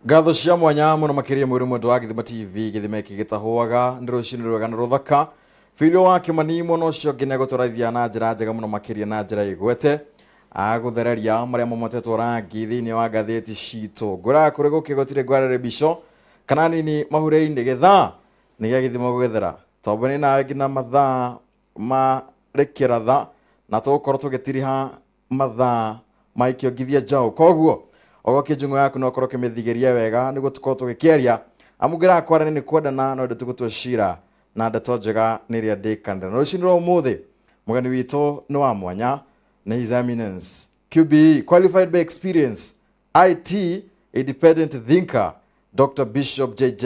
Ngatho cia mwanya muno makiria mwiri mwendwa wa Gĩthima TV, gĩthima gĩkĩ gĩtahũaga. Nĩ rũcinĩ rwega na rũthaka. Filio wa Kĩmani mwena ũcio ũngĩ nĩegũtũraithia na njĩra njega mũno makĩria na njĩra ĩgwete agũthereria marĩa mamotetwo rangi thĩinĩ wa ngathĩti citũ. Ngũraga kũrĩ gũkĩ gũtirĩ ngwarĩrĩ mbico kana nini mahurĩ-inĩ, gĩthaa nĩ gĩa gĩthima gũgĩthera tondũ nĩ nawe nginya mathaa ma rĩkĩratha na tũgũkorwo tũgĩtiriha mathaa ma ikĩongithia njaũ. Koguo ogokie njung'o yaku no ũkorwo ũkĩmĩthigĩria wega nĩguo tũkorwo tũgĩkĩaria, amu ngĩraga kwaranĩ nĩ kwendana no ndĩ tũgũtua cira na ndeto njega nĩ ĩrĩa ndĩkanĩra. Na rũcinĩ rwa ũmũthĩ mũgeni witũ nĩ wa mwanya, nĩ His Eminence QBE, qualified by experience, IT independent thinker, Dr. Bishop JJ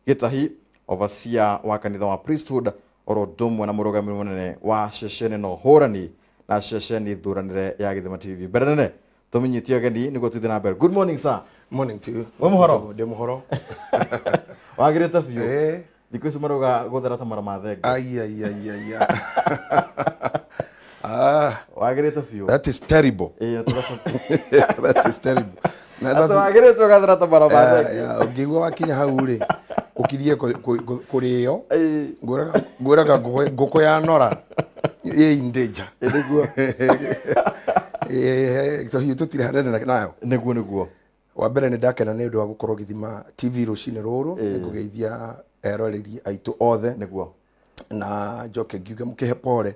Gĩtahi, overseer wa kanitha wa Priesthood, oro ũndũ ũmwe na mũrũgamĩrĩri mũnene wa ceceni na ũhũrani na ceceni thuranĩre ya Gĩthima TV. Mbere nene tũmĩnyitie ũgeni nĩguo tũthiĩ na mbere. Good morning, sir. Morning to you. Wĩ mũhoro? Ndĩ mũhoro. Wagĩrĩte biũ. Eh. Thikũ ici marauga gũthera ta mara ma thenge. Ai ai ai ai. Ai. Ah, Wagĩrĩte biũ. that is terrible. Ĩĩ, tũgacoka. That is terrible. Na Atĩ that's wagĩrĩte ũgathera ta mara ma thenge. Yeah, ũngĩigua wakinya hau rĩ, ũkirie kũrĩo. Ĩĩ. Ngwĩraga ngũkũ ya nora ĩ in danger. Ĩĩ, nĩguo. Eh, tũhiũ tũtirĩ hanene nayo. Nĩguo nĩguo. Wa mbere nĩ ndakena nĩ ũndũ wa gũkorwo Gĩthima TV rũcinĩ rũrũ, nĩ ngũgeithia eroreri aitũ othe. Nĩguo. Na njoke ngiuge mũkĩhe pore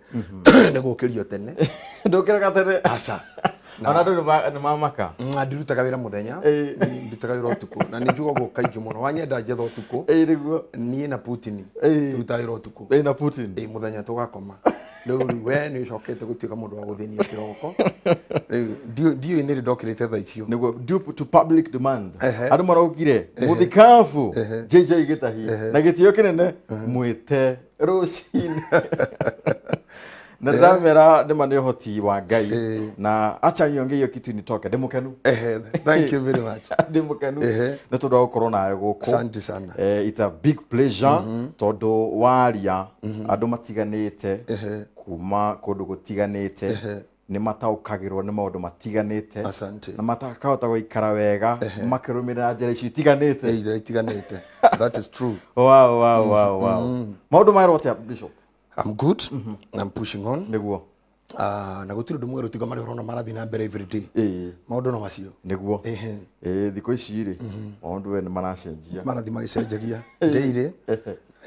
nĩ gũkĩrio tene. Ndũkĩraga tene. Aca. Ona andũ nĩ mamaka. Na ndirutaga wĩra mũthenya, Ĩĩ. ndutaga wĩra ũtukũ, na nĩ njugaga ũguo kaingĩ mũno, wanyenda njetha ũtukũ. Ĩĩ, nĩguo. Niĩ na Putin Ĩĩ. tũrutaga wĩra ũtukũ. Ĩĩ, na Putin. Ĩĩ, mũthenya tũgakoma. Rĩu we nĩ ũcokete gũtuĩka mũndũ wa gũthĩnia kĩroko. Rĩu ndiũĩ nĩ rĩ ndokĩrĩte thaa icio. Nĩguo, due to public demand. Ehe. Andũ maraugire mũthikabu JJ Gĩtahi na gĩtĩo kĩnene mwĩte rũcinĩ. Na ndĩramera nĩma nĩ ũhoti wa Ngai na acha niongee hiyo kitu nitoke. Ndĩ mũkenu. Ehe, thank you very much. Ndĩ mũkenu Ehe. nĩ tondũ wa gũkorwo nawe gũkũ. Asante sana. Eh, it's a big pleasure tondũ waria andũ matiganĩte kuma kũndũ gũtiganĩte nĩ mataũkagĩrwo nĩ maũndũ matiganĩte. Asante. Na matakahota gũikara wega makĩrũmĩrĩra njĩra icio itiganĩte. Ĩĩ, njĩra itiganĩte. That is true. Wow. Maũndũ maerwo atĩa, Bishop? I'm good. I'm pushing on. Nĩguo. Ah, na gũtirĩ ũndũ mwerũ tiga marĩa ũrona marathiĩ na mbere every day. Ĩĩ. Maũndũ no macio. Nĩguo. Ehe. Ĩĩ, thikũ ici rĩ maũndũ we nĩ maracenjia. Marathiĩ magĩcenjagia daily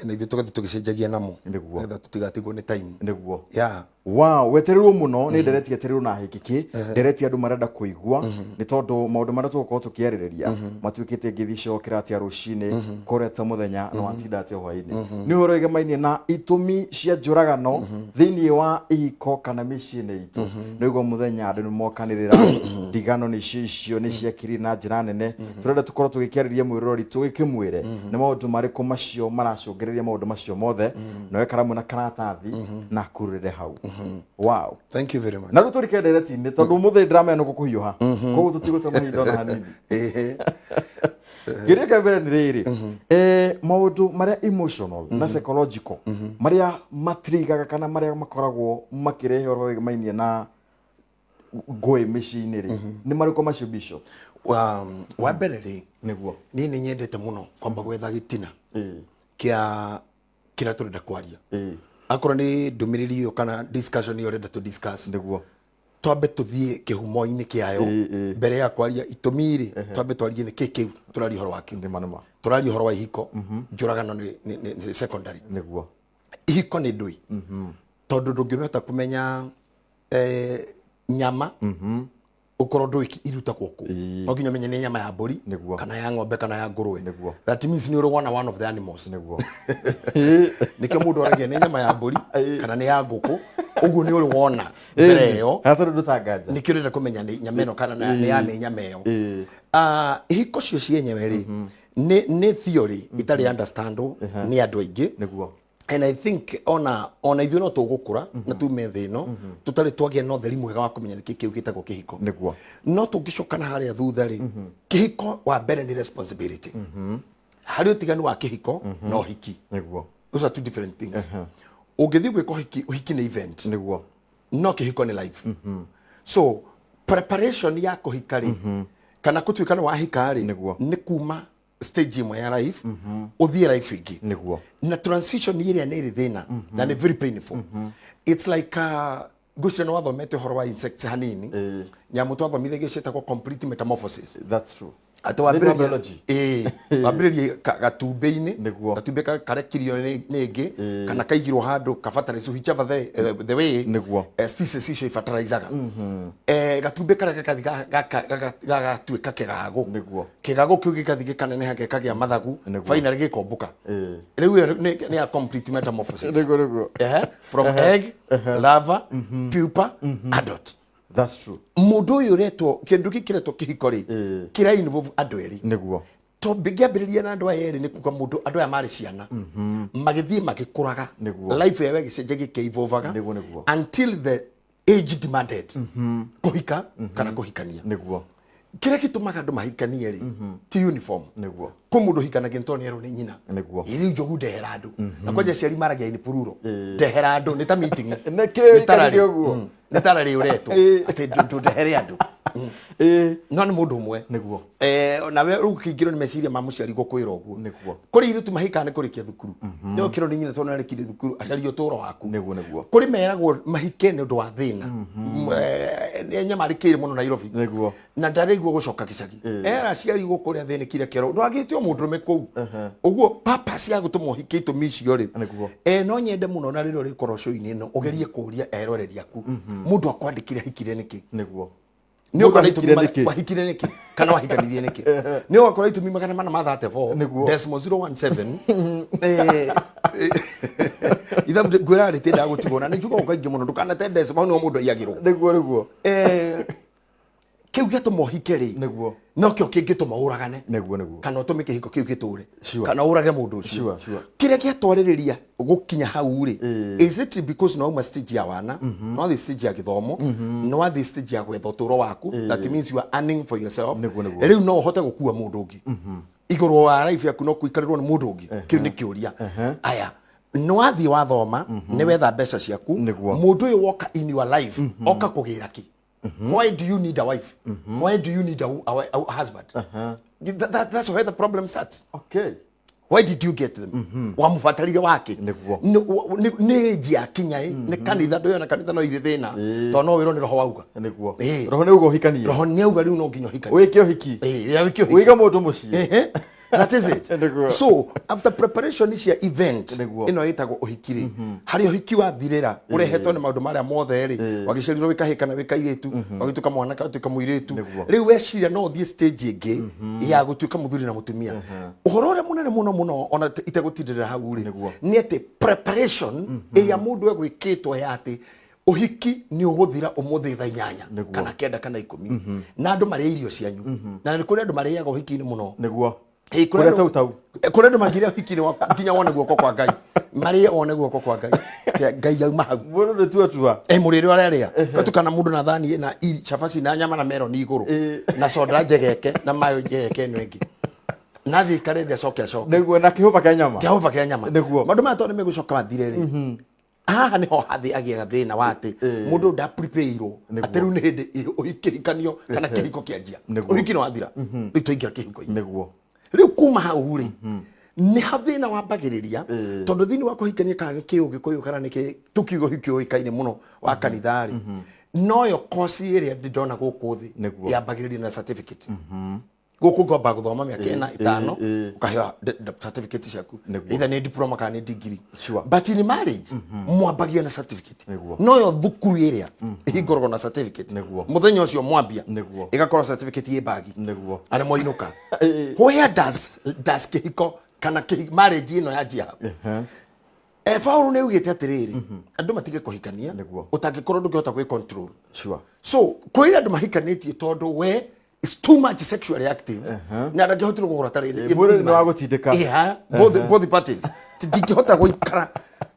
na ithuĩ tũgathiĩ tũgĩcenjagia namo. Nĩguo. Nĩgetha tũtigatigwo nĩ time. Nĩguo. Yeah. Wow, wetereirwo mũno nĩ ndereti etereirwo na hĩkĩkĩ ndereti andũ marenda kũigua nĩ tondũ maũndũ marĩa tũgũkorwo tũkĩarĩrĩria matuĩkĩte ngeithi ciokĩra atĩa rũcinĩ kũreta mũthenya na watinda atĩa hwainĩ, nĩ ũhoro ĩgemainie na itũmi cia njũragano thĩinĩ wa ihiko kana mĩciĩ-inĩ itũ. Nĩguo mũthenya andũ nĩ mokanĩrĩra ndigano nĩcio icio nĩ ciakirire na njĩra nene. Tũrenda tũkorwo tũgĩkĩarĩria mwĩroreri tũgĩkĩmwĩre nĩ maũndũ marĩkũ macio maracũngĩrĩria maũndũ macio mothe, na we karamu na karatathi na kurĩre hau. Wow. Thank you very much. Na rĩu tũrike ndereti-inĩ tondũ ũmũthĩ ndĩramenya nĩ gũkũhiũha, koguo tũtigũte mahinda ona hanini. Ehe. Kĩrĩa kĩa mbere nĩ rĩrĩ, maũndũ marĩa emotional na psychological marĩa matirigaga kana marĩa makoragwo makĩrehe ũhoro wĩgĩmainie na ngũĩ mĩciĩ-inĩ rĩ, nĩ marĩkũ macio, Bishop? Wa mbere rĩ, Nĩguo. niĩ nĩ nyendete mũno kwamba gwetha gĩtina Ĩĩ. kĩa kĩrĩa tũrenda kwaria. Ĩĩ. Akorwo nĩ ndũmĩrĩri ĩyo kana discussion ĩyo ũrenda tũ discuss, Nĩguo. twambe tũthiĩ kĩhumo-inĩ kĩayo. Ĩĩ, ĩĩ. Mbere ya kwaria itũmi rĩ, twambe twarie nĩ kĩ kĩu tũraria ũhoro wakĩo. Nĩma nĩma. Tũraria ũhoro wa ihiko, njũragano nĩ secondary. Nĩguo. Ihiko nĩ ndũi tondũ ndũngĩhota kũmenya nyama ũkorwo ndũĩ irutagwo kũ. Ĩĩ. No nginya ũmenye nĩ nyama ya mbũri Nĩguo. kana ya ng'ombe kana ya ngũrwe. Nĩguo. That means nĩ ũrĩ wona one of the animals. Nĩguo. Nĩkĩo mũndũ aragia nĩ nyama ya mbũri Ĩĩ. kana nĩ ya ngũkũ, ũguo nĩ ũrĩ wona mbere ĩyo. Kana tondũ ndũtanganja. Nĩkĩo ũrenda kũmenya nĩ nyama ĩno kana nĩ ya nĩ nyama ĩyo. Ĩĩ. Ah, ihiko cio cienyewe rĩ nĩ theory itarĩ understandable nĩ andũ aingĩ. Nĩguo. And I think ona ithuĩ no tũgũkũra na tume thĩ ĩno tũtarĩ twagĩa na ũtheri mwega wa kũmenya nĩkĩ kĩu gĩtagwo kĩhiko. Nĩguo. No tũngĩcoka na harĩa thutha rĩ, kĩhiko wa mbere nĩ responsibility. Harĩ ũtiganu wa kĩhiko na ũhiki. Nĩguo. Those are two different things. Ũngĩthiĩ gwĩka ũhiki, ũhiki nĩ event. Nĩguo. No kĩhiko nĩ life. So preparation ya kũhika rĩ, Kana gũtuĩka nĩ wahika rĩ, Nĩguo. nĩ kuma stage ĩmwe ya life ũthiĩ life ĩngĩ. Nĩguo. Na transition ĩrĩa nĩ ĩrĩ thĩna na nĩ very painful. It's like ngwĩciria nĩ wathomete ũhoro wa insects hanini. Nyamũ twathomithagio ciĩtagwo complete metamorphosis. That's true. Atĩ Thĩinĩ wa wambĩrĩria biology. ĩĩ, wambĩrĩrie gatumbĩ-inĩ. Nĩguo. Gatumbĩ karekirio nĩ ĩngĩ kana kaigirwo handũ kabataraicu, whichever the way. Nĩguo. Species icio ibataraicaga. Gatumbĩ karĩa gakathi gagatuĩka kĩgago. Nĩguo. Kĩgago kĩu gĩgathiĩ gĩkaneneha gĩkagĩa mathagu. Nĩguo. Finally gĩkombũka. Rĩu ĩyo nĩ ya complete metamorphosis. Nĩguo, nĩguo. Ehe, from egg, larva, pupa, adult. That's true. Mũndũ ũyũ ũretwo kĩndũ gĩkĩ kĩretwo kĩhiko rĩ, kĩra involve andũ erĩ. Nĩguo. To ngĩambĩrĩria na andũ aya erĩ nĩ kuga mũndũ andũ aya marĩ ciana magĩthiĩ magĩkũraga. Nĩguo. Life yao ĩgĩcenjia gĩkĩivovaga. Nĩguo, nĩguo. Until the age demanded kũhika kana kũhikania. Nĩguo. Kĩrĩa gĩtũmaga andũ mahikanie rĩ ti uniform. Nĩguo. Kwĩ mũndũ ũhikanagia nĩ tondũ nĩ erwo nĩ nyina. Nĩguo. Ĩ rĩu njogu ndehera andũ, na kwanja aciari maragia in plural, ndehera andũ nĩ ta meeting. Nĩkĩ Nĩ tararĩ. ũikarire ũguo? Nĩ tararĩ ũretwo atĩ ndũndehere andũ. No nĩ mũndũ ũmwe. Nĩguo. Nawe rĩu kĩingĩrwo nĩ meciria ma mũciari gũkwĩra ũguo. Nĩguo. Kũrĩ airĩtu mahikaga nĩ kũrĩkia thukuru, nĩ ũkĩrwo nĩ nyina tondũ nĩarĩkirie thukuru, acarie ũtũũro waku. Nĩguo, nĩguo. Kũrĩ meragwo mahike nĩ ũndũ wa thĩna. Nĩ nyamarĩkĩire mũno Nairobi. Nĩguo. Na ndaraigua gũcoka gĩcagi, era aciari gũkũ ũrĩa thĩnĩkire kĩero ndwagĩte o mũndũrũme kũu ũguo purpose ya gũtũma ũhike itũmi icio rĩ. Nĩguo. No nyende mũno na rĩrĩa ũrĩkorwo show-inĩ ĩno ũgerie kũũria eroreri aku mũndũ akwandĩkire ahikire nĩkĩ. Nĩguo. Nĩ ũgakora Mũndũ ahikire itũmi nĩkĩ? Wahikire nĩkĩ kana wahikanirie nĩkĩ? Nĩ ũgakora itũmi 434 Nĩguo. decimal 017. Ithabu ngwĩra rĩtindaga gũtigwo na nĩ njugaga kaingĩ mũno ndũkanate decimal, hau nĩho mũndũ aiyagĩrwo. Nĩguo, nĩguo. Kĩu gĩatũma ũhike rĩ, Nĩguo. nokĩo kĩngĩtũma ũragane. Nĩguo, nĩguo. Kana ũtũme kĩhiko kĩu gĩtũre kana ũrage mũndũ ũcio. Sure, sure. Kĩrĩa gĩatwarĩrĩria gũkinya hau rĩ, is it because no wauma stage ya wana, no wathiĩ stage ya gĩthomo, no wathiĩ stage ya gwetha ũtũũro waku? That means you are earning for yourself. Nĩguo, nĩguo. Rĩu no ũhote gũkua mũndũ ũngĩ igũrũ wa life yaku, no kũikarĩrwo nĩ mũndũ ũngĩ? Kĩu nĩ kĩũria. Aya, nĩ wathiĩ wathoma, nĩ wetha mbeca ciaku. Nĩguo. Mũndũ ũyũ woka in your life oka kũgĩra kĩ? Why do you need a wife? Why do you need a husband? That's where the problem starts. Okay. Why did you get them? Wamubatarire wake? Nĩguo. Nĩ age yakinya ĩ nĩ kanitha ndũyona kanitha no irĩ thĩna tondũ no wĩrwo nĩ roho wauga. Nĩguo. Ĩĩ. Roho nĩ uga ũhikanie. Roho nĩ auga rĩu no nginya ũhikanie. Wĩke ũhiki. Ĩĩ, wĩke ũhiki. Wĩige mũndũ mũciĩ. Ehe. That is it. Nĩguo. So after preparation cia event Nĩguo. ĩno ĩtagwo ũhiki rĩ, harĩa ũhiki wathirĩra ũrehetwo nĩ maũndũ marĩa mothe rĩ, wagĩciarirwo wĩ kahĩĩ kana wĩ kairĩtu, wagĩtuĩka mwanake, wagĩtuĩka mũirĩtu. Nĩguo. Rĩu weciria no ũthiĩ stage ĩngĩ ya gũtuĩka mũthuri na mũtumia. Ũhoro ũrĩa mũnene mũno mũno ona itegũtindĩrĩra hau rĩ, Nĩguo. nĩ atĩ preparation ĩrĩa mũndũ egwĩkĩtwo ya atĩ ũhiki nĩ ũgũthira ũmũthĩ thaa 8 Nĩguo. kana 9 kana 10 na andũ marĩe irio cianyu, na nĩ kũrĩ andũ marĩaga ũhiki-inĩ mũno. Nĩguo. Ĩĩ, kũrĩ Kũrĩa tau tau. Kũrĩ andũ mangĩrĩa ũhiki-inĩ waku nginya wone guoko kwa Ngai, marĩe one guoko kwa Ngai. Tia Ngai auma hau. Mũndũ nĩ tua tua. Mũrĩre ũrarĩa gatukana mũndũ na thani na cabaci na nyama na meroni igũrũ na soda njegeke na mayo njegeke ĩno ĩngĩ na thiĩ ikare thĩ acoke acoke. Nĩguo, na kĩhũba kĩa nyama. Kĩhũba kĩa nyama. Nĩguo. Maũndũ maya tondũ nĩ megũcoka mathire rĩ, haha nĩho hathĩ agĩaga thĩna wa atĩ mũndũ ndaprepareirwo Nĩguo. atĩ rĩu nĩ hĩndĩ ũhikĩhikanio kana kĩhiko kĩanjia. Nĩguo. Ũhiki nĩ wathira, rĩu twaingĩra kĩhiko-inĩ. Nĩguo. Rĩu kuma hau rĩ, nĩ ha thĩna wambagĩrĩria, tondũ thĩinĩ wa kũhikania kana nĩ kĩ ũgĩkũyũ kana nĩ kĩ tũkiuga ũhiki ũĩkaine mũno wa kanitha rĩ, noyo kosi ĩrĩa ndĩ ndona gũkũ thĩ Nĩguo. yambagĩrĩria na certificate. Gũkũ ngomba gũthoma mĩaka ĩna, ĩtano, ũkaheo certificate ciaku, Nĩguo. either nĩ diploma kana nĩ degree. Sure. But in marriage mwambagia na certificate. Nĩguo. Noyo thukuru ĩrĩa ĩhingũragwo na certificate. Nĩguo. Mũthenya ũcio mwambia Nĩguo. ĩgakorwo certificate ĩ bagi Nĩguo. arĩa mwainũka. Where does kĩhiko kana marriage ĩno yanjia hau? Paul nĩ augĩte atĩrĩrĩ, andũ matige kũhikania Nĩguo. ũtangĩkorwo ndũngĩhota gwĩ control. Sure. So kwĩra andũ mahikanĩtie tondũ we is too much sexually active na ndangĩhotire kũgũra tarĩ Mwĩrĩ nĩ wa gũtindĩka. Yeah, both parties. Ndingĩhota gũikara.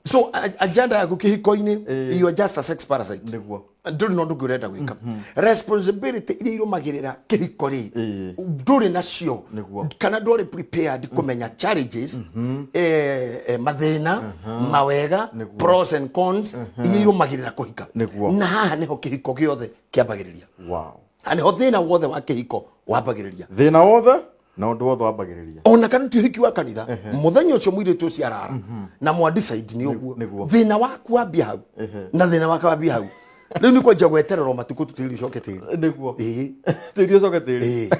So agenda yaku kĩhiko-inĩ, you are just a sex parasite. Nĩguo. Ndũrĩ na ũndũ ũngĩ ũrenda gwĩka. Responsibility iria irũmagĩrĩra kĩhiko rĩ, ndũrĩ nacio. Nĩguo. Kana ndũrĩ prepared kũmenya challenges, mathĩna, mawega, Nĩguo. pros and cons iria irũmagĩrĩra kũhika. Nĩguo. Na haha nĩho kĩhiko gĩothe kĩambagĩrĩria. Wow. Na nĩho thĩna wothe wa kĩhiko wambagĩrĩria. Thĩna wothe na ũndũ wothe wambagĩrĩria. Ona kana ti ũhiki wa kanitha, mũthenya ũcio mũirĩtu ũcio arara na mwa decide nĩ ũguo, Nĩguo. thĩna waku wambia hau na thĩna wake wambia hau. Rĩu nĩ kwanjia gwetererwo matukũ tũtĩri ũcoke tĩri. Nĩguo. Ĩĩ. Tĩri ũcoke tĩri. Ĩĩ.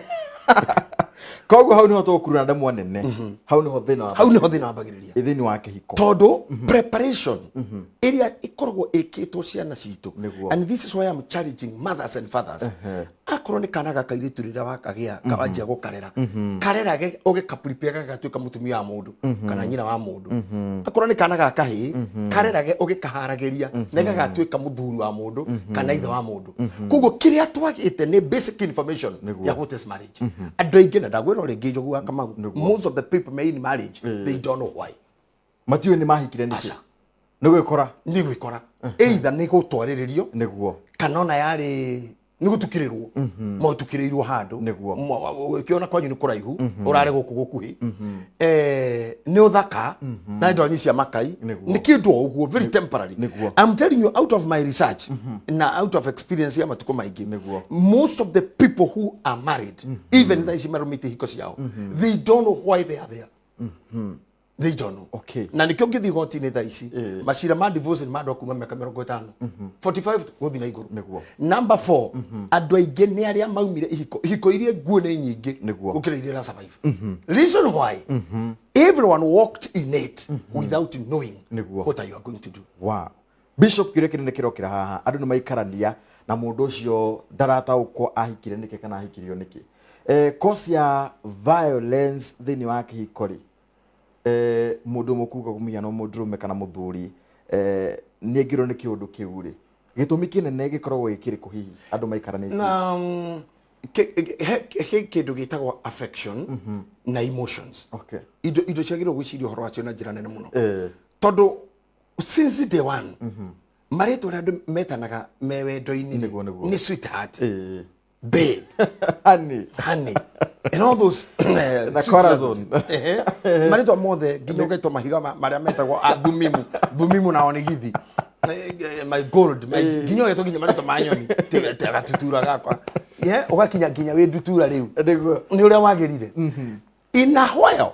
Koguo hau niho tũgũkurura ndemwa nene. Hau niho thĩna Hau nĩho thĩna wambagĩrĩria. Thĩinĩ wa kĩhiko. Tondũ preparation ĩrĩa ĩkoragwo ĩkĩtwo ciana citũ, Nĩguo. and this is why I'm challenging mothers and fathers, akorwo nĩ kana ga kairĩtu rĩrĩa wakagĩa kawanjia gũkarera, karerage ũgĩkaprepare gagatuĩka mũtumia wa mũndũ kana nyina wa mũndũ. Akorwo nĩ kana ga kahĩĩ, karerage ũgĩkaharagĩria na gagatuĩka mũthuri wa mũndũ kana ithe wa mũndũ. Koguo kĩrĩa twagĩte nĩ basic information Nĩguo. ya what is marriage. Andũ aingĩ, na ndagwĩra o rĩngĩ, Njogu wa Kamau, most of the people me in marriage, they don't know why. Matiũĩ nĩ mahikire nĩkĩ. Aca. Nĩ gwĩkora. Nĩ gwĩkora, either nĩ gũtwarĩrĩrio Nĩguo. kana ona yarĩ nĩ gũtukĩrĩrwo, motukĩrĩirwo handũ. Nĩguo. Ũkĩona kwanyu nĩ kũraihu, ũrarĩ gũkũ gũkuhĩ, nĩ ũthaka na ndonyi cia makai. Nĩguo. Nĩ kĩndũ o ũguo very temporary. Nĩguo. I'm telling you out of my research na out of experience ya matukũ maingĩ, Nĩguo. most of the people who are married, even thaa ici marũmĩtie hiko ciao, they don't know why they are there. They don't know. Okay. Na nikio ngĩthiĩ igoti-inĩ thaa ici, macira ma divorce nĩ ma andũ a kuma mĩaka 50, 45 gũthiĩ na igũrũ. Nĩguo. Number 4, andũ aingĩ nĩ arĩa maumire ihiko, ihiko iria nguo nĩ nyingĩ Nĩguo. gũkĩra iria ira survive. Reason why, everyone walked in it without knowing Nĩguo. what you are going to do. Wow. Bishop, kĩũria kĩnene kĩrokĩra haha, andũ nĩ maikarania na mũndũ ũcio ndarataũkwo ahikire nĩkĩ kana ahikirio nĩkĩ. Cause ya violence thĩinĩ wa kĩhiko rĩ, mũndũ ũmwe kuga mũhiano mũndũrũme kana mũthuri, nĩ aingĩrwo nĩ kĩũndũ kĩu rĩ, gĩtũmi kĩnene gĩkoragwo gĩ kĩrĩkũ hihi andũ maikaranĩtie? Na he kĩndũ gĩtagwo affection na emotions. Okay. Indo ciagĩrĩirwo gwĩciria ũhoro wacio na njĩra nene mũno, tondũ since day one marĩtwa arĩa andũ metanaga me wendo-inĩ Nĩguo, nĩguo. nĩ sweetheart, babe, Honey. honey and all those Na sweet corazon. languages. Ehe. Marĩtwa mothe nginya ũgetwo mahiga marĩa metagwo a thumimu, thumimu na onigithi. My gold, my, nginya ũgetwo nginya marĩtwa ma nyoni. Tiga gatutura gakwa. Yeah, ũgakinya nginya wĩ ndutura rĩu. Nĩguo. Nĩ ũrĩa wagĩrire. In a while,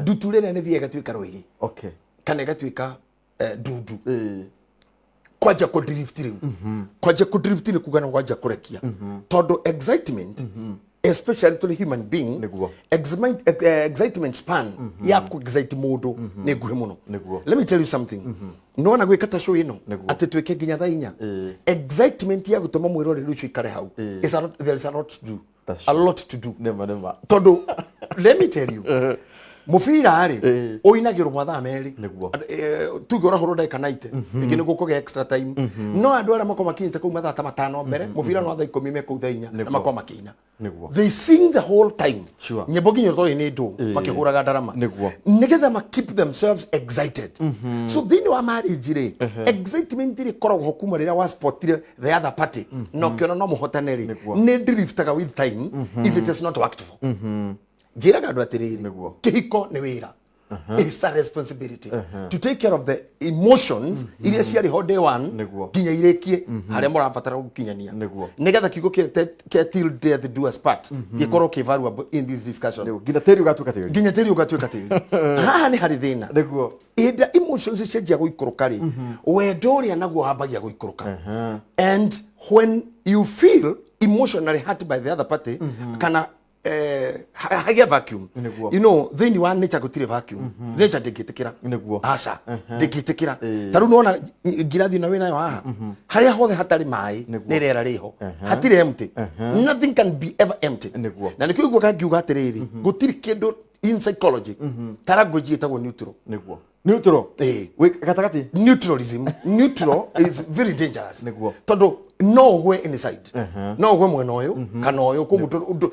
ndutura ĩrĩa nĩ thiaga ĩgatuĩka rwĩgĩ Okay. kana ĩgatuĩka ndundu. Kwanja kũ drift rĩu, kwanja kũ drift nĩ kuga nĩ kwanja kũrekia, tondũ excitement, especially to the human being, Nĩguo. Excitement span ya ku excite mũndũ nĩ nguhĩ mũno. Nĩguo. Let me tell you something. Nĩwona gwĩka ta show ĩno, Nĩguo. atĩ twĩke nginya thaa 4, excitement ya gũtũma mwĩroreri ũcio ikare hau is a lot, there is a lot to do. That's A lot to do. Nĩma nĩma. Tondũ let me tell you, mũbira rĩ, ũinagĩrwo mathaa 2. Nĩguo. Tuge ũrahũrwo ndagĩka 90, rĩngĩ nĩ gũkũgĩa extra time, no andũ arĩa makorwo makinyĩte kũu mathaa ta 5 mbere mũbira no thaa 10 me kũu thaa 4 na Nĩguo. makorwo makĩina. Nĩguo. They sing the whole time. Sure. Nyĩmbo nginya ũtoĩ nĩ ndũ makĩhũraga ndarama Nĩguo. nĩgetha ma keep themselves excited. So thĩinĩ wa marriage rĩ, excitement rĩ ĩkoragwo ho kuma rĩrĩa waspotire the other party na ũkĩona no mũhotane rĩ, Nĩguo. nĩ driftaga with time if it is not worked for. Njĩraga andũ atĩrĩrĩ, Nĩguo. kĩhiko nĩ wĩra. It's a responsibility to take care of the emotions iria ciarĩ ho day one Nĩguo. nginya irĩkie harĩa mũrabatara gũkinyania, Nĩguo. nĩgetha kiugo kĩa till death do us part gĩkorwo kĩ valuable in this discussion. Nĩguo. Nginya tĩri ũgatuĩka tĩri. Nginya tĩri ũgatuĩka tĩri. Haha nĩ harĩ thĩna. Nĩguo. Hĩndĩ ĩrĩa emotions cianjia gũikũrũka rĩ, wendo ũrĩa naguo wambagia gũikũrũka, and when you feel emotionally hurt by the other party kana hagĩa vacuum. Nĩguo. You know, thĩinĩ wa nature gũtirĩ vacuum. Nature ndĩngĩtĩkĩra. Nĩguo. Aca, ndĩngĩtĩkĩra. Ta rĩu nĩwona ngirathi ĩno wĩnayo haha, harĩa hothe hatarĩ maĩ Nĩguo. nĩ rĩera rĩho, hatirĩ empty. Nothing can be ever empty. Nĩguo. Na nĩkĩo iguaga ngiuga atĩrĩrĩ, gũtirĩ kĩndũ in psychology ta language ĩtagwo neutral. Nĩguo. Neutral. Ĩĩ. Wĩ gatagatĩ. Neutralism, neutral is very dangerous. Nĩguo. Tondũ no ũgwe any side, no ũgwe mwena ũyũ kana ũyũ, koguo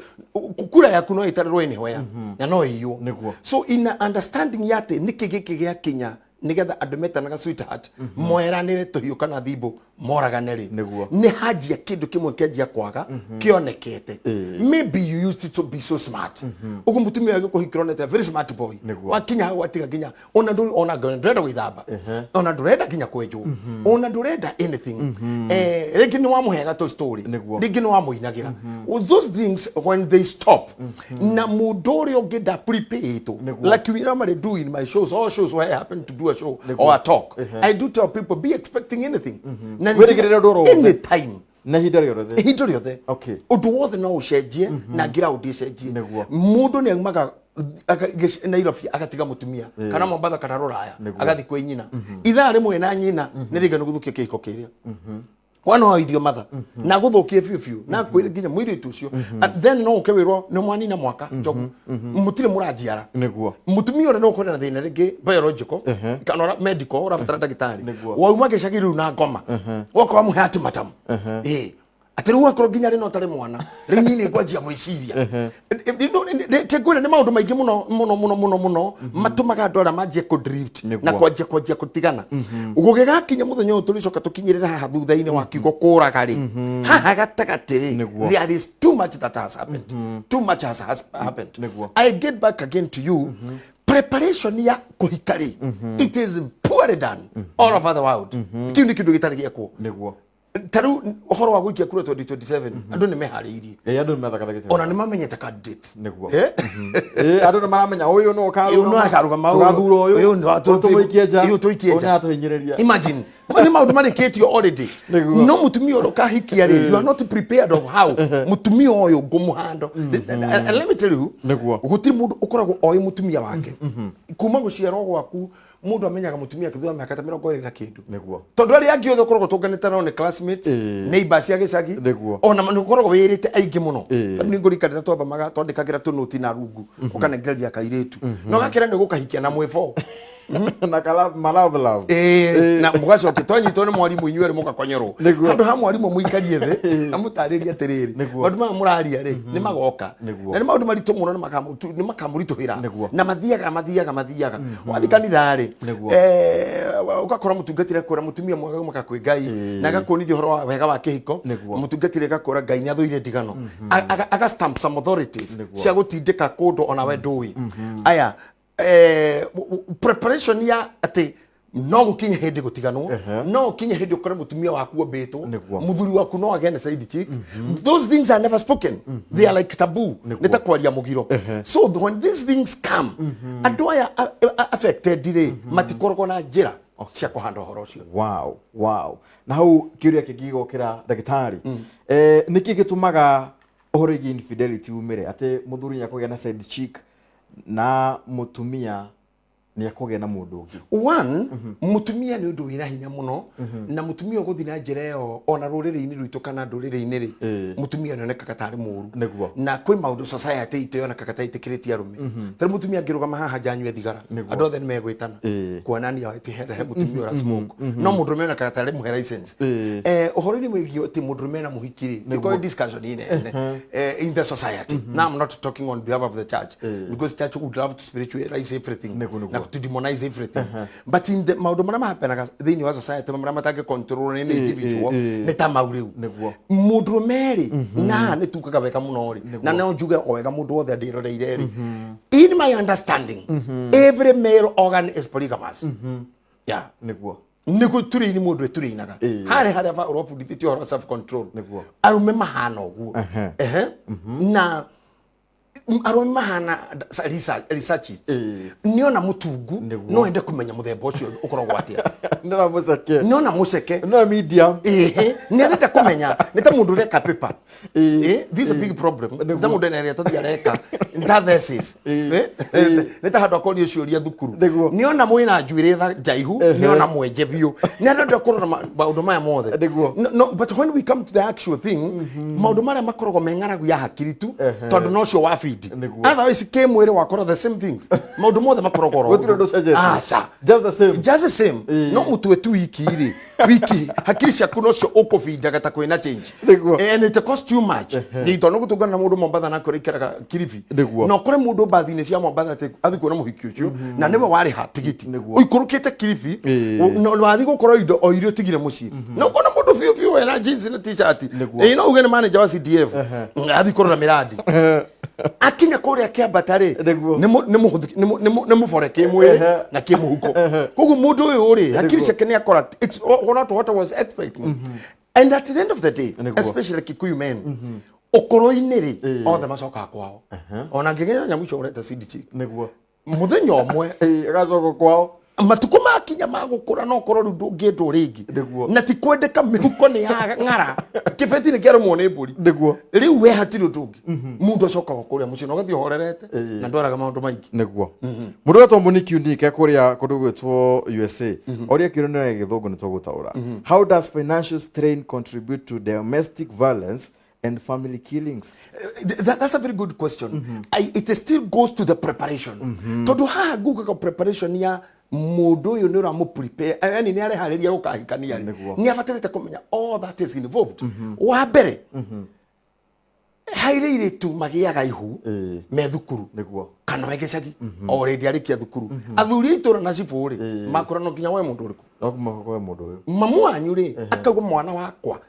kura yaku no ĩtarĩrwo anywhere na no ĩiywo. Nĩguo. So in a understanding ya atĩ nĩkĩ gĩkĩ gĩakinya Nĩgetha andũ metanaga sweetheart moeranĩre tũhiũ kana thimbo moragane rĩ, Nĩguo. nĩ hanjia kĩndũ kĩmwe kĩanjia kwaga kĩonekete. Maybe you used to be so smart ũguo, mũtumia agĩkũhikĩra onete a very smart boy. Nĩguo. Wakinya hau watiga nginya ona ndũrĩ ona ndũrenda gwĩthamba, ona ndũrenda nginya kwenjwo, ona ndũrenda anything. Rĩngĩ nĩ wamũheaga tũ story, Nĩguo. rĩngĩ nĩ wamũinagĩra. Those things, when they stop na mũndũ ũrĩa ũngĩ nda prepaid, Nĩguo. like we normally do in my shows, all shows where I happen to do a show Nĩguo. or a talk, I do tell people, be expecting anything na Wĩrĩgĩrĩre ũndũ oro wothe. Anytime. Na ihinda rĩothe. Ihinda rĩothe. Ũndũ wothe no ũcenjie na ground ĩcenjie. Nĩguo. Mũndũ nĩ aumaga Nairobi agatiga mũtumia kana Mombatha kana Rũraya, Nĩguo. agathiĩ kwĩ nyina ithaa rĩmwe na nyina nĩ rĩiganu gũthũkia kĩhiko kĩrĩa wana waithio matha na gũthũkie biũ biũ na kwĩre nginya mũirĩtu ũcio. And then no ũke wĩrwo nĩ mwanina mwaka njogu mũtirĩ mũranjiara. Nĩguo. Mũtumia ũrĩa no ũkorwo na thĩna rĩngĩ biological kana medical, ũrabatara ndagĩtarĩ. Nĩguo. Wauma gĩcagi rĩu na ngoma woka wamũhe atimatam ĩ atĩ rĩu akorwo nginya rĩ no tarĩ mwana rĩu niĩ nĩ ngwanjia gwĩciria. Kĩngwĩra nĩ maũndũ maingĩ mũno mũno mũno mũno mũno matũmaga andũ arĩa manjie kũ drift Nĩguo. na kwanjia kũtigana gũgĩgakinya mũthenya ũyũ tũrĩcoka tũkinyĩrĩra haha thutha-inĩ wa kiugo kũraga rĩ, haha gatagatĩ rĩ, Nĩguo. there is too much that has happened. Too much has happened. Nĩguo. I get back again to you. Preparation ya kũhika rĩ, it is poorly done all over the world. Kĩu nĩ kĩndũ gĩtarĩ gĩekwo. Nĩguo. Ta rĩu ũhoro wa gũikia kura 2027, andũ nĩ meharĩirie. Ĩ, andũ nĩ methakathagĩte. Ona nĩ mamenyete candidate. Nĩguo. Eh? Ĩ, andũ nĩ maramenya ũyũ nĩ Ũyũ no akarũgama, ũyũ- tũgathura ũyũ, ũyũ nĩ wa- ũyũ tũmũikie nja, ũyũ tũikie ũyũ nja. nĩ atũhinyĩrĩria. Imagine, nĩ maũndũ marĩkĩtio already. Nĩguo. No mũtumia ũrĩa ũkahikia rĩ, you are not prepared of how mũtumia ũyũ ngũmũhando. And let me tell you, Nĩguo. gũtirĩ mũndũ ũkoragwo oĩ mũtumia wake kuma gũciarwo gwaku. Mũndũ amenyaga mũtumia akĩthura mĩaka ta 20 na kĩndũ. Nĩguo. Tondũ arĩa angĩ othe ũkoragwo tũnganĩte nao nĩ classmates, neighbors cia gĩcagi. Nĩguo. Ona nĩ ũkoragwo wĩrĩte aingĩ mũno. Tondũ nĩ ngũririkana twathomaga twandĩkagĩra tũnũti na rungu ũkanengereria kairĩtu na ũgakĩra nĩ ũgũkahikia na mwĩbo. Na kala malove love. Ĩĩ, na mũgacokia twanyitwo nĩ mwarimũ inyuĩ erĩ mũgakonyorwo. Nĩguo. Handũ ha mwarimũ mũikarie thĩ na mũtarĩrie atĩrĩrĩ, Nĩguo. maũndũ maya mũraria rĩ nĩ magoka Nĩguo. na nĩ maũndũ maritũ mũno, nĩ makamũritũhĩra. Nĩguo. Na mathiaga mathiaga mathiaga wathiĩ kanitha rĩ, Nĩguo. ũgakora mũtungatĩri akwĩra mũtumia mwega umaga kwĩ Ngai na agakuonithia ũhoro wa wega wa kĩhiko. Nĩguo. Mũtungatĩri agakwĩra Ngai nĩ athũire ndigano. Aga stamp some authorities Nĩguo. cia gũtindĩka kũndũ ona we ndũĩ aya. Preparation ya atĩ no gũkinye hĩndĩ gũtiganwo, no gũkinye hĩndĩ ũkore mũtumia waku ombĩtwo, Nĩguo. mũthuri waku no agĩe na side chick, those things are never spoken. They are like taboo. Nĩguo. Nĩ ta kwaria mũgiro. So when these things come, andũ aya affected rĩ matikoragwo na njĩra cia kũhanda ũhoro ũcio. Wow, na hau kĩũria kĩngĩ gĩgokĩra, ndagĩtarĩ, nĩkĩ gĩtũmaga ũhoro wĩgiĩ infidelity umĩre, atĩ mũthuri nĩ akũgĩa na side chick na mũtumia nĩ akũgĩa na mũndũ ũngĩ? One, mũtumia nĩ ũndũ wĩna hinya mũno na mũtumia ũgũthiĩ na njĩra ĩyo ona rũrĩrĩ-inĩ rwitũ kana ndũrĩrĩ-inĩ rĩ, mũtumia nĩonekaga tarĩ mũũru. Nĩguo. Na kwĩ maũndũ society itũ yonekaga ta ĩtĩkĩrĩtie arũme. Tarĩ mũtumia angĩrũgama haha nja anyue thigara, andũ othe nĩ megwĩtana kuonania atĩ he mũtumia ũra smoke, no mũndũrũme onekaga tarĩ mũhe license. Ũhoro-inĩ wĩgiĩ atĩ mũndũrũme na mũhiki rĩ, nĩ kũrĩ discussion inene in the society. Now I'm not talking on behalf of the church, because church would love to spiritualize everything Nĩguo, nĩguo. na to demonize everything, but in the maũndũ marĩa mahapenaga thĩinĩ wa society marĩa matangĩ control nĩ individual nĩ ta mau rĩu. Nĩguo. Mũndũrũme rĩ, na nĩ tukaga wega mũno rĩ, na no njuge o wega mũndũ wothe ndĩroreire rĩ, in my understanding, every male organ is polygamous, yeah. Nĩguo. Nĩ gũturĩini mũndũ ĩturĩinaga harĩa harĩa ũrabundithĩtio ũhoro wa self control. Nĩguo. Arũme mahana ũguo. Ehe. Na arũme mahana researchists. Nĩona mũtungu Nĩguo. no ende kũmenya mũthemba ũcio ũkoragwo atĩa. Nĩona mũceke. Nĩona mũceke. No medium. Ĩhĩ, nĩ arenda kũmenya nĩ ta mũndũ ũreka paper. This is a big problem. Nĩ ta mũndũ ena iratathi areka nĩ ta thesis. Nĩ ta handũ akorio ciũria thukuru. Nĩguo. Nĩona mwĩna njuĩrĩ njaihu, nĩona mwenje biũ, nĩ arenda kũrora maũndũ maya mothe. Nĩguo. No, no, but when we come to the actual thing, maũndũ marĩa makoragwo me ng'aragu ya hakiri tu tondũ nocio wa feed. kũbindi. Otherwise kĩmwĩrĩ wakora the same things. Maũndũ mothe makoragwo oro. Gũtirĩ ũndũ ũcenjetie. Aca. Just the same. Just the same. No mũtwe tu wiki rĩ. Wiki hakiri ciaku nocio ũkũbindaga ta kwĩna change. Nĩguo. And it costs too much. Nĩ tondũ gũtũngana na mũndũ Mombatha na kũrĩa ikaraga Kilifi. Nĩguo. Na ũkore mũndũ mbathi-inĩ cia Mombatha atĩ athiĩ kuona mũhiki ũcio na nĩwe warĩha tigiti. Nĩguo. Ũikũrũkĩte Kilifi na wathiĩ gũkora indo o iria ũtigire mũciĩ. Na ũkona mũndũ biũ biũ ena jeans na t-shirt. Nĩguo. Ĩĩ no uge nĩ manager wa CDF. Athiĩ kũrora mĩrandi. Akinya kũrĩa kĩambata rĩ Nĩguo. nĩ mũbore kĩmwĩrĩ na kĩmũhuko. Koguo mũndũ ũyũ rĩ hakiri ciake nĩ akora it's not what I was expecting. And at the end of the day, Nĩguo. especially Kikuyu men, ũkũrũ-inĩ rĩ othe macokaga kwao. Ona ngĩgĩa nyamũ icio ũreta seed chick. Nĩguo. Mũthenya ũmwe Agacoka kwao. matukũ makinya ma gũkũra no ũkorwo rĩu ndũngĩendwo rĩngĩ. Nĩguo. Na ti kwendeka mĩhuko nĩ ya ng'ara kĩbeti nĩ kĩarũmwo nĩ mbũri. Nĩguo. Rĩu we hatirĩ ũndũ ũngĩ mũndũ acokaga kũrĩa mũciĩ na ũgathiĩ ũhorerete na ndwaraga maũndũ maingĩ. Nĩguo. Mũndũ wetwo Monique Unique kũrĩa kũndũ gwĩtwo USA oria kĩũria nĩ gĩthũngũ nĩ tũgũtaũra. How does financial strain contribute to domestic violence and family killings? That's a very good question. It still goes to the preparation. Tondũ haha ngugaga preparation ya mũndũ ũyũ nĩ ũramũ prepare, yani nĩ areharĩria gũkahikania rĩ Nĩguo. nĩ abatarĩte kũmenya all that is involved. Wa mbere hairĩ airĩtu magĩaga ihu me thukuru Nĩguo. kana me gĩcagi o rĩndĩ arĩkia thukuru. Athuri a itũra na cibũ rĩ makũra no nginya we mũndũ ũrĩkũ No kuma kwa mũndũ ũyũ. mamu wanyu rĩ akauga mwana wakwa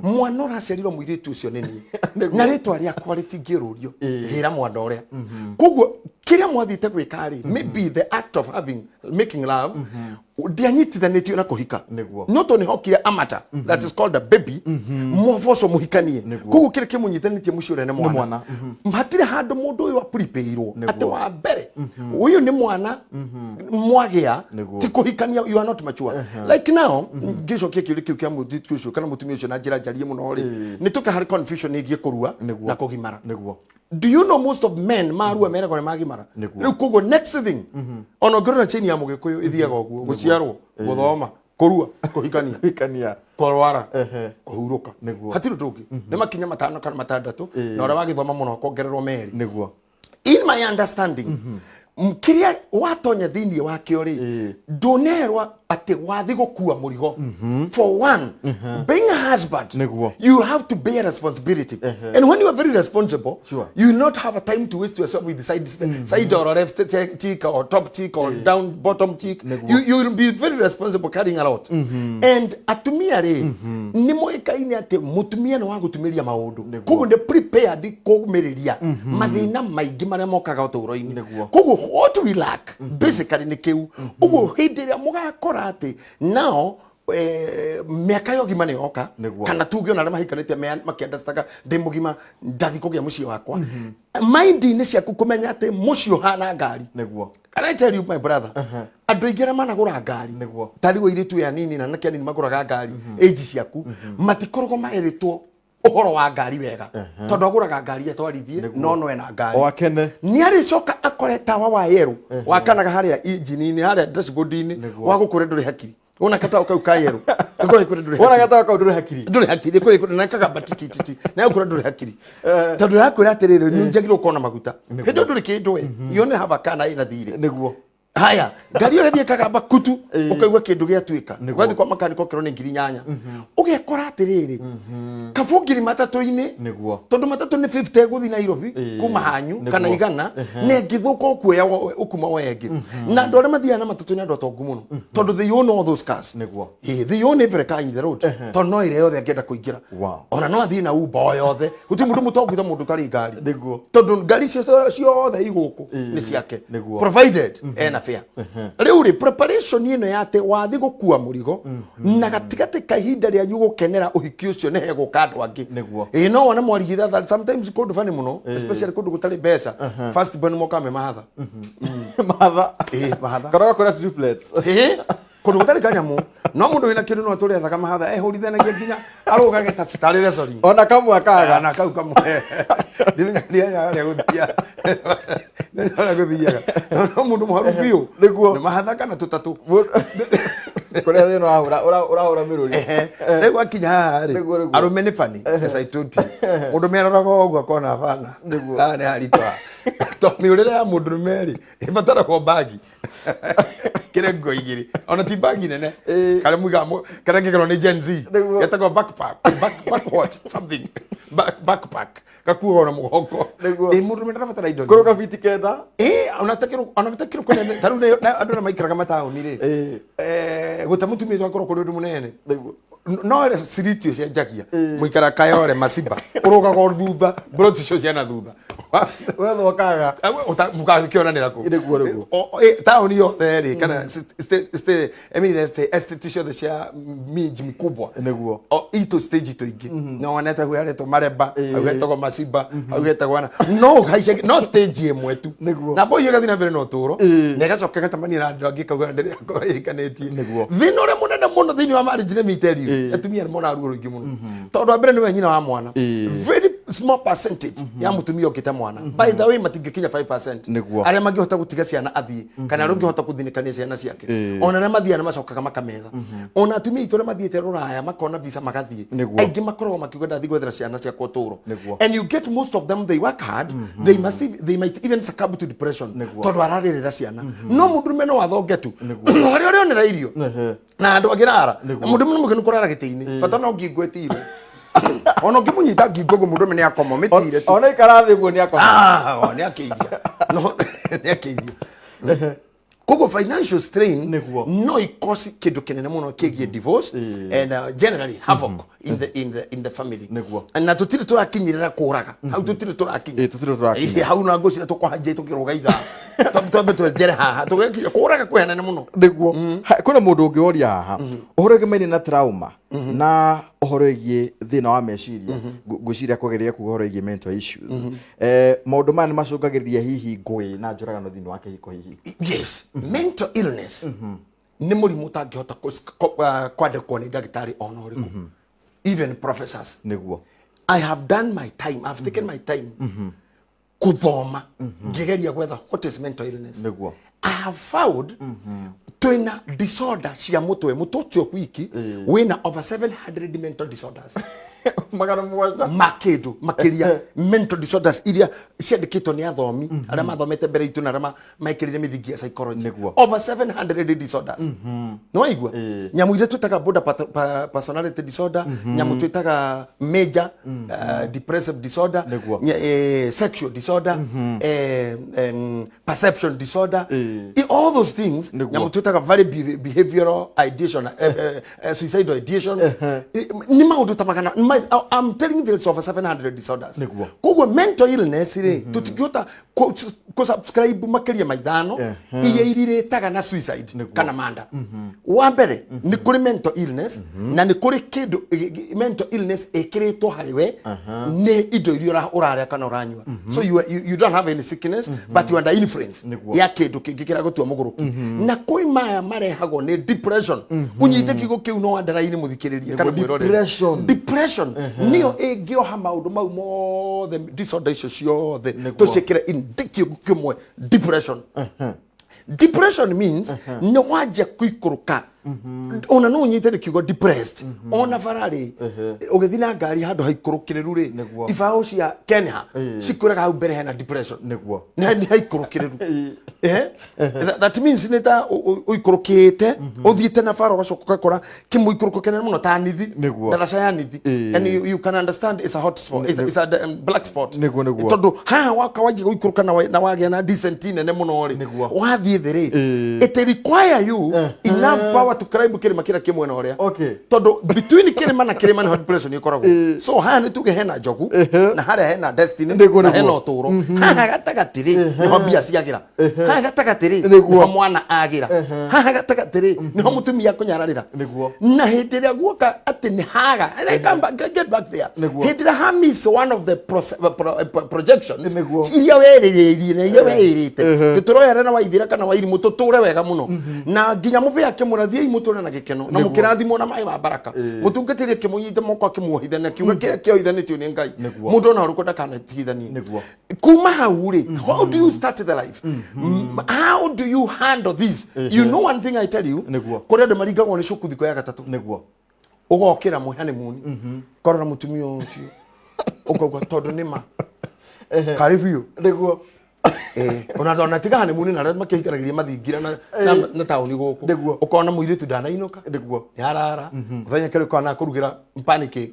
mwana ũraciarirwo mũirĩtu ũcio nĩ niĩ na rĩtwa rĩakwa rĩtingĩrũrio gĩra mwana ũrĩa. Koguo kĩrĩa mwathiĩte gwĩka rĩ maybe the act of having making love ndianyitithanĩtio na kũhika. Nĩguo. No tondũ nĩhokire amata that is called a baby mwobo ũcio mũhikanie. Koguo kĩrĩa kĩmũnyitithanĩtie mũciĩ ũrĩa nĩ mwana. Mwana. Hatirĩ handũ mũndũ ũyũ apripĩirwo Nĩguo. atĩ wa mbere ũyũ nĩ mwana mwagĩa Nĩguo. ti kũhikania, you are not mature. Like now ngĩcokia kĩũria kĩu kĩa mũthuri ũcio kana mũtumia ũcio na njĩra njarie mũno rĩ nĩ tũka harĩ confusion ĩgiĩ kũrua Nĩguo. na kũgimara. Nĩguo. Do you know most of men marua meragwo nĩ magimara? Nĩguo. Rĩu koguo next thing ona ũngĩrora chain ya mũgĩkũyũ ĩthiaga ũguo gũciarwo gũthoma kũrua kũhikania Kũhikania. kũrwara kũhurũka. Nĩguo. Hatirĩ ũndũ ũngĩ nĩ makinya matano kana matandatũ na ũrĩa wagĩthoma mũno akongererwo merĩ. Nĩguo. In my understanding kĩrĩa watonya thĩinĩ wakĩo rĩ ndũnerwo atĩ wathi gũkua mũrigo. For one, being a husband Nĩguo. you have to bear responsibility. And when you are very responsible, Sure. you will not have a time to waste yourself with the side, side or left cheek or top cheek or down bottom cheek. You will be very responsible carrying a lot. And atumia rĩ nĩ moĩkaine atĩ mũtumia nĩ wa gũtumĩria maũndũ. Koguo nĩ prepared kũmĩrĩria mathĩna maingĩ marĩa mokaga ũtũũro-inĩ. Nĩguo. Koguo what we lack basically nĩ kĩu. Ũguo hĩndĩ ĩrĩa mũgakora atĩ nao mĩaka ya ũgima nĩ yoka Nĩguo. kana tuge ona arĩa mahikanĩtie makĩandastaga ndĩ mũgima ndathi kũgĩa mũciĩ wakwa mind-inĩ ciaku kũmenya atĩ mũciĩ ũhana ngari. Nĩguo. Can I tell you my brother, andũ aingĩ arĩa managũra ngari Nĩguo. ta rĩu airĩtu aya anini na anake anini magũraga ngari age ciaku matikoragwo maerĩtwo ũhoro wa ngari wega tondũ agũraga ngari atwarithie no ena ngari O akene. nĩ arĩcoka akore tawa wa yerũ wakanaga harĩa injini-inĩ harĩa dashboard-inĩ Nĩguo. wa gũkũra ndũrĩ hakiri wona katawa kau ka yerũ gũkũra ndũrĩ Wona hakiri gatawa kau ndũrĩ hakiri. ndũrĩ hakiri kũrĩ na kagamba titititi na gũkũra ndũrĩ hakiri tondũ ĩrakwĩra atĩrĩrĩ nĩ njagĩrĩirwo gũkorwo na maguta hĩndĩ ĩyo ndũrĩ kĩndũ we you only have a car na ĩna thirĩ. Nĩguo. Haya ngari ĩyo ĩrathiĩ ĩkagamba kutu ũkaigua kĩndũ gĩatuĩka ũgathiĩ kwa makanika ũkerwo nĩ 8,000 ũgekora atĩrĩrĩ kabũ 3,000-inĩ Nĩguo. tondũ matatũ nĩ 50 gũthiĩ Nairobi kuma hanyu Nĩguo. kana 100 na ĩngĩthũka ũkuoya ũkuma woya ĩngĩ na andũ arĩa mathiaga na matatũ nĩ andũ atongu mũno tondũ they own all those cars. Nĩguo. Ĩĩ, they own every car in the road tondũ no ĩrĩa yothe angĩenda kũingĩra. Wow. Ona no athiĩ na Uber o yothe gũtirĩ mũndũ mũtongu ta mũndũ ũtarĩ ngari Nĩguo. tondũ ngari icio ciothe igũkũ nĩ ciake Nĩguo. provided ena fare. Rĩu rĩ preparation ĩno ya atĩ wathi gũkua mũrigo na gatagatĩ ka ihinda rĩanyu gũkenera ũhiki ũcio nĩ hegũka andũ angĩ. Nĩguo. Ĩĩ no wone mwarigitha sometimes kũndũ bani mũno especially kũndũ gũtarĩ mbeca first born moka me mahatha. Mahatha. Ĩĩ mahatha. Kana ũgakora triplets. Ĩĩ kũndũ gũtarĩ kanyamũ no mũndũ wĩna kĩndũ no atũre ethaga mahatha ehũrithanagia nginya Arugage ta tarĩ wrestling. Ona kamwe akaga. Na kau kamwe. Ndimenya rĩa gũthia. Nĩ gũthiaga. No mũndũ mũharu biũ. Nĩguo. Nĩ mahathaka na tũtatũ. Kũrĩa thĩna ũrahũra mĩrũri. Rĩu akinya haha rĩ, arũme nĩ funny, as I told you. Mũndũ meroraga ũguo akona bana. Haha nĩ haritũha. Tondũ mĩũrĩre ya mũndũrũme rĩ, ĩbataragwo bagi. Kĩrĩ ngo igĩrĩ. Ona ti bagi nene. Karĩa muigaga karĩa ngĩkerwo nĩ Gen Z. Getagwo backpack, backwatch, something. Backpack. Gakuagwo na mũgongo. Ĩ mũndũrũme ndarabatara indo. Kũrũ kabiti kenda. Ĩ ona takĩrũ kũnene. Ta rĩu andũ arĩa maikaraga mataũni rĩ. Gũte mũtumia twakorwo kũrĩ ũndũ mũnene. No ciriti ũcenjagia. Mũikara Kayole Masiba. Ũrũgaga thutha, mburoti icio ciana thutha. Wethokaga. Mũgakĩonanĩra kũ? Nĩguo nĩguo. Taũni yothe rĩ, kana estate ciothe cia miji mikubwa. Nĩguo. Itũ stage itũ ingĩ. No wonete hau haretwo Mareba, hau hetagwo Masiba, hau hetagwo ana. No ũhaice no stage ĩmwe tu. Nĩguo. Na boy ĩgathiĩ na mbere na ũtũũro. Na ĩgacoka ĩgacemania na andũ angĩ ĩkauga ndĩrĩ ĩhikanĩtie. Nĩguo. Thĩna ũrĩa mũnene mũno thĩinĩ wa marriage let me tell you, atumia nĩ monaga ruo rũingĩ mũno. Tondũ wa mbere nĩwe nyina wa mwana. Very small percentage ya mũtumia ũngĩte mwana. By the way matingĩkinya 5%. Nĩguo. Arĩa mangĩhota gũtiga ciana athiĩ kana arĩa ũngĩhota gũthinĩkania ciana ciake. Ona arĩa mathiaga nĩ macokaga makametha. Ona atumia aitũ arĩa mathiĩte rũraya makona visa magathiĩ. Aingĩ makoragwo makiuga ndathiĩ gwethera ciana ciakwa ũtũũro. And you get most of them, they work hard, they might even succumb to depression. Tondũ ararĩrĩra ciana. No mũndũrũme no athonge tu. Harĩa ũrĩonera irio. Na andũ angĩrara. Na mũndũrũme nĩ mũkenu kũrara gĩtĩ-inĩ. Bata no ngingo ĩtirwo. Ona ũngĩmũnyita ngingo ũguo mũndũrũme nĩ akoma mĩtire tu. Ona ikara thĩ ũguo nĩ akoma. Nĩ akĩiria. No nĩ akĩiria. Koguo financial strain no ikosi kĩndũ kĩnene mũno kĩgiĩ divorce and generally havoc in the family. Na tũtirĩ tũrakinyĩrĩra kũraga. Hau tũtirĩ tũrakinya. Tũtirĩ tũrakinya. Hau na ngũcira tũkũhanjia tũkĩrũga ithaa. Twambe twenjere haha. Tũgĩkinya kũraga kwĩ hanene mũno. Nĩguo. Kwĩna mũndũ ũngĩ woria haha. Ũhoro wĩgiĩ na trauma na ũhoro wĩgiĩ thĩna wa meciria. Ngwĩciria kwagĩrĩire kuga ũhoro wĩgiĩ mental issues. Maũndũ maya nĩ macũngagĩrĩria hihi ngũĩ na njũragano thĩinĩ wa kĩhiko hihi. Yes. Mental illness nĩ mũrimũ ũtangĩhota kwandĩkwo nĩ ndagĩtarĩ ona ũrĩkũ. Even professors. Nĩguo. I have done my time. I've taken my time. Kũthoma. Ngĩgeria gwetha what is mental illness. Nĩguo. I have found twina disorder cia mũtwe mũtwe ũcio wiki wina over 700 mental disorders. Magana mũgwanja. Makĩndũ makĩria mental disorders iria ciandĩkĩtwo nĩ athomi arĩa mathomete mbere itũ na arĩa maĩkĩrire mĩthingi ya psychology. Over 700 disorders. Nĩ waigua? Nyamũ iria twĩtaga border personality disorder, nyamũ twĩtaga major depressive disorder, sexual disorder, perception disorder, all those things. Nyamũ twĩtaga very behavioral ideation, suicidal ideation. Nĩ maũndũ ta magana. I'm telling you there's over 700 disorders. Koguo mental illness rĩ, tũtingĩhota kũ-subscribe makĩria ma ithano iria irirĩtaga na suicide kana manda. Wa mbere nĩ kũrĩ mental illness na nĩ kũrĩ kĩndũ mental illness ĩkĩrĩtwo harĩ we nĩ indo iria ũrarĩa kana ũranyua. So you don't have any sickness but you are under influence ya kĩndũ kĩngĩ kĩragũtua mũgũrũki. Na kwĩ maya marehagwo nĩ depression. Ũnyite kiugo kĩu no underline mũthikĩrĩria kana mwĩroreri. Depression nĩyo ĩngĩoha maũndũ mau mothe disorder icio ciothe tũciĩkĩre in kiugo kĩmwe depression. Depression means nĩ wanjia kũikũrũka. Ona no ũnyite nĩ kiugo depressed. Ona bara rĩ, ũgĩthiĩ na ngari handũ haikũrũkĩrĩru rĩ, ibaũ cia Kenya cikwĩraga hau mbere hena depression. Nĩ haikũrũkĩrĩru. That means nĩ ta ũikũrũkĩte, ũthiĩte na bara ũgacoka ũgakora kĩmũikũrũko kĩnene mũno ta nithi, ndaraca ya nithi. And you can understand it's a hot spot, it's a black spot. Tondũ haha waka wanjia gũikũrũka na wagĩa na decent nene mũno rĩ, wathiĩ thĩ rĩ, it require you enough power to climb kĩrĩma kĩrĩa kĩ mwena ũrĩa. Tondũ between kĩrĩma na kĩrĩma nĩho depression ĩkoragwo. So haha nĩ tuge hena njogu na harĩa hena destiny na hena ũtũũro. Haha gatagatĩ rĩ nĩho mbia ciagĩra. Haha gatagatĩ rĩ nĩho mwana agĩra. Haha gatagatĩ rĩ nĩho mũtumia akũnyararĩra. Na hĩndĩ ĩrĩa guoka atĩ nĩ haga, and I come back, get back there. Hĩndĩ ĩrĩa ha miss one of the projections iria werĩrĩirie na iria weĩrĩte, tũtũroyana na waithira kana wairimũ tũtũre wega mũno. Na nginya mũbĩa akĩmwĩra Thiĩi mũtũre na gĩkeno na mũkĩrathimwo na maĩ ma baraka. Mũtungatĩri akĩmũnyita moko akĩmuohithania, akiuga kĩrĩa kĩohithanĩtio nĩ Ngai mũndũ ona ũrĩkũ ndakanatigithanie. Kuma hau rĩ, how do you start the life? How do you handle this? You know one thing I tell you, kũrĩ andũ maringagwo nĩ cuku thikũ ya gatatũ. Ũgokĩra mwĩ honeymoon, korora mũtumia ũcio ũkauga tondũ nĩ ma karĩ biũ. Ona tiga honeymoon na arĩa makĩhikanagĩria mathingira na taũni gũkũ. Ũkona mũirĩtu ndanainũka, nĩ arara mũthenya kerĩ, ũkona akũrugĩra pancake.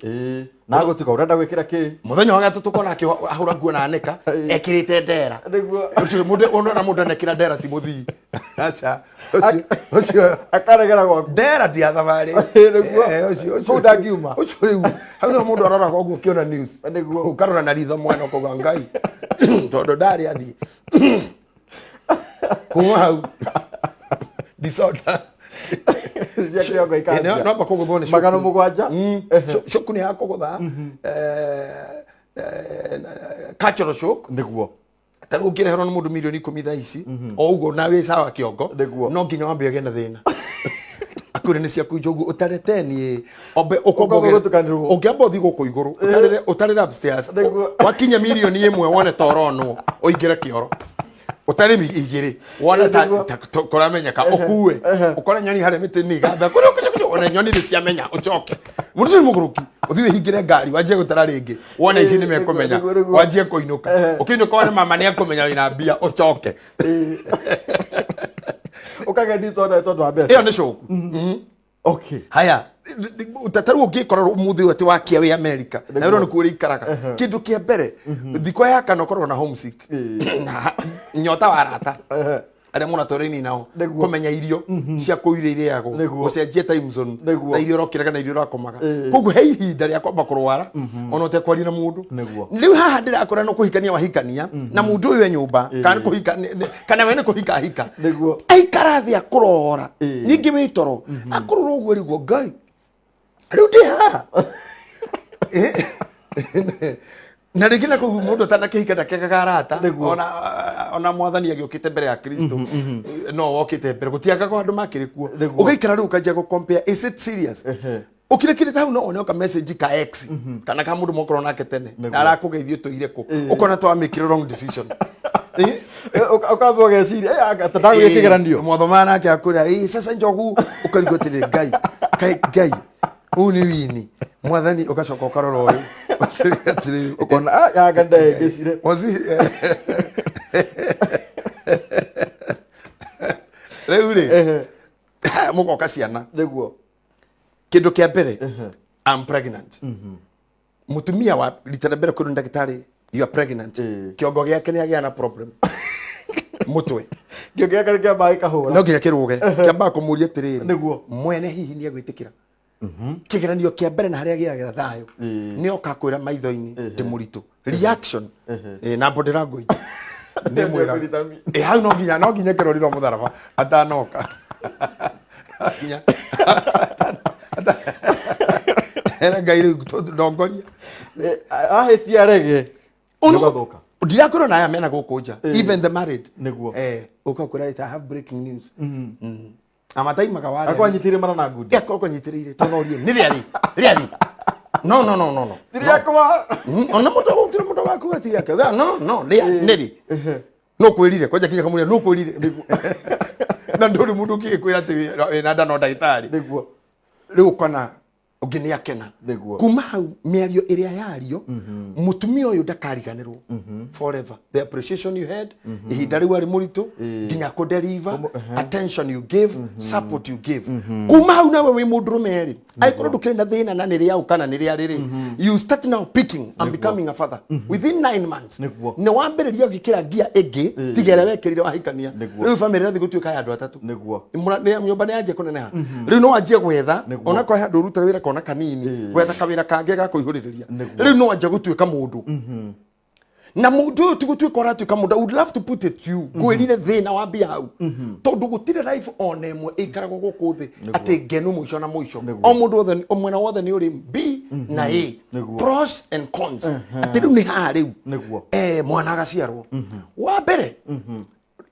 Na gũtuka ũrenda gwĩkĩra kĩ? Mũthenya wa gatatũ ũkona ahũra nguo na anĩka ekĩrĩte ndera. Ũcio mũndũ ona mũndũ anekĩra ndera ti mũthii, aca, ũcio Akaregera gwaku. Ndera ti ya thabarĩ. Ũcio Kũu ndangiuma. Ũcio rĩu hau nĩho mũndũ aroraga ũguo ũkĩona news. Ũkarora na ritho mwena ũkauga Ngai tondũ ndarĩ athiĩ kuma hau disorder cia kĩongo ikanjia. No kũgũthwo nĩ Magana cuku. 7. Cuku nĩ ya kũgũtha, cultural shock. Ta rĩu ũngĩreherwo nĩ mũndũ mirioni 10 thaa ici o ũguo na wĩ sawa kĩongo, no nginya wambe ũgĩe na thĩna akwĩre nĩ ciaku njogu ũtare teni ombe Ũkwamba gũtukanĩrwo. Ũngĩamba ũthiĩ gũkũ igũrũ ũtarĩre upstairs. Wakinya mirioni 1 wone ta ũronwo, ũingĩre kĩoro ũtarĩ 2 wone ta kũramenyeka, ũkue ũkore nyoni harĩa mĩtĩ-inĩ igatha kũrĩa kũrĩa, one nyoni nĩ ciamenya, ũcoke mũndũ ũcio nĩ mũgũrũki, ũthiĩ wĩhingĩre ngari wanjie gũtara rĩngĩ wone ici nĩ mekũmenya. Wanjie kũinũka, ũkĩinũka wone mama nĩ akũmenya wĩna mbia, ũcoke. Ũkagĩa disorder tondũ wa mbeca. Ĩyo nĩ coku. Haya, ta rĩu ũngĩkora ũmũthĩ ũyũ atĩ wakia wĩ America na wĩrwo nĩkuo ũrĩikaraga, kĩndũ kĩa mbere thikũ ya kana ũkorwo na homesick, nyota wa arata arĩa mũratwarani nao, kũmenya irio cia kũu iria irĩagwo, gũcenjia time zone, na iria ũrokĩraga na iria ũrakomaga. Koguo he ihinda rĩa kwamba kũrwara ona ũtekwaria na mũndũ. Rĩu haha ndĩrakora no kũhikania wahikania na mũndũ ũyũ e nyũmba kana nĩ kũhika kana we nĩ kũhika ahika, aikara thĩ akũrora, ningĩ wĩ toro akũrora ũguo rĩguo Ngai rĩu ndĩ haha. Na rĩngĩ na kũu mũndũ atanakĩhika ndakĩagaga arata. Ona mwathani agĩũkĩte mbere ya Kristo no wokĩte mbere gũtiagaga andũ makĩrĩ kuo. Ũgaikara rĩu ũkanjia gũ compare, is it serious? Ũkirekirĩte hau no one oka message ka ex kana ka mũndũ mokorwo nake tene arakũgeithia ũtũire kũ, ũkona twamĩkire wrong decision. Ũkamba ũgeciria, "Eh, ta ndagwĩka kĩgeranio." Mwathoma nake akwĩra, "Ĩ, sasa njogu," ũkarigwo atĩrĩ, Ngai kai Ngai ũyũ nĩ wini mwathani, ũgacoka ũkarora ũyũ ũkĩrĩa atĩrĩrĩ. Ũkona, "Ah, yanga ndahĩngĩcire." Rĩu rĩ, mũgoka ciana. Kĩndũ kĩa mbere, I'm pregnant. Mũtumia wa rita rĩa mbere kwĩrwo nĩ ndagĩtarĩ, "You are pregnant," kĩongo gĩake nĩ agĩa na problem mũtwe. Kĩongo gĩake nĩ kĩambaga gĩkahũra. No nginya kĩrũge, kĩambaga kũmũria atĩrĩrĩ, mwene hihi nĩ egwĩtĩkĩra kĩgeranio kĩa mbere na harĩa agĩagĩra thayũ nĩ oka kwĩra maitho-inĩ ndĩ mũritũ, reaction. Na body language nĩ mwĩra. Nĩekũritami. Hau no nginya kĩrorirwo mũtharaba atanoka nginya era Ngai rĩu ndongoria. Ahĩtia rege nĩũgathũka. Ndirakwĩrwo na aya mena gũkũ nja, even the married. Ũka kwĩra, "I have breaking news." Amataimaga warĩa. Akorwo anyitĩrĩire mana na ngundi. Akorwo anyitĩrĩire tonorie nĩ rĩarĩ rĩarĩ no no no no no. Ti rĩakwa. Ona mũndũ gũtirĩ mũndũ waku ati yake no no rĩa nĩrĩ no kwĩrire kwanja kinya kamũria no kwĩrire na ndũrĩ mũndũ ũngĩgĩkwĩra atĩ wĩna nda no ndagĩtarĩ. Rĩu ũkona ũngĩ nĩ akena. Kuma hau mĩario ĩrĩa yario, mũtumia ũyũ ndakariganĩrwo forever, the appreciation you had ihinda rĩu arĩ mũritũ nginya kũ-deliver, attention you gave, support you gave. Kuma hau nawe wĩ mũndũrũme rĩ, angĩkorwo ndũkĩrĩ na thĩna na nĩ rĩaũ kana nĩ rĩa rĩrĩ, you start now picking and becoming a father within 9 months. Nĩ wambĩrĩria ũgĩkĩra ngia ĩngĩ tiga ĩrĩa wekĩrire wahikania. Rĩu famĩlĩ ĩrathiĩ gũtuĩka ya andũ atatũ. Nyũmba nĩ yanjia kũneneha, rĩu no wanjie gwetha ona kwa handũ ũrutaga wĩra kona kanini, gwetha kawĩra kangĩ ga kũihũrĩrĩria. Rĩu no wanjia gũtuĩka mũndũ na mũndũ ũyũ ti gũtuĩka ũratuĩka mũndũ. I would love to put it to you, ngwĩrire thĩna wambia hau tondũ gũtirĩ life ona ĩmwe ĩikaragwo gũkũ thĩ atĩ ngenu mũico na mũico. O mũndũ wothe, o mwena wothe nĩ ũrĩ B na A, pros and cons, atĩ rĩu nĩ haha rĩu. Mwana agaciarwo wa mbere.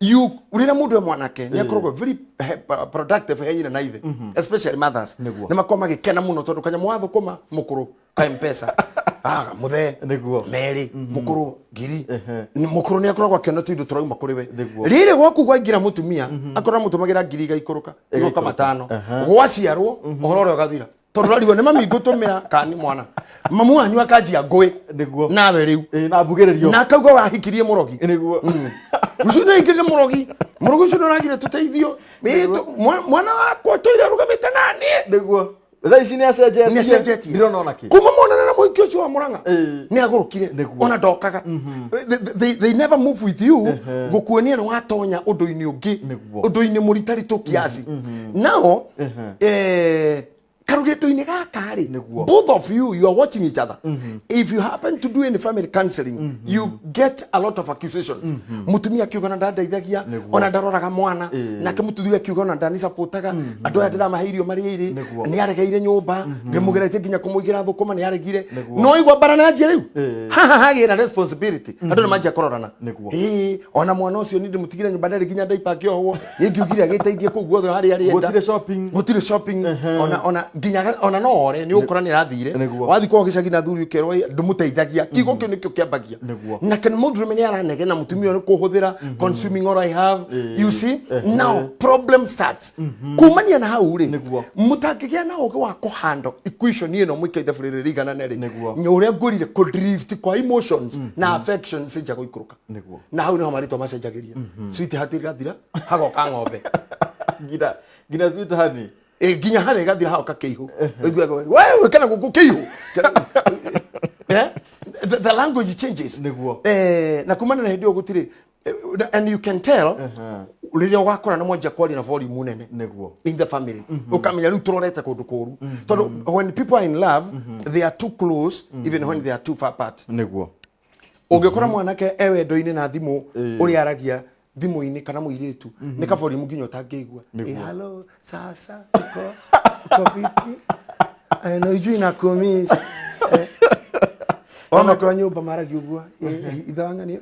You rĩrĩa mũndũ e mwanake nĩ akoragwo very productive he nyina na ithe, especially mothers. Nĩguo. Nĩ makoragwo magĩkena mũno tondũ kanyamũ wa thũkũma mũkũrũ ka Mpesa ah mũthee Nĩguo. merĩ mũkũrũ ngiri. Nĩ mũkũrũ nĩ akoragwo akĩona tũindo tũrauma kũrĩ we. Nĩguo. Rĩrĩ gwaku gwaingĩra mũtumia akorwo amũtũmagĩra ngiri igaikũrũka igoka matano, gwaciarwo ũhoro ũrĩa ũgathira tondũ ũrarigwo nĩ mami ngũtũmĩra kana nĩ mwana mamu wanyu akanjia ngũĩ. Nĩguo. Nawe rĩu Ĩĩ, na mbugĩrĩrio. Na akauga wahikirie mũrogi. Nĩguo. Ũcio nĩ aingĩrire mũrogi, mũrogi ũcio nĩ ũragire tũteithio. Mwana wakwa tũire arũgamĩte naniĩ. Nĩguo. Thaa ici nĩ acenjetie. Nĩ acenjetie. Ndirona ona kĩ. Kuma monana na mũhiki ũcio wa Mũrang'a nĩ agũrũkire. Nĩguo. Ona ndokaga. They never move with you gũkuonia nĩ watonya ũndũ-inĩ ũngĩ. Nĩguo. Ũndũ-inĩ mũritaritũ kiasi nao karugendo-inĩ gaka rĩ, Nĩguo. both of you, you are watching each other. If you happen to do any family counseling, you get a lot of accusations. Mutumia akiuga ona ndandeithagia, Nĩguo. ona ndaroraga mwana. Nake mũtuthuri akiuga ona ndanisapũtaga andũ aya ndĩramahe irio marĩa irĩ. Nĩguo. Nĩ aregeire nyũmba, ndĩmũgeretie nginya kũmũigĩra thũkũma nĩ aregire. Nĩguo. No igua mbara nanjia rĩu haha hagĩra responsibility, andũ nĩ manjia kũrorana. Nĩguo. Ĩĩ, ona mwana ũcio nĩ ndĩmũtigire nyũmba ndarĩ nginya ndaipa akĩohwo, nĩ ngiugire agĩteithie kũu guothe harĩa arĩenda. Gũtirĩ shopping. Gũtirĩ shopping. Ona nginya ona no ore nĩ ũgũkora nĩ arathire. Nĩguo. Wathiĩ kwao gĩcagi na thuri ũkerwo "Ĩ, ndũmũteithagia." Kiugo kĩu nĩkĩo kĩambagia. Nĩguo. Na kana mũndũrũme nĩ aranegena mũtumia ũyũ nĩ kũhũthĩra, consuming all I have. You see, now problem starts kumania na hau rĩ. Nĩguo. Mũtangĩgĩa na ũgĩ wa kũhandle equation ĩno mũikaire ithabu rĩrĩ rĩiganane rĩ, Nĩguo. nĩ ũrĩa ngwĩrire kũdrift kwa emotions na affections cia gũikũrũka. Nĩguo. Na hau nĩho marĩtwa macenjagĩria, sweet heart ĩgathira hagoka ng'ombe. Nginya sweet honey. Ĩ, nginya harĩa ĩgathira hagoka kĩihũ. Ũiguaga, we kana gũkũ kĩihũ. Eh? The language changes. Nĩguo. Na kumana na hĩndĩ ĩyo gũtirĩ and you can tell rĩrĩa ũgakora nĩ mwanjia kwaria na volume nene Nĩguo. in the family, ukamenya rĩu tũrorete kũndũ kũru, tondũ when people are in love, they are too close even when they are too far apart. Nĩguo. Ũngĩkora mwanake e wendo-inĩ na thimũ ũrĩa aragia thimũ-inĩ kana mũirĩtu nĩ kaborimu nginya ũtangĩigua. Nĩguo. Hello, sasa uko vipi? No ijui na kumiss. Ona nyũmba maragia ũguo, ithang'ania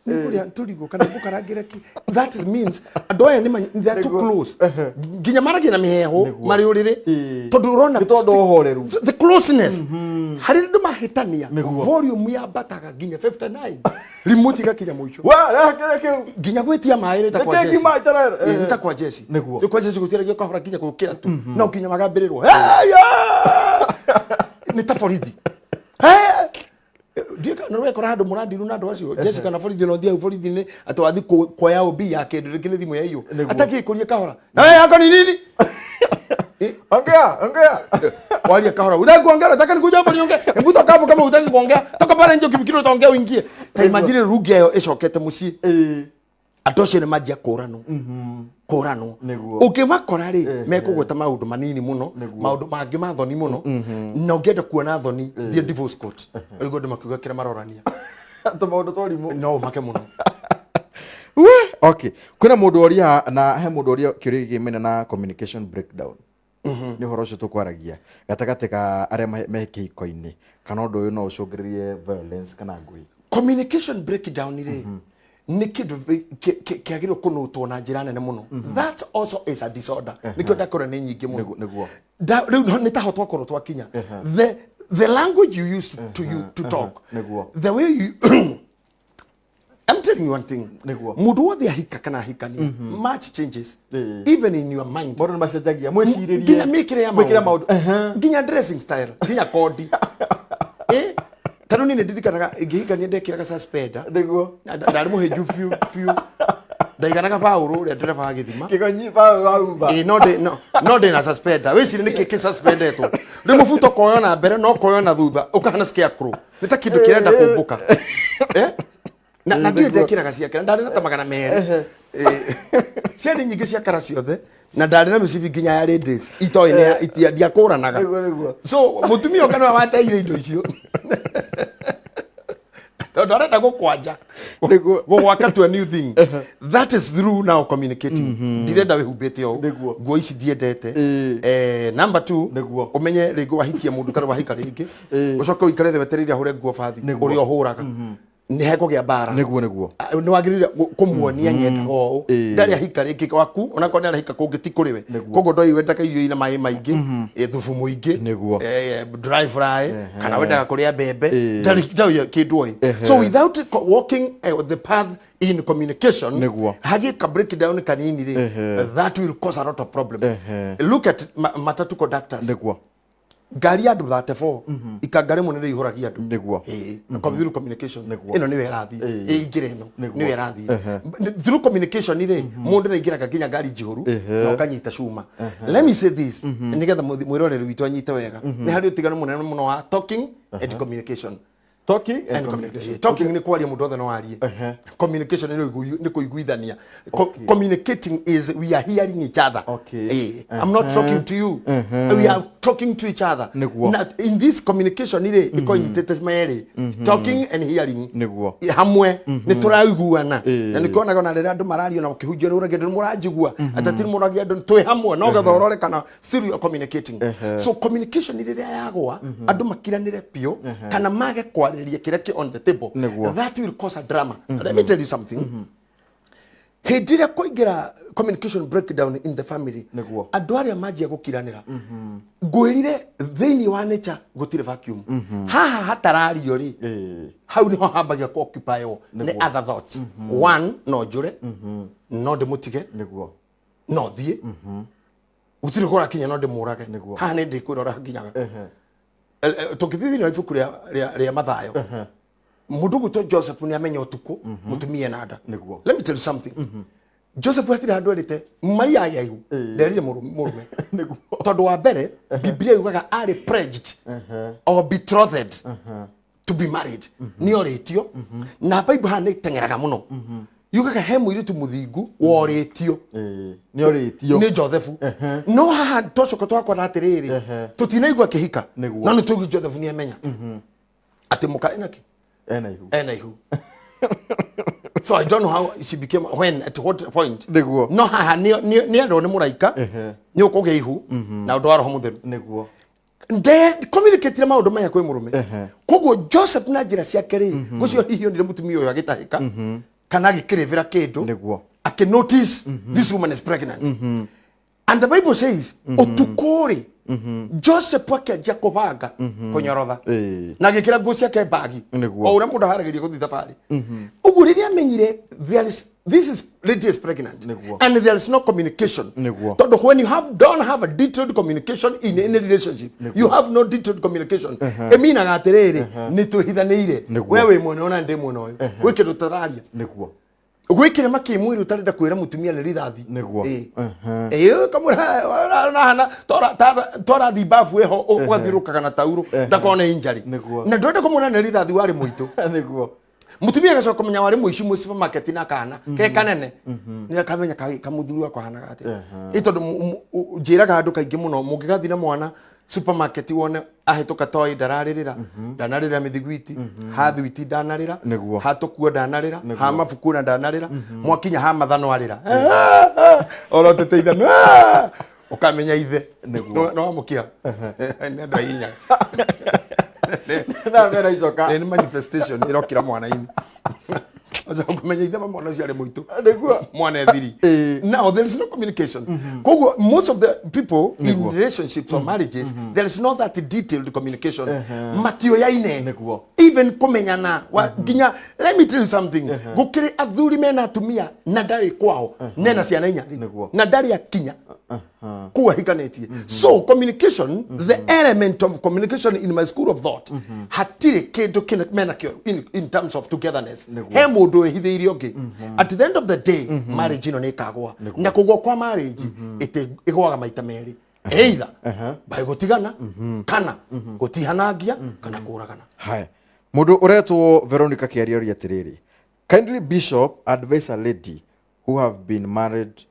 nĩkũrĩa tũrigũ kana ngũkarangĩra ki. That is means andũ aya they are too Nĩguo. close nginya maragia na mĩheehũ Nĩguo. marĩ ũrĩrĩ tondũ ũrona Nĩ tondũ ũhoreru. the closeness harĩ andũ mahĩtania, Nĩguo. volume yambataga nginya 59, remote igakinya mũico. Wa, kĩrĩa kĩu. Nginya gwĩtia maĩ rĩ, ta kwa Nĩkĩ Jesse. ngima iterere? Ĩ, nĩ ta kwa Jesse. Nĩguo. Rĩu kwa Jesse gũtiaragia kahora nginya gũkĩra tu no nginya magambĩrĩrwo. "Hey, yeah!" Nĩ ta borithi. Hey! Ndiĩ kana nĩ wekora handũ mũrandiru na andũ acio Jesse kana borithi no thiau borithi-inĩ atĩ wathiĩ kuoya OB ya kĩndũ rĩngĩ nĩ thimũ yaiywo. Nĩguo. Atakĩkũria kahora na wewe yako ni nini? Ongea, ongea. Waria kahora, utaki kuongea, nataka nikuja hapo niongee. Hebu toka hapo kama hutaki kuongea, toka pale nje ukifikiri utaongea uingie. Ta imagine ruge ĩyo ĩcokete mũciĩ, andũ acio nĩ manjia kũranwo kũranwo. Nĩguo. Ũngĩmakora rĩ, mekũgweta maũndũ manini mũno, Nĩguo. maũndũ mangĩ ma thoni mũno. Na ũngĩenda kuona thoni, thiĩ divorce court ũigue andũ makiuga kĩrĩa marorania. Tũmaũndũ twa ũrimũ. No ũmake mũno. We, okay, kwĩna mũndũ oria na he mũndũ oria kĩũria gĩkĩ na communication breakdown nĩ ũhoro ũcio tũkwaragia gatagatĩ ka arĩa me kĩhiko-inĩ, kana ũndũ ũyũ no ũcũngĩrĩrie violence kana ngũĩ. Communication breakdown rĩ, nĩ kĩndũ kĩagĩrĩirwo kũnũtwo na njĩra nene mũno. That also is a disorder, nĩkĩo ndakora nĩ nyingĩ mũno. Nĩguo. Rĩu nĩ taho twakorwo twakinya the language you use to, you, to talk, Nĩguo. the way you, I'm telling you one thing. Nĩguo. Mũndũ wothe ahika kana ahikania, much changes even in your mind. Maũndũ nĩ macenjagia mwĩcirĩrie. Nginya mĩkĩre ya mwĩkĩre maũndũ. Maũndũ. Nginya dressing style, nginya kondi. Ta rĩu niĩ nĩ ndirikanaga ngĩhikania ndekĩraga suspender. Nĩguo. Na ndarĩ mũhĩnju biũ biũ, ndaiganaga Paũlũ ũrĩa ndereba wa gĩthima. Kĩgonyi bao wa uba. Ĩ, no ndĩ no ndĩ na suspender, wĩcirie nĩkĩ kĩ suspendetwo rĩu mũbuto koyo na mbere no koyo na thutha ũkahana scarecrow, nĩ ta kĩndũ kĩrenda kũmbũka. Eh? Na ndiũĩ ndekĩraga ciake na ndarĩ na ta 200. Ciarĩ nyingĩ cia kara ciothe na ndarĩ na mĩcibi nginya ya ladies itoĩ ndiakũranaga. Nĩguo. So mũtumia ũka nĩwe wateire indo icio tondũ arenda gũkwanja. Nĩguo. Gũgwaka to a new thing. That is through now communicating, ndirenda wĩhumbĩte ũũ. Nĩguo. Nguo ici ndiendete. Number two, Nĩguo. ũmenye rĩngĩ wahikia mũndũ ũtarĩ wahika rĩngĩ, ũcoke ũikare thĩ wetereire ahũre nguo bathi Nĩguo. ũrĩa ũhũraga. Nĩ hekũgĩa mbara. Nĩguo nĩguo. Nĩ wagĩrĩire kũmuonia nyendaga ũũ. Ndarĩ ahika rĩngĩ waku onakorwo nĩ arahika kũngĩ ti kũrĩ we. Koguo ndoi wendaga irio ina maĩ maingĩ, thubu mũingĩ, dry fry, kana wendaga kũrĩa mbembe, ndarĩ kĩndũ oĩ. So without walking the path in communication, hagĩe ka breakdown kanini rĩ, that will cause a lot of problem. Look at matatu conductors. Nĩguo. Ngari ya andũ 34 ikanga rĩmwe nĩrĩo ihũragia andũ. Nĩguo. Through communication ĩno nĩyo ĩrathiĩ, ĩingĩre ĩno nĩyo ĩrathiĩ. Through communication rĩ, mũndũ nĩaingĩraga nginya ngari njihũru na ũkanyita cuma. Let me say this nĩgetha mwĩroreri witũ anyite wega. Nĩ harĩ ũtiganu mũnene mũno wa talking and communication. Talking and communication. Talking nĩ kwaria mũndũ othe no arie. Communication nĩ kũiguithania. Communicating is we are hearing each other. I'm not talking to you. We are talking to each other. Na in this communication rĩ ĩkorwo ĩnyitĩte merĩ. Talking and hearing. Nĩguo. Hamwe nĩ tũraiguana. Na nĩkĩonaga ona rĩrĩa andũ mararia na ũkĩhunjia nĩ ũragia andũ nĩ mũranjigua. Ateti nĩ mũragia andũ twĩ hamwe no getha ũrore kana still you are communicating. So communication rĩrĩa yagwa andũ makiranĩre biũ kana mage kwarĩrĩria kĩrĩa kĩ on the table. That will cause a drama. Let me tell you something. Hĩndĩ ĩrĩa kũingĩra communication breakdown in the family, andũ arĩa manjia gũkiranĩra, ngwĩrire thĩinĩ wa nature gũtirĩ vacuum. Haha hatarario rĩ, hau nĩho hambagia ku occupy-wo nĩ other thoughts. One, no njũre, no ndĩmũtige, no thiĩ, gũtirĩ kũrakinya no ndĩmũrage. Haha nĩ ndĩkwĩra ũrĩa hakinyaga. Tũngĩthiĩ thĩinĩ wa ibuku rĩa Mathayo, mũndũ ũgwĩtwo Joseph nĩ amenya ũtukũ mũtumia ena nda. Let me tell you something. Joseph hatirĩ handũ erĩte Maria agĩa ihu nderire mũrũme. Tondũ wa mbere Biblia yugaga arĩ pledged or betrothed to be married. Nĩ orĩtio na Bible haha nĩ ĩteng'eraga mũno. Yugaga he mũirĩtu mũthingu worĩtio. Nĩ orĩtio nĩ Joseph. No haha twacoka twakora atĩrĩrĩ, tũtinaigua kĩhika no nĩ tũigua Joseph nĩ amenya atĩ mũka ena kĩ? Ena ihu. So I don't know how she became, when, at what point. Nĩguo. No haha nĩ erwo nĩ mũraika nĩ ũkũgĩa ihu na ũndũ wa Roho Mũtheru. Nĩguo. Communicate maũndũ maya kwĩ mũrũme. Koguo Joseph na njĩra ciake rĩ, gũcio hihi onire mũtumia ũyũ agĩtahĩka kana agĩkĩrĩbĩra kĩndũ. Nĩguo. Akĩ notice this woman is pregnant. And the Bible says, ũtukũ rĩ, Joseph akĩanjia kũbanga kũnyorotha na agĩkĩra nguo ciake mbagi o ũrĩa mũndũ aharagĩria gũthiĩ thabarĩ. Ũguo rĩrĩa amenyire there is, this is lady is pregnant and there is no communication. Tondũ when you have don't have a detailed communication in any relationship, you have no detailed communication. Ĩminaga atĩrĩrĩ, nĩ twĩhithanĩire, we wĩ mwena ũyũ na ndĩ mwena ũyũ, gwĩ kĩndũ tũraria. Gwĩkĩra makĩmwĩrĩ ũtarenda kwĩra mũtumia nĩ rithathi. Kamwĩra nahana twarathiĩ babu ĩho ũgathiũrũrũkaga na taurũ ndakone injury. Na ndũrenda kũmwĩra nĩ rithathi warĩ mũitũ. Mũtumia agacoka kũmenya warĩ mũici mwĩ supermarket na kana ke kanene nĩ akamenya kamũthuri wakwa ahanaga atĩa. Ĩ tondũ njĩraga andũ kaingĩ mũno mũngĩgathiĩ na mwana supermarket wone ahĩtũka toy ndararĩrĩra, ndanarĩrĩra mĩthiguiti, ha thwiti ndanarĩra, ha tũkuo ndanarĩra, ha mabuku na ndanarĩra, mwakinya ha mathano arĩra orotete ithano ũkamenya ithe no wamũkia nĩ andũ ahinyaga. Na mera icoka nĩ manifestation ĩrokĩra mwana-inĩ. Acha kumenya ithe mwana ũcio arĩ mũitũ. Nĩguo. Mwana ethiri. Now there is no communication. Koguo most of the people in relationships or marriages there is not that detailed communication. Matioyaine. Even kũmenyana nginya let me tell you something. Gũkĩrĩ athuri mena atumia na ndarĩ kwao nena ciana inya na ndarĩ akinya kũu ahikanĩtie. So communication, the element of communication in my school of thought, hatirĩ kĩndũ menakĩo in terms of togetherness. He mũndũ wĩhithĩirie ũngĩ. At the end of the day, marriage ĩno nĩ ĩkagũa. Na kũgũa kwa marriage ĩgũaga maita merĩ. Either by gũtigana kana gũtihanangia kana kũragana. Haya. Mũndũ ũretwo Veronica Kĩaria oria atĩrĩrĩ, kindly Bishop advise a lady who have been married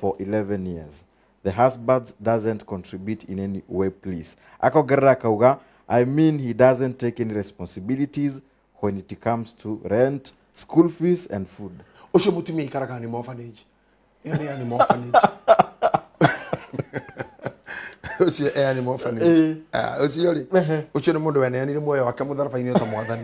for 11 years. The husband doesn't contribute in any way, please. Akongerera akauga, I mean he doesn't take any responsibilities when it comes to rent, school fees and food. Ũcio mũtumia ikaraga ni orphanage. Ĩyo nĩ animal orphanage. Ũcio e animal orphanage. Ah, ũcio rĩ, ũcio nĩ mũndũ weneanire muoyo wake mũtharaba-inĩ ta Mwathani.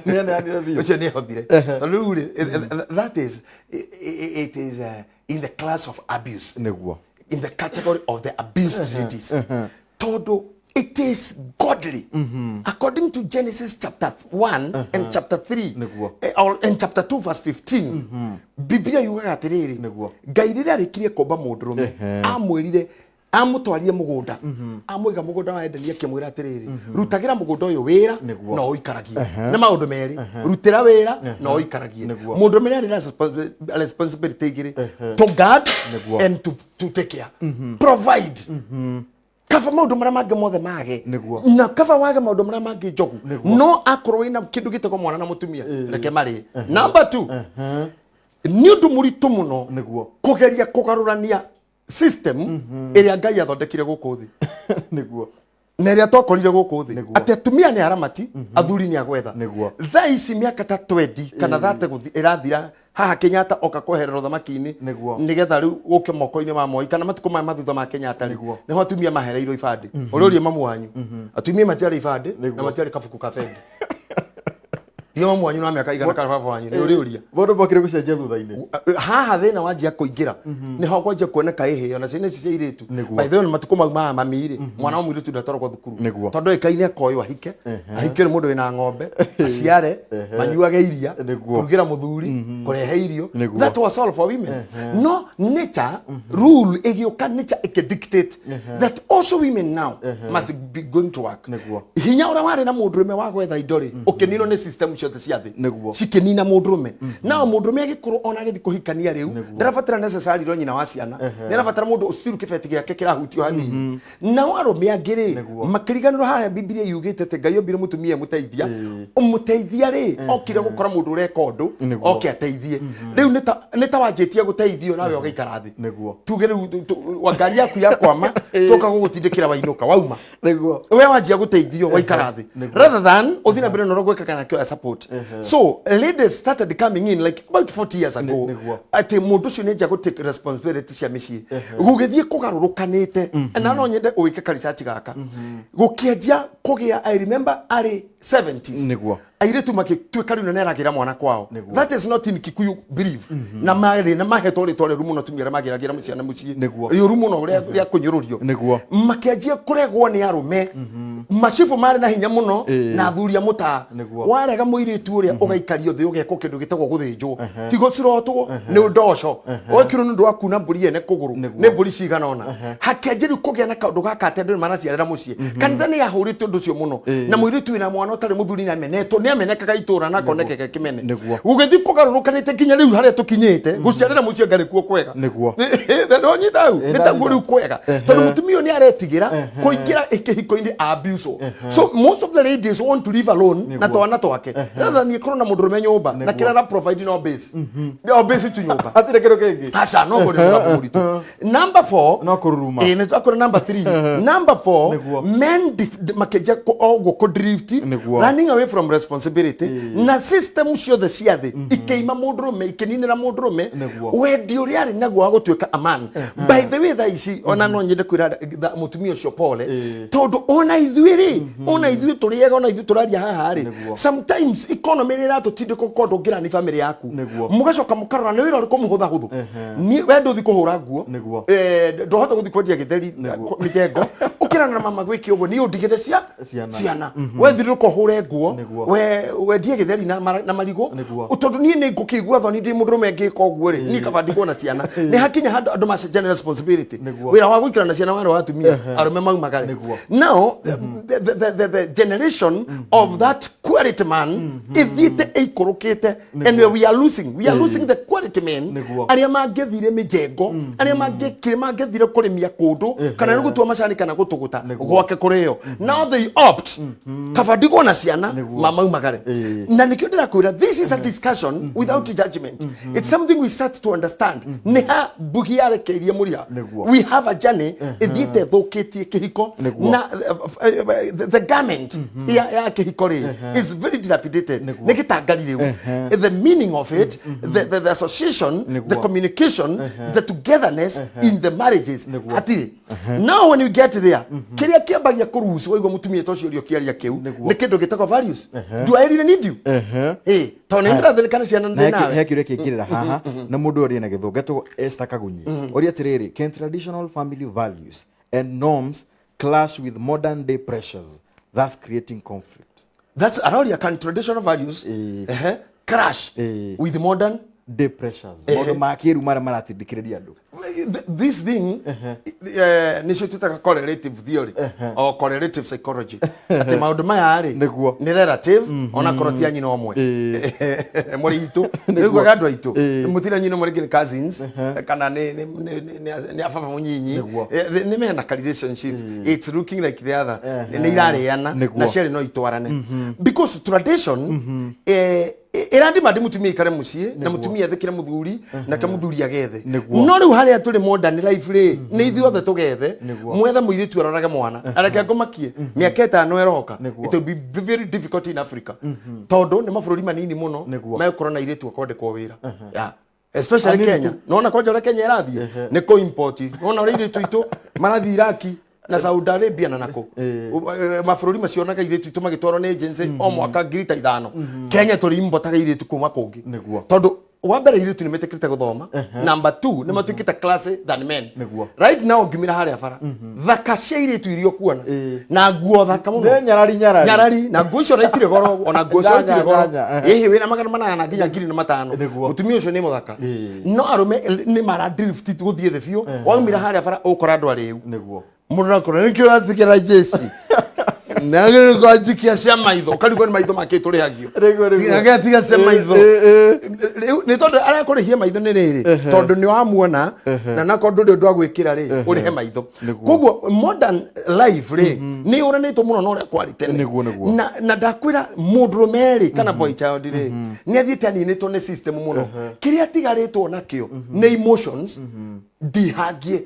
Nĩ aneanire biũ. Ũcio nĩ ehotire, tondũ rĩu rĩ, that is, it is in the class of abuse, in the category of the abused ladies, tondũ it is godly according to Genesis chapter 1 and chapter 3 and chapter 2 verse 15. Biblia yugaga atĩrĩrĩ, Ngai rĩrĩa arĩkirie kũmba mũndũrũme, amwĩrire amũtwarire mũgũnda, amũiga mũgũnda wa Edeni, akĩmwĩra atĩrĩrĩ, rutagĩra mũgũnda ũyũ wĩra na ũikaragie. Nĩ maũndũ merĩ, rutĩra wĩra na ũikaragie. Mũndũrũme nĩ arĩ na responsibility igĩrĩ, to guard and to take care, provide. Kaba maũndũ marĩa mangĩ mothe mage, na kaba wage maũndũ marĩa mangĩ, njogu, no akorwo wĩna kĩndũ gĩtagwo mwana na mũtumia, reke marĩe. Number two, nĩ ũndũ mũritũ mũno kũgeria kũgarũrania system ĩrĩa Ngai athondekire gũkũ thĩ na ĩrĩa twakorire gũkũ thĩ, atĩ atumia nĩ aramati, athuri nĩ agwetha. Thaa ici mĩaka ta 20 kana 30 ĩrathira haha, Kenyatta oka kweherera ũthamaki-inĩ, nĩgetha rĩu ũke moko-inĩ ma Moi, kana matukũ maya mathutha ma Kenyatta rĩ, nĩho atumia mahereirwo ibandĩ. Ũrĩa ũrie mamu wanyu, atumia matiarĩ ibandĩ na matiarĩ kabuku ka bengi. Ndio mamu wanyu na mĩaka igana kana baba wanyu nĩ ũrĩ ũria. Maũndũ mokire gũcenjia thutha-inĩ. Haha thĩna wanjia kũingĩra, nĩho kwanjia kuoneka ĩhĩ ona ciana ici cia irĩtu. By the way, matukũ mau ma mami rĩ, mwana wa mũirĩtu ndatwaragwo thukuru, tondũ ĩkaine akoywo ahike, ahikio nĩ mũndũ wĩna ng'ombe, aciare, manyuage iria, kũrugĩra mũthuri, kũrehe irio. That was all for women. No nature rule ĩgĩũka, nature ĩkĩdictate that also women now must be going to work. Hinya ũrĩa warĩ na mũndũrũme wa gwetha indo rĩ, ũkĩninwo nĩ system ciothe cia thĩ, cikĩnina mũndũrũme. Nao mũndũrũme agĩkorwo ona agĩthiĩ kũhikania rĩu, ndarabatara necessarily ro nyina wa ciana, nĩ arabatara mũndũ ũciru kĩbeti gĩake kĩrahutio hanini. Nao arũme angĩ rĩ, makĩriganĩrwo harĩa Bibilia yugĩte atĩ Ngai ombire mũtumia mũteithia. Mũteithia rĩ, okire gũkora mũndũ ũreka ũndũ, oke ateithie. Rĩu nĩ ta wanjĩtie gũteithio nawe ũgaikara thĩ. Tuge rĩu wa ngari yaku yakwama, tũka gũgũtindĩkĩra, wainũka wauma. We wanjia gũteithio, waikara thĩ, rather than ũthiĩ na mbere na ũrĩa gwĩka kana kĩoya support. So ladies started coming in like about 40 years ago, atĩ mũndũ ũcio nĩ anjia gũ take responsibility cia mĩciĩ, gũgĩthiĩ kũgarũrũkanĩte. Na no nyende ũwĩke ka research gaka, gũkĩanjia kũgĩa, I remember arĩ 70s, airĩtu magĩtuĩka rĩu nĩ mwana kwao. That is not in Kikuyu belief, na marĩ na mahetwo rĩtwa rĩũru mũno atumia arĩa magĩragĩra ciana mũciĩ, rĩũru mũno rĩa kũnyũrũrio. Makĩanjia kũregwo nĩ arũme. Macibũ marĩ na hinya mũno na athuri a mũtaa. Warega mũirĩtu ũrĩa, ũgaikario thĩ, ũgekwo kĩndũ gĩtagwo gũthĩnjwo, ti gũcirotwo nĩ ndoco wekirwo nĩ ũndũ wa kuna mbũri ene kũgũrũ, nĩ mbũri cigana ũna. Hakĩanjia rĩu kũgĩa na kaũndũ gaka atĩ andũ nĩ maraciarĩra mũciĩ. Kanitha nĩ yahũrĩte ũndũ ũcio mũno, na mũirĩtu wĩna mwana ũtarĩ mũthuri nĩ amenetwo, nĩ amenekaga itũra na akonekeka kĩmene. Gũgĩthiĩ kũgarũrũkanĩte nginya rĩu harĩa tũkinyĩte, gũciarĩra mũciĩ anga nĩkuo kwega. Ndonyita hau, nĩ taguo rĩu kwega, tondũ mũtumia ũyũ nĩ aretigĩra kũingĩra kĩhiko-inĩ abuse. So most of the ladies want to live alone na twana twake rather than ikorwo na mũndũrũme nyũmba na kĩrĩa ara provide no base, no base tu nyũmba. Hatirĩ kĩndũ kĩngĩ. Aca, no kũrĩ mũgambo mũritũ. Number four. No kũruruma. Ĩĩ, nĩ twakũra number three. Number four, men makĩnjia ũguo kũ drift, running away from responsibility, na system ciothe cia thĩ ikĩima mũndũrũme, ikĩninĩra mũndũrũme wendi ũrĩa arĩ naguo wa gũtuĩka a man. By the way, thaa ici ona no nyende kwĩra mũtumia ũcio pole, tondũ ona ithuĩ rĩ, ona ithuĩ tũrĩ ega, ona ithuĩ tũraria haha rĩ, sometimes economy nĩ ĩratũtindĩka ũkorwo ndũngĩrani family yaku. Mũgacoka mũkarora nĩ wĩra ũrĩkũ mũhũthahũthũ. Niĩ we ndũthi kũhũra nguo, ndũhota gũthiĩ kwendia gĩtheri, mĩjengo ũkĩrana na mama gwĩke ũguo, niĩ ũndigĩre cia Ciana. Ciana, we thiũrũrũka ũhũre nguo, we wendie gĩtheri na marigũ, tondũ niĩ nĩ ngũkĩigua thoni ndĩ mũndũrũme ngĩka ũguo rĩ, niĩ kaba ndigwo na ciana. Nĩ hakinya handũ andũ macenjania responsibility. Wĩra wa gũikara na ciana warĩ wa atumia, arũme maumagare. Now the generation of that quality man ithiĩte ĩikũrũkĩte, and we are losing the quality men, arĩa mangĩthire mĩjengo, arĩa mangĩkire, mangĩthire kũrĩmia kũndũ, kana nĩ gũtua macani kana gũtũgũta gwake kũrĩo. Now they opt, kaba ndigwo na ciana, mamaumagare. Na nĩkĩo ndĩrakwĩra, this is a discussion without judgment. It's something we start to understand nĩ ha mbugi yarekeirie mũriha. We have a journey ĩthiĩte ĩthũkĩtie kĩhiko, na the garment ya kĩhiko rĩ is very dilapidated. Nĩ gĩtangari rĩu. The meaning of it, the association, the communication, the togetherness in the marriages, hatirĩ. Now when you get there, Kĩrĩa kĩambagia kũruci waigua mũtumia ta ũcio ũrĩa ũkĩaria kĩu nĩ kĩndũ gĩtagwo values. Do I really need you? Ĩĩ, tondũ nĩ ndĩrathĩrĩka nĩ ciana ndĩ nawe. He kĩũria kĩngĩrĩra haha na mũndũ ũrĩa na gĩthũngũ etagwo Esther Kagunyi. Ũria atĩrĩrĩ, can traditional family values and norms clash with modern day pressures thus creating conflict? That's aroria, can traditional values crash with modern day pressures, maũndũ ma kĩrĩu marĩa maratindĩkĩrĩria andũ. This thing nĩcio twĩtaga correlative theory or correlative psychology, atĩ maũndũ maya rĩ nĩ relative, onakorwo ti a nyina ũmwe mũrĩ itũ nĩguaga andũ aitũ mũtirĩ nyina ũmwe, rĩngĩ nĩ cousins kana nĩ a baba mũnyinyi. Nĩ mena ka relationship, it's looking like the other nĩ irarĩana na ciarĩ no itwarane, because tradition ĩrandimandi mũtumia ikare mũciĩ na mũtumia athĩkĩre mũthuri nake mũthuri agethe. No rĩu harĩa tũrĩ modern life rĩ, nĩ ithuothe tũgethe, mwethe mũirĩtu arorage mwana areke ngũmakie mĩaka 5 ĩroka. It will be very difficult in Africa, tondũ nĩ mabũrũri manini mũno megũkorwo na airĩtu akwandĩkwo wĩra. Yeah. Especially Kenya. Nona kwanja ũrĩa Kenya ĩrathiĩ nĩ kũ import. Nona ũrĩa airĩtu aitũ marathiĩ Iraki na Saudi Arabia na nako mabũrũri macio, onaga airĩtu aitũ magĩtwarwo nĩ agency o mwaka 5000. Kenya tũrĩ importaga airĩtu kuma kũngĩ, tondũ wa mbere airĩtu nĩ metĩkĩrĩte gũthoma, number 2 nĩ matuĩkĩte classy than men. Right now ngimĩra harĩa bara, thaka cia airĩtu iria ũkuona na nguo thaka mũno. Nĩ nyarari nyarari. Nyarari na nguo icio na itirĩ goro, ona nguo icio itirĩ goro. Ĩhĩ, wĩna 800 nginya 5,000. Mũtumia ũcio nĩ mũthaka, no arũme nĩ mara drift gũthiĩ thĩ biũ. Waumĩra harĩa bara ũkora andũ arĩu. Mũndũ akora nĩkĩo ũrathikĩra jeci nagĩrĩkwanjikia cia maitho, ũkarigwo nĩ maitho make tũrĩhagio. Agatiga cia maitho rĩu nĩ tondũ arĩa kũrĩhia maitho nĩ rĩrĩ, tondũ nĩ wamuona na nakorwo ndũrĩ ũndũ wa gwĩkĩra rĩ ũrĩhe maitho. Koguo modern life rĩ nĩ ũranĩtwo mũno na ũrĩa kwarĩ tene. Na ndakwĩra mũndũrũme rĩ kana boy child rĩ nĩ athiĩte aninĩtwo nĩ system mũno. Kĩrĩa atigarĩtwo nakĩo nĩ emotions ndihangie,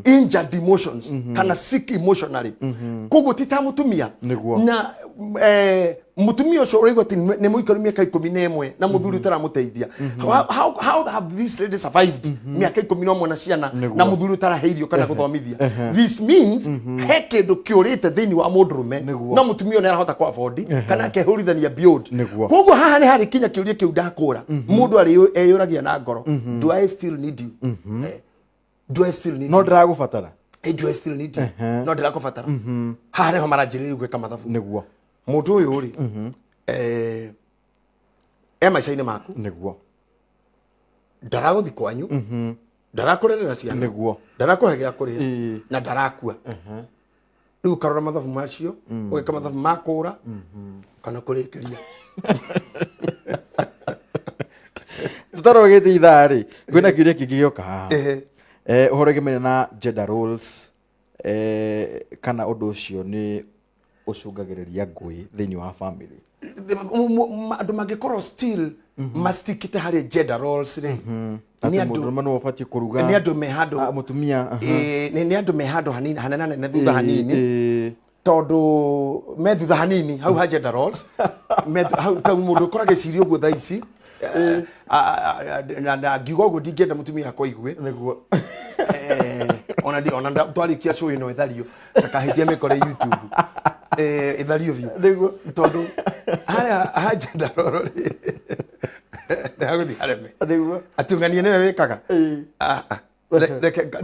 injured emotions kana sick emotionally. Koguo ti ta mũtumia na mũtumia ũcio ũraigua atĩ nĩ mũikaru mĩaka 11 na mũthuri ũtaramũteithia. How have this lady survived mĩaka 11 na ciana na mũthuri ũtarahe irio kana gũthomithia? This means he kĩndũ kĩũrĩte thĩinĩ wa mũndũrũme, no mũtumia ũyũ nĩarahota kũ afford kana akehũrithania beyond. Koguo haha nĩ harĩ kinya kĩũria kĩu ndakũra mũndũ arĩ eyũragia na ngoro, do I still need you? Do I still need No ndĩragũbatara. Do I still need you? No ndĩrakũbatara. Haha nĩho maranjĩrĩria gwĩka mathabu. Mũndũ ũyũ rĩ e maica-inĩ maku. Ndaragũthi kwanyu, ndarakũrerera ciana, ndarakũhe gĩa kũrĩa na ndarakua. Rĩu ũkarora mathabu macio, ũgeka mathabu ma kũra kana kũrĩkĩria. Tũtarogĩte ithaa rĩ, kwĩna kĩũria kĩngĩ gĩoka haha. Ũhoro ũgĩmene na gender roles, kana ũndũ ũcio nĩ ũcũngagĩrĩria ngũĩ thĩinĩ wa family? Andũ mangĩkorwo still mastikĩte harĩ gender roles rĩ, nĩ andũ nĩwe ũbatiĩ kũruga, nĩ andũ me handũ mũtumia, nĩ andũ me handũ hanini hanene thutha hanini, tondũ me thutha hanini hau ha gender roles. Hau mũndũ ũkoragwo eciria ũguo thaa ici, na ngiuga ũguo ndingĩenda mũtumia akwa aigue. Ona twarĩkia show ĩno ĩthario, ndakahĩtie mĩkore YouTube. Ĩthario biũ. Tondũ harĩa ha gender role rĩ, ndagũthiĩ hareme. Atĩ ũng'ania nĩwe wĩkaga.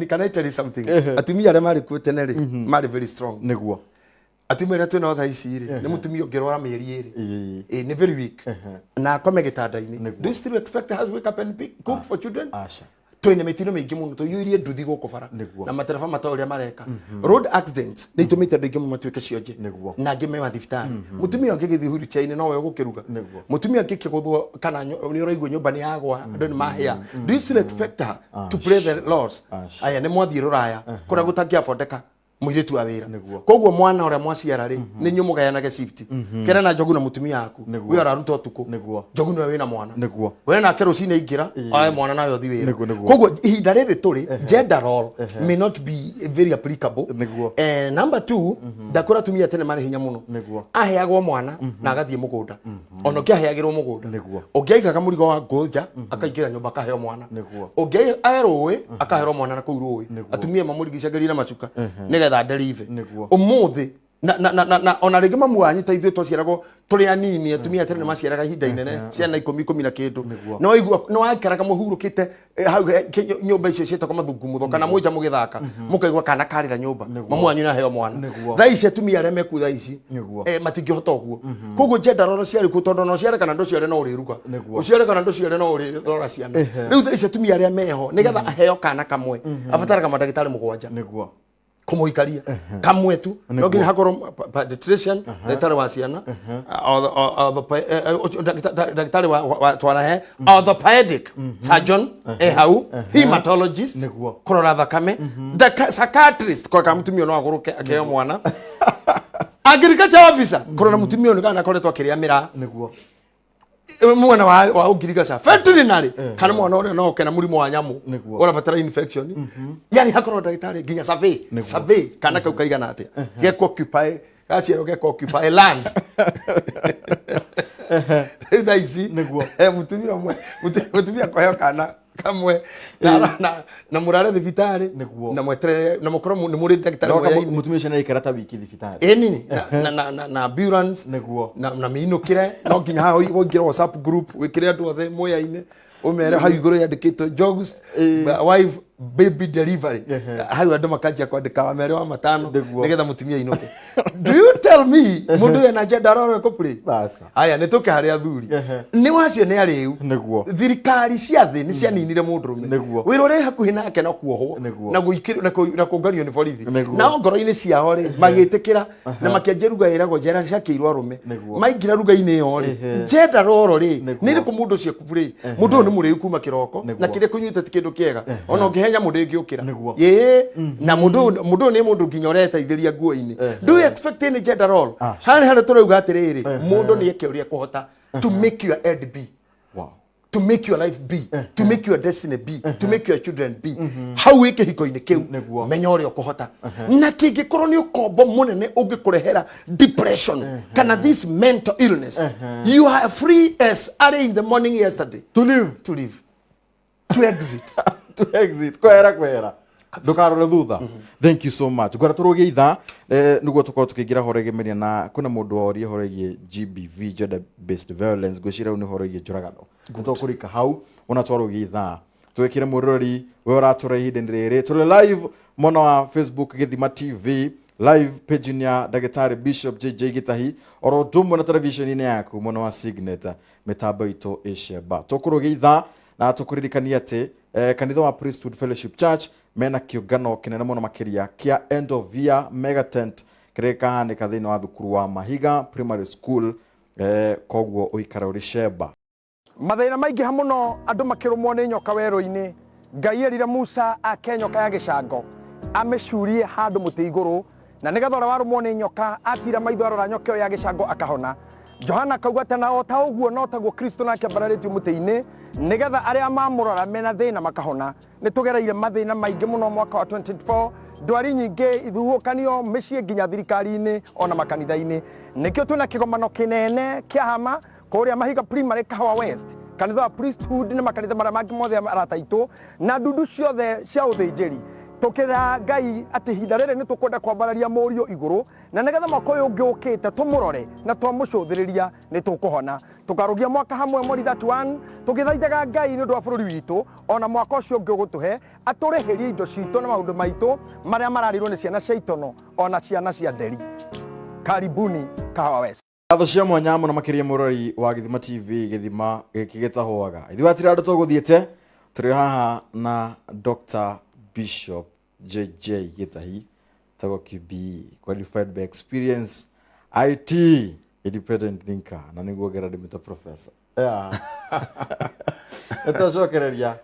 Can I tell you something? Atumia arĩa marĩ kuo tene rĩ, marĩ very strong. Atumia arĩa twĩnao thaa ici rĩ, nĩ mũtumia ũngĩrwara mĩeri 2. Nĩ very weak. Na akome gĩtanda-inĩ. Do you still expect her to wake up and cook for children? Twĩna mĩtino mĩingĩ mũno, tũiyũirie nduthi gũkũ bara na matereba matoĩ ũrĩa mareka. Road accidents nĩ itũmĩte andũ aingĩ mũno matuĩke cionje na angĩ me mathibitarĩ. Mũtumia ũngĩgĩthiĩ wheelchair-inĩ nowe ũgũkĩruga. Mũtumia ũngĩkĩgũthwo kana nĩ ũraigua nyũmba nĩ yagwa, andũ nĩ mahĩa. Do you still expect her to play the laws? Aya nĩ mwathiĩ rũraya kũrĩa gũtangĩabondeka mũirĩtu wa wĩra. Koguo mwana ũrĩa mwaciara rĩ, nĩ inyuĩ mũgayanage shift. Kera na njogu na mũtumia waku, we ũraruta ũtukũ, njogu nĩwe wĩna mwana. We nake rũcinĩ aingĩra, oe mwana nawe ũthiĩ wĩra. Koguo ihinda rĩrĩ tũrĩ, gender role may not be very applicable. Number 2, ndakwĩra atumia tene marĩ hinya mũno. Aheagwo mwana na agathiĩ mũgũnda. Ona ũngĩaheagĩrwo mũgũnda. Ũngĩaigaga mũrigo wa ngũ nja, akaingĩra nyũmba akaheo mwana. Ũngĩ ae rũĩ, akaherwo mwana na kũu rũĩ. Atumia mamũrigicagĩria na macuka nĩgetha Nĩgetha deliver ũmũthĩ na ona rĩngĩ mamu wanyu ta ithuĩ twaciaragwo tũrĩ anini atumia tene maciaraga ihinda inene ciana 10 na kĩndũ no igua no aikaraga mũhurũkĩte hau nyũmba icio ciĩtagwo mathungumutho kana mwĩnja mũgĩthaka mũkaigua kana karĩra nyũmba mamu wanyu naheo mwana. Thaa ici atumia arĩa mekuo thaa ici matingĩhota ũguo. Koguo gender role ciarĩ kuo tondũ no ciare kana ndũciare no ũrĩruga ũciare kana ndũciare no ũrĩrora ciana. Rĩu thaa ici atumia arĩa meho nĩgetha aheo kana kamwe abataraga mandagĩtarĩ 7 nĩguo kumuikaria kamwe tu no nginya hakorwo pediatrician ndagĩtarĩ wa ciana ndagĩtarĩ wa twarahe orthopedic surgeon hau hematologist kũrora thakame psychiatrist kwa mutumia no agũrũke akĩheo mwana agriculture officer kũrora mutumia ũyũ kana akoretwo akĩrĩa mĩraa nĩguo mwana wa ugirigaca veterinary kana mwana ũrĩa no oke na mũrimũ wa nyamũ ũrabatara infection yani hakorwo ndagĩtarĩ nginya survey kana kau kaigana atĩa geko occupy gaciarwo geko occupy land. Rĩu thaa ici mũtumia ũmwe mũtumia kũheo kana kamwe na mũrare thibitarĩ na mweterere na mũkorwo nĩ mũrĩ ndagĩtarĩ mweyaine mũtumia ũcio nĩaikara ta wiki thibitarĩ ĩnini na ambulance na mĩinũkĩre no nginya haha ũingĩre WhatsApp group wĩkĩre andũ othe mweyaine ũmere hau igũrũ yandĩkĩtwo Jog's wife baby delivery hau andũ makanjia kwandĩka wa merĩ wa matano nĩgetha mũtumia ainũke. Do you tell me mũndũ ũyũ ena gender role ĩkũ-play? Aya nĩ tũke harĩ athuri nĩ wacio nĩ arĩu. Thirikari cia thĩ nĩ cianinire mũndũrũme wĩra ũrĩa hakuhĩ nake no kuohwo na kũnganio nĩ borithi nao ngoro-inĩ ciao rĩ magĩtĩkĩra na makĩanjia ruga ĩragwo njera ciakĩirwo arũme maingĩra ruga-inĩ ĩyo rĩ gender role rĩ nĩ ĩrĩkũ mũndũ ũcio ekũ-play? Mũndũ ũyũ nĩ mũrĩu kuma kĩroko na kĩrĩa kũnyuĩte ti kĩndũ kĩega ona ũngĩhe nyamũ ndĩngĩũkĩra ĩĩ na mũndũ ũyũ nĩ mũndũ nginya ũreteithĩria nguo-inĩ. Do you expect any gender role? Harĩa harĩa tũrauga atĩrĩrĩ mũndũ nĩ eke ũrĩa ekũhota to make your head be. Wow. To make your life be, to make your destiny be, to make your children be. Hau wĩ kĩhiko-inĩ kĩu menya ũrĩa ũkũhota na kĩngĩkorwo nĩ ũkombo mũnene ũngĩkũrehera depression kana this mental illness you are free as early in the morning yesterday to live to live to exit to exit kwehera ndukarore thutha. Thank you so much. Ngwara turugie ithaa niguo tukorwo tukiingira horo igemeria na kwina mundu worie horo igie GBV gender based violence ngwiciria ni horo igie njuragano nitukurika hau ona twarugie ithaa twikire murori we uratura ihinda riri turi live mwena wa Facebook Githima TV live page ya Ndagĩtarĩ Bishop JJ Gitahi oro ũndũ na television-inĩ yaku mwena wa Signet mitambo itu icemba tukurugie ithaa na tukuririkania ati kanitha wa Priesthood Fellowship Church mena kiungano kinene muno makiria kia end of year mega tent kiria gĩkahanĩka thĩinĩ wa thukuru wa Mahiga Primary School koguo ũikare ũrĩ cemba. Mathĩna maingĩha mũno andũ makĩrũmwo nĩ nyoka werũ-inĩ. Ngai erire Musa ake nyoka ya gĩcango amĩcurie handũ mũtĩ igũrũ na nĩgetha ũrĩa warũmwo nĩ nyoka atira maitho arora nyoka ĩyo ya gĩcango akahona. Johana akauga atĩ na o ta ũguo no taguo Kristo nake ambararĩtio mũtĩ-inĩ nĩgetha arĩa mamũrora mena thĩna makahona. Nĩ tũgereire mathĩna maingĩ mũno mwaka wa 2024 ndwari nyingĩ ithuũkanio mĩciĩ nginya thirikari-inĩ ona makanitha-inĩ. Nĩkĩo twĩna kĩgomano kĩnene kĩa hama kũrĩa Mahiga Primary Kahawa West kanitha wa Priesthood na makanitha marĩa mangĩ mothe arata aitũ na ndundu ciothe cia ũthĩnjĩri tũkĩra Ngai atĩ ihinda rĩrĩ nĩ tũkwenda kwambararia mũriũ igũrũ na nĩgetha mwaka ũyũ ũngĩ ũkĩte tũmũrore na twamũcũthĩrĩria nĩ tũkũhona. Tũkarũgia mwaka hamwe mweri 31 tũgĩthaithaga Ngai nĩ ũndũ wa bũrũri witũ ona mwaka ũcio ũngĩ ũgũtũhe atũrĩhĩrie indo citũ na maũndũ maitũ marĩa mararĩrwo nĩ ciana cia itono ona ciana cia nderi. Karibuni Kahawa West. Ngatho cia mwanya mũno makĩria mũrori wa Githima TV gĩthima gĩkĩ gĩtahũaga. Ithuĩ hatirĩ andũ tũgũthiĩte tũrĩ haha na Dr. Bishop JJ Gitahi tagwo QB qualified by experience IT independent thinker na nĩguo ngera ndĩmĩta professor. Yeah. Nĩtwacokereria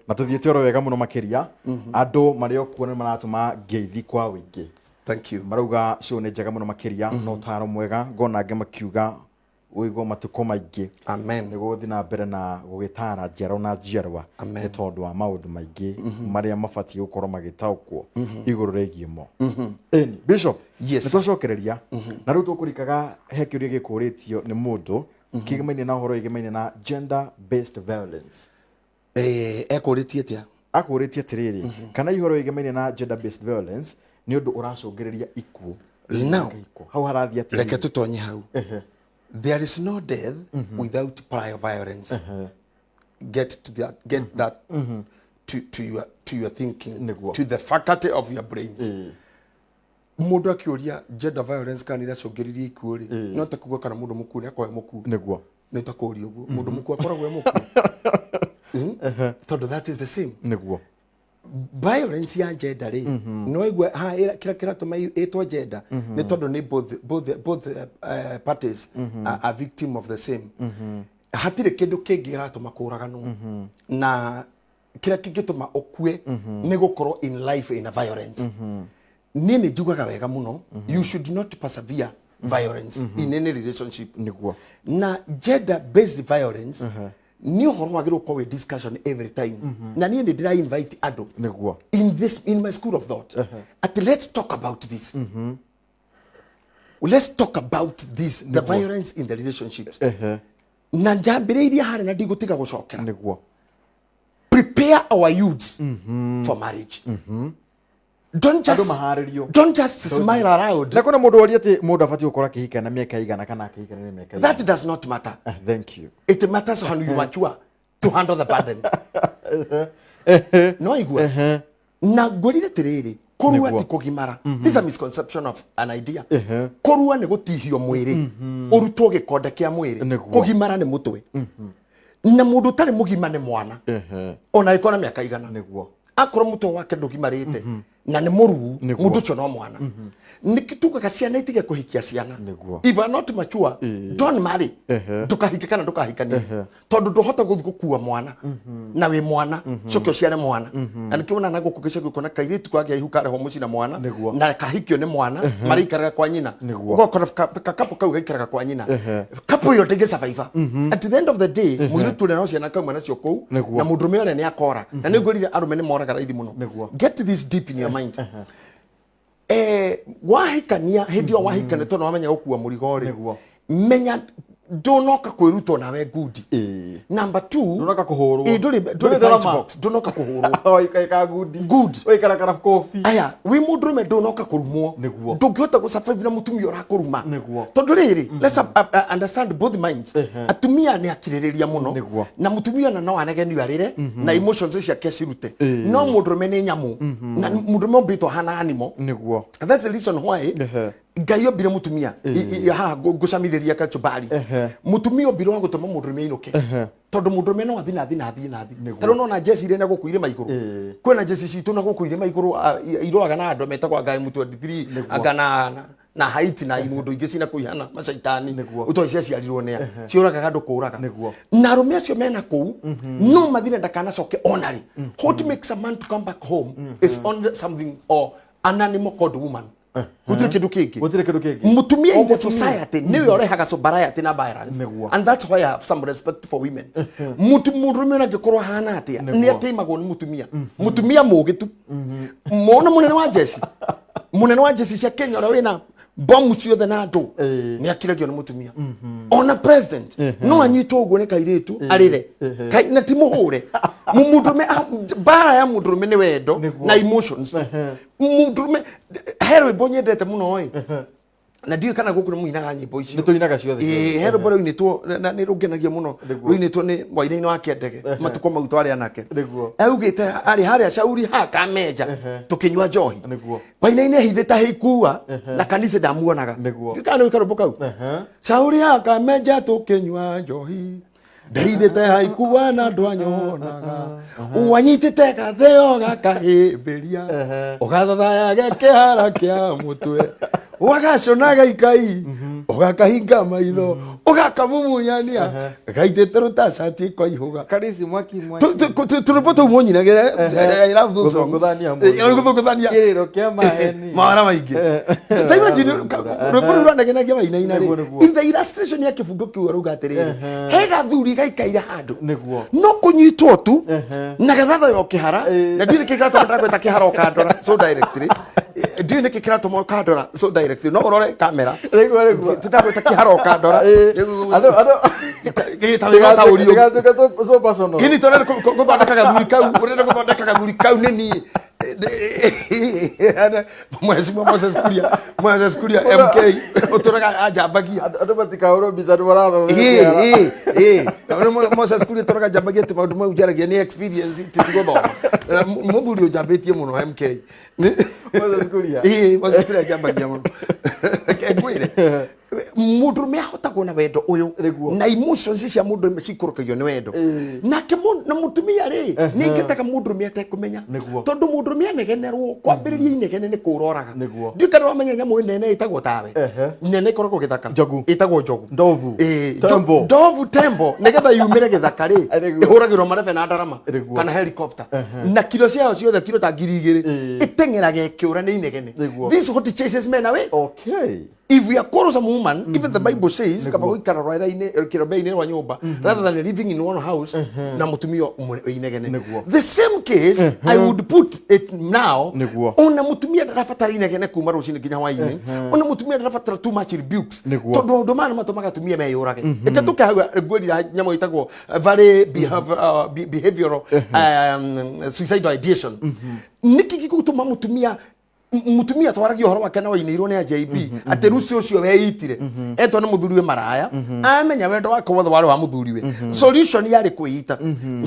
na tũthiĩte oro wega mũno makĩria andũ marĩ o kuo nĩ maratũma ngeithi kwa wĩingĩ. Thank you. Marauga show nĩ njega mũno makĩria no ũtaro mwega ngona angĩ makiuga ũigwo matukũ maingĩ. Amen. Nĩ gũgũthiĩ na mbere na gũgĩtara njiarwa na njiarwa nĩ tondũ wa maũndũ maingĩ marĩa mabatiĩ gũkorwo magĩtaũkwo igũrũ rĩgiĩ mo. Ĩni Bishop, yes. Nĩ twacokereria na rĩu tũkũrikaga he kĩũria gĩkũrĩtio nĩ mũndũ kĩgemaine na ũhoro ĩgemaine na gender based violence. Ekũrĩtie atĩa? Akũrĩtie atĩrĩrĩ kana ihoro ĩgemaine na gender based violence Nĩ ũndũ ũracũngĩrĩria ikuũ. Now, Ikuũ. Hau harathiĩ atĩa? Reke tũtonye hau. There is no death without prior violence. Get to that, get that to your thinking, Nĩguo. to the faculty of your brains. Mũndũ akĩũria gender violence kana iracũngĩrĩria ikuũ rĩ, no ta kuga kana mũndũ mũkuũ nĩ akoragwo e mũkuũ. Nĩ ta kũũria ũguo, mũndũ mũkuũ akoragwo e mũkuũ? Tondũ that is the same. Violence ya gender rĩ, no igua ha kĩrĩa kĩratũma ĩtwo gender nĩ tondũ nĩ both parties are victim of the same. Hatirĩ kĩndũ kĩngĩ kĩratũma kũraganwo, na kĩrĩa kĩngĩtũma ũkue nĩ gũkorwo in life in a violence. Niĩ nĩ njugaga wega mũno, you should not persevere violence in any relationship. Na gender based violence nĩ ũhoro wagĩrĩirwo gũkorwo wĩ discussion every time, na niĩ nĩ ndĩra invite andũ in my school of thought at let's talk about this, let's talk about this, the violence in the relationships. Na njambĩrĩirie harĩa na ndigũtiga gũcokera. Prepare our youths for marriage. Don't just Andũ maharĩrio. Don't just smile around. Na kuna mũndũ woria atĩ mũndũ abatiĩ gũkorwo akĩhika na mĩaka igana kana akĩhikania na mĩaka igana? That does not matter. Ah, thank you. It matters when you mature to handle the burden. No igua na ngwĩrire atĩrĩrĩ, kũrua ti kũgimara. This is a misconception of an idea. Kũrua nĩ gũtihio mwĩrĩ, ũrutwo gĩkonde kĩa mwĩrĩ. Kũgimara nĩ mũtwe, na mũndũ ũtarĩ mũgima nĩ mwana, ona angĩkorwo na mĩaka 100. Akorwo mũtwe wake ndũgimarĩte na nĩ mũruu, mũndũ ũcio no mwana. Nĩkĩ tugaga ciana itige kũhikia ciana? If you are not mature, don't marry. Ndũkahike kana ndũkahikanie, tondũ ndũhota gũthiĩ gũkua mwana na wĩ mwana, coke ũciare mwana. Na nĩkĩo wona na gũkũ gĩcagi ũkona kairĩtu kagĩa ihu karehwo mũciĩ na mwana na kahikio nĩ mwana, marĩikaraga kwa nyina. Ũgakora kakapo kau gaikaraga kwa nyina. Kapo ĩyo ndĩngĩ survive. At the end of the day, mũirĩtu ũrĩa no ciana kauma nacio kũu, na mũndũrũme ũrĩa nĩ akora. Na nĩ ngwĩrire arũme nĩ moraga raithi mũno. Get this deep in your mind. Wahikania, hĩndĩ ĩyo wahikania, tondũ wamenya gũkua mũrigo rĩ, menya ndũnoka kwĩrutwo nawe ngundi. Number two, Ndũnoka kũhũrwo. Ĩ, ndũrĩ Ndũrĩ ndũrĩ ndarama. punch box, ndũnoka kũhũrwo. Waikaika ngundi. Good. Waikarakara kobi. Aya, wĩ mũndũrũme ndũnoka kũrumwo. Ndũngĩhota gũsurvive na mũtumia ũrakũruma. Tondũ rĩrĩ, let's understand both minds. Atumia nĩ akirĩrĩria mũno, na mũtumia ona no anegenio arĩre na emotions ciake cirute, no mũndũrũme nĩ nyamũ, na mũndũrũme ũmbĩtwo ahana animal. That's the reason why Ngai ombire mutumia. Haha ngũcamithĩria kachumbari. Mutumia ombirwo wa gũtũma mũndũrũme ainũke, tondũ mũndũrũme no athi na athi na athiĩ na athi. Ta rĩu nona jeci iria na gũkũ irĩma igũrũ, kwĩna jeci citũ na gũkũ irĩma igũrũ, iroaga na andũ metagwo anga M23, anga na Haiti na imũndũ ingĩ cina kũihana macaitani. Ũtoĩ ciaciarirwo nĩa ciũragaga andũ kũraga. Na arũme acio mena kũu no mathire ndakanacoke ona rĩ. What makes a man to come back home is only something or an animal called woman. Gũtirĩ kĩndũ kĩngĩ. Gũtirĩ kĩndũ kĩngĩ. Mutumia in the O mũtumia. society niwe ũrehaga sobriety na violence. And that's why I have some respect for women. Mutu mũndũrũme ona angĩkorwo ahana atĩa, nĩ atĩmagwo nĩ mũtumia, mũtumia mũũgĩ tu. Mona mũnene wa jeshi, mũnene wa jeshi cia Kenya ũrĩa wĩna bomu ciothe na andũ, nĩ akiragio nĩ mũtumia. Ona president no anyitwo ũguo nĩ kairĩtu arĩre. Na ti mũhũre. Mũndũrũme, mbara ya mũndũrũme nĩ wendo na emotions. Mũndũrũme, he rwĩmbo nyendete mũno ĩ, na ndiũĩ kana gũkũ nĩ mũinaga nyĩmbo icio. Nĩ tũinaga ciothe. Ĩĩ, he rwĩmbo rũinĩtwo na nĩ rũngenagia mũno, rũinĩtwo nĩ Wainaina wa Kĩandege matukũ mau twarĩ anake. Augĩte arĩ harĩa Shauri ha Kamenja tũkĩnyua njohi. Wainaina ehithĩte haikua na kanitha ndamuonaga. Ndiũĩ kana nĩ karwĩmbo kau. Shauri ha Kamenja tũkĩnyua njohi, ndeithĩte haikua na ndwanyonaga, wanyitĩte gatheo gakahĩmbĩria, ũgathathayage kĩhara kĩa mũtwe, wagaconaga ikai, ũgakahinga maitho, ũgakamumunyania gaitĩte rũtacati ĩkoihũga. Karisi mwaki mwaki. Tũrwĩmbo tũu mũnyinagĩre. I love those songs. Gũthũngũthania mũno. Gũthũngũthania. Kĩrĩro kĩa maheni. Mawara maingĩ. Ta imagine rwĩmbo rũu rwanegenagia wainaina rĩ, in the illustration ya kĩbungo kĩu arauga atĩrĩrĩ, he gathuri gaikaire handũ, no kũnyitwo tu na gathathayo kĩhara, na ndirĩ kĩgatũma ndagweta kĩhara ũkandora so directly. Ndiũĩ nĩkĩ kĩratũma ũkandora so direct no ũrore kamera. Rĩguo. Tindagwĩta kĩharo ũkandora. Andũ andũ Gĩtaũrio. Ndĩgatuĩke so personal. Gini tũrenda gũthondeka gathuri kau, ũrenda gũthondeka gathuri kau nĩ niĩ. Mheshimiwa Moses Kuria, Moses Kuria MK ũtũraga anjambagia. Andũ matikahũrwo mbica nĩ maratho. Ĩĩ, ĩĩ, ĩĩ. Moses Kuria tũraga njambagia atĩ maũndũ mau njaragia nĩ experience ti gũthoma. Mũthuri ũnjambĩtie mũno MK. Moses Kuria. Ĩĩ, Moses Kuria anjambagia mũno. Reke ngwĩre. Mũndũrũme ahotagwo na wendo ũyũ Nĩguo. na emotions cia mũndũrũme cikũrũkagio nĩ wendo. Nake na mũtumia rĩ nĩ ingĩtaga mũndũrũme atekũmenya. Nĩguo. Tondũ mũndũrũme anegenerwo kwambĩrĩria inegene nĩ kũroraga. Nĩguo. Ndiũĩ kana wamenya nyamũ nene ĩtagwo tawe. Nene ĩkoragwo gĩthaka. Njogu. Ĩtagwo njogu. Ndovu. Ĩĩ, Tembo. ndovu tembo nĩgetha yumĩre gĩthaka rĩ Nĩguo. ĩhũragĩrwo marebe na ndarama Nĩguo. kana helicopter na kilo ciayo ciothe kilo ta 2000 ĩteng'eraga ĩkĩũra nĩ inegene. Nĩguo. This is what chases men away. Okay. If we are quarrelsome woman, even the Bible says, kaba gũikara rwere-inĩ kĩrombe-inĩ rwa nyũmba rather than living in one house na mũtumia ũmwe inegene. Nĩguo. The same case, I would put it now, Nĩguo. ona mũtumia ndarabatara inegene kuma rũcinĩ nginya hwaĩ-inĩ, ona mũtumia ndarabatara too much rebukes, Nĩguo. tondũ maũndũ maya nĩ matũmaga atumia meyũrage. Reke tũke hau ngwĩrira nyamũ ĩtagwo very behavioral suicidal ideation. Nĩkĩ gĩgũtũma mũtumia twaragia ũhoro wake na wainĩirwo nĩ AJB atĩ ruci ũcio weitire etwo nĩ mũthuriwe maraya amenya wendo wake wothe warĩ wa mũthuriwe, solution yarĩ kwĩita.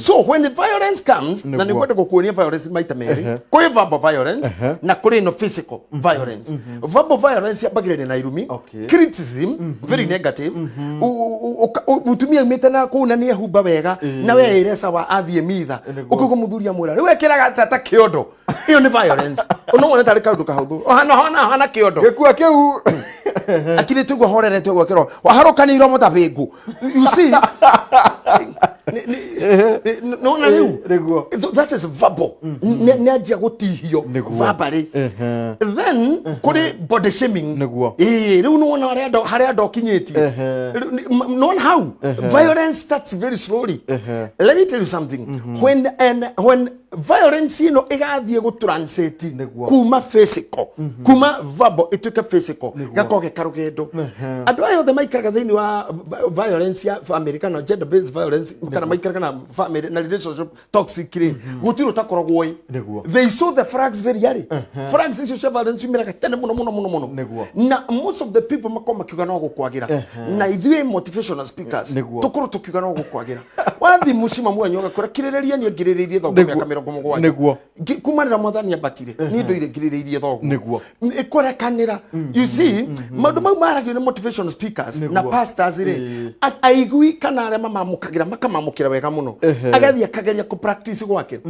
So when the violence comes, na nĩ ngwenda gũkuonia violence maita merĩ, kwĩ verbal violence na kũrĩ no physical violence. Verbal violence yambagĩrĩria na irumi, criticism, very negative. Mũtumia aumĩte na kũu na nĩ ehumba wega na we ĩre sawa athiĩ mitha ũkauga mũthuri amwĩra rĩu ekĩraga ta kĩondo, ĩyo nĩ violence. No wone tarĩ kaũndũ kahũthũ hana hana hana kĩondo. Gĩkua kĩu. Akirĩte ũguo horerete ũguo kĩro waharũkanĩirwo mũtabĩngũ, you see. Nona rĩu Nĩguo. That is verbal. Nĩ anjia gũtihio Nĩguo. verbally. Then kũrĩ body shaming. Nĩguo. Ĩĩ, rĩu nĩwona harĩa andũ okinyĩtie. Nĩwona how violence starts very slowly. Let me tell you something. When and when violence ĩno ĩgathiĩ gũtranslate Nĩguo. kuma physical, kuma verbal ĩtuĩke physical, gakorwo ge karũgendo. Andũ aya othe maikaraga thĩinĩ wa violence ya family kana gender based violence kana maikaraga na family na relationship toxic rĩ, gũtirĩ ũtakoragwo ĩ. Nĩguo. They saw the flags very early. Flags icio cia violence ciumĩraga tene mũno mũno mũno mũno. Nĩguo. Na most of the people makorwo makiuga no gũkwagĩra, na ithuĩ motivational speakers Nĩguo. tũkorwo tũkiuga no gũkwagĩra. Wathiĩ mũciĩ mamu wanyu agakũra kirĩrĩria, niĩ ngirĩrĩirie thoguo Nĩguo. mĩaka 70. Nĩguo. Kuma rĩrĩa mwathani ambatire niĩ ndũire ngirĩrĩirie thoguo. Nĩguo. Ĩkũrekanĩra. You see, maũndũ mau maragio nĩ motivational speakers na Nĩguo. pastors rĩ, aigui kana arĩa mamamũkagĩra makamamũkĩra wega mũno, agathiĩ akageria kũ practice gwake.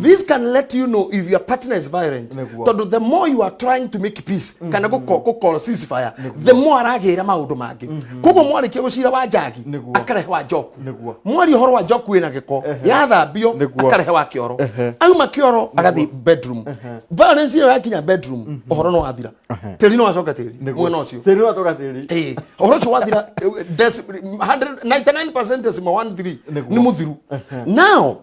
This can let you know if your partner is violent, Nĩguo. tondũ the more you are trying to make peace kana gũcall ceasefire, the more aragĩra maũndũ mangĩ. Koguo mwarĩkia gũcira wa njagi, Nĩguo. akarehe wa njoku. Nĩguo. Mwaria ũhoro wa njoku ĩna gĩko yathambio, Nĩguo. akarehe wa kĩoro. Auma kĩoro agathiĩ bedroom. Violence ĩyo yakinya bedroom, ũhoro no wathira, tĩri no wacoka tĩri mwena ũcio. Tĩri watoka tĩri. Ĩĩ, ũhoro ũcio wathira, 99% decimal 13 Nĩguo. nĩ mũthiru. Now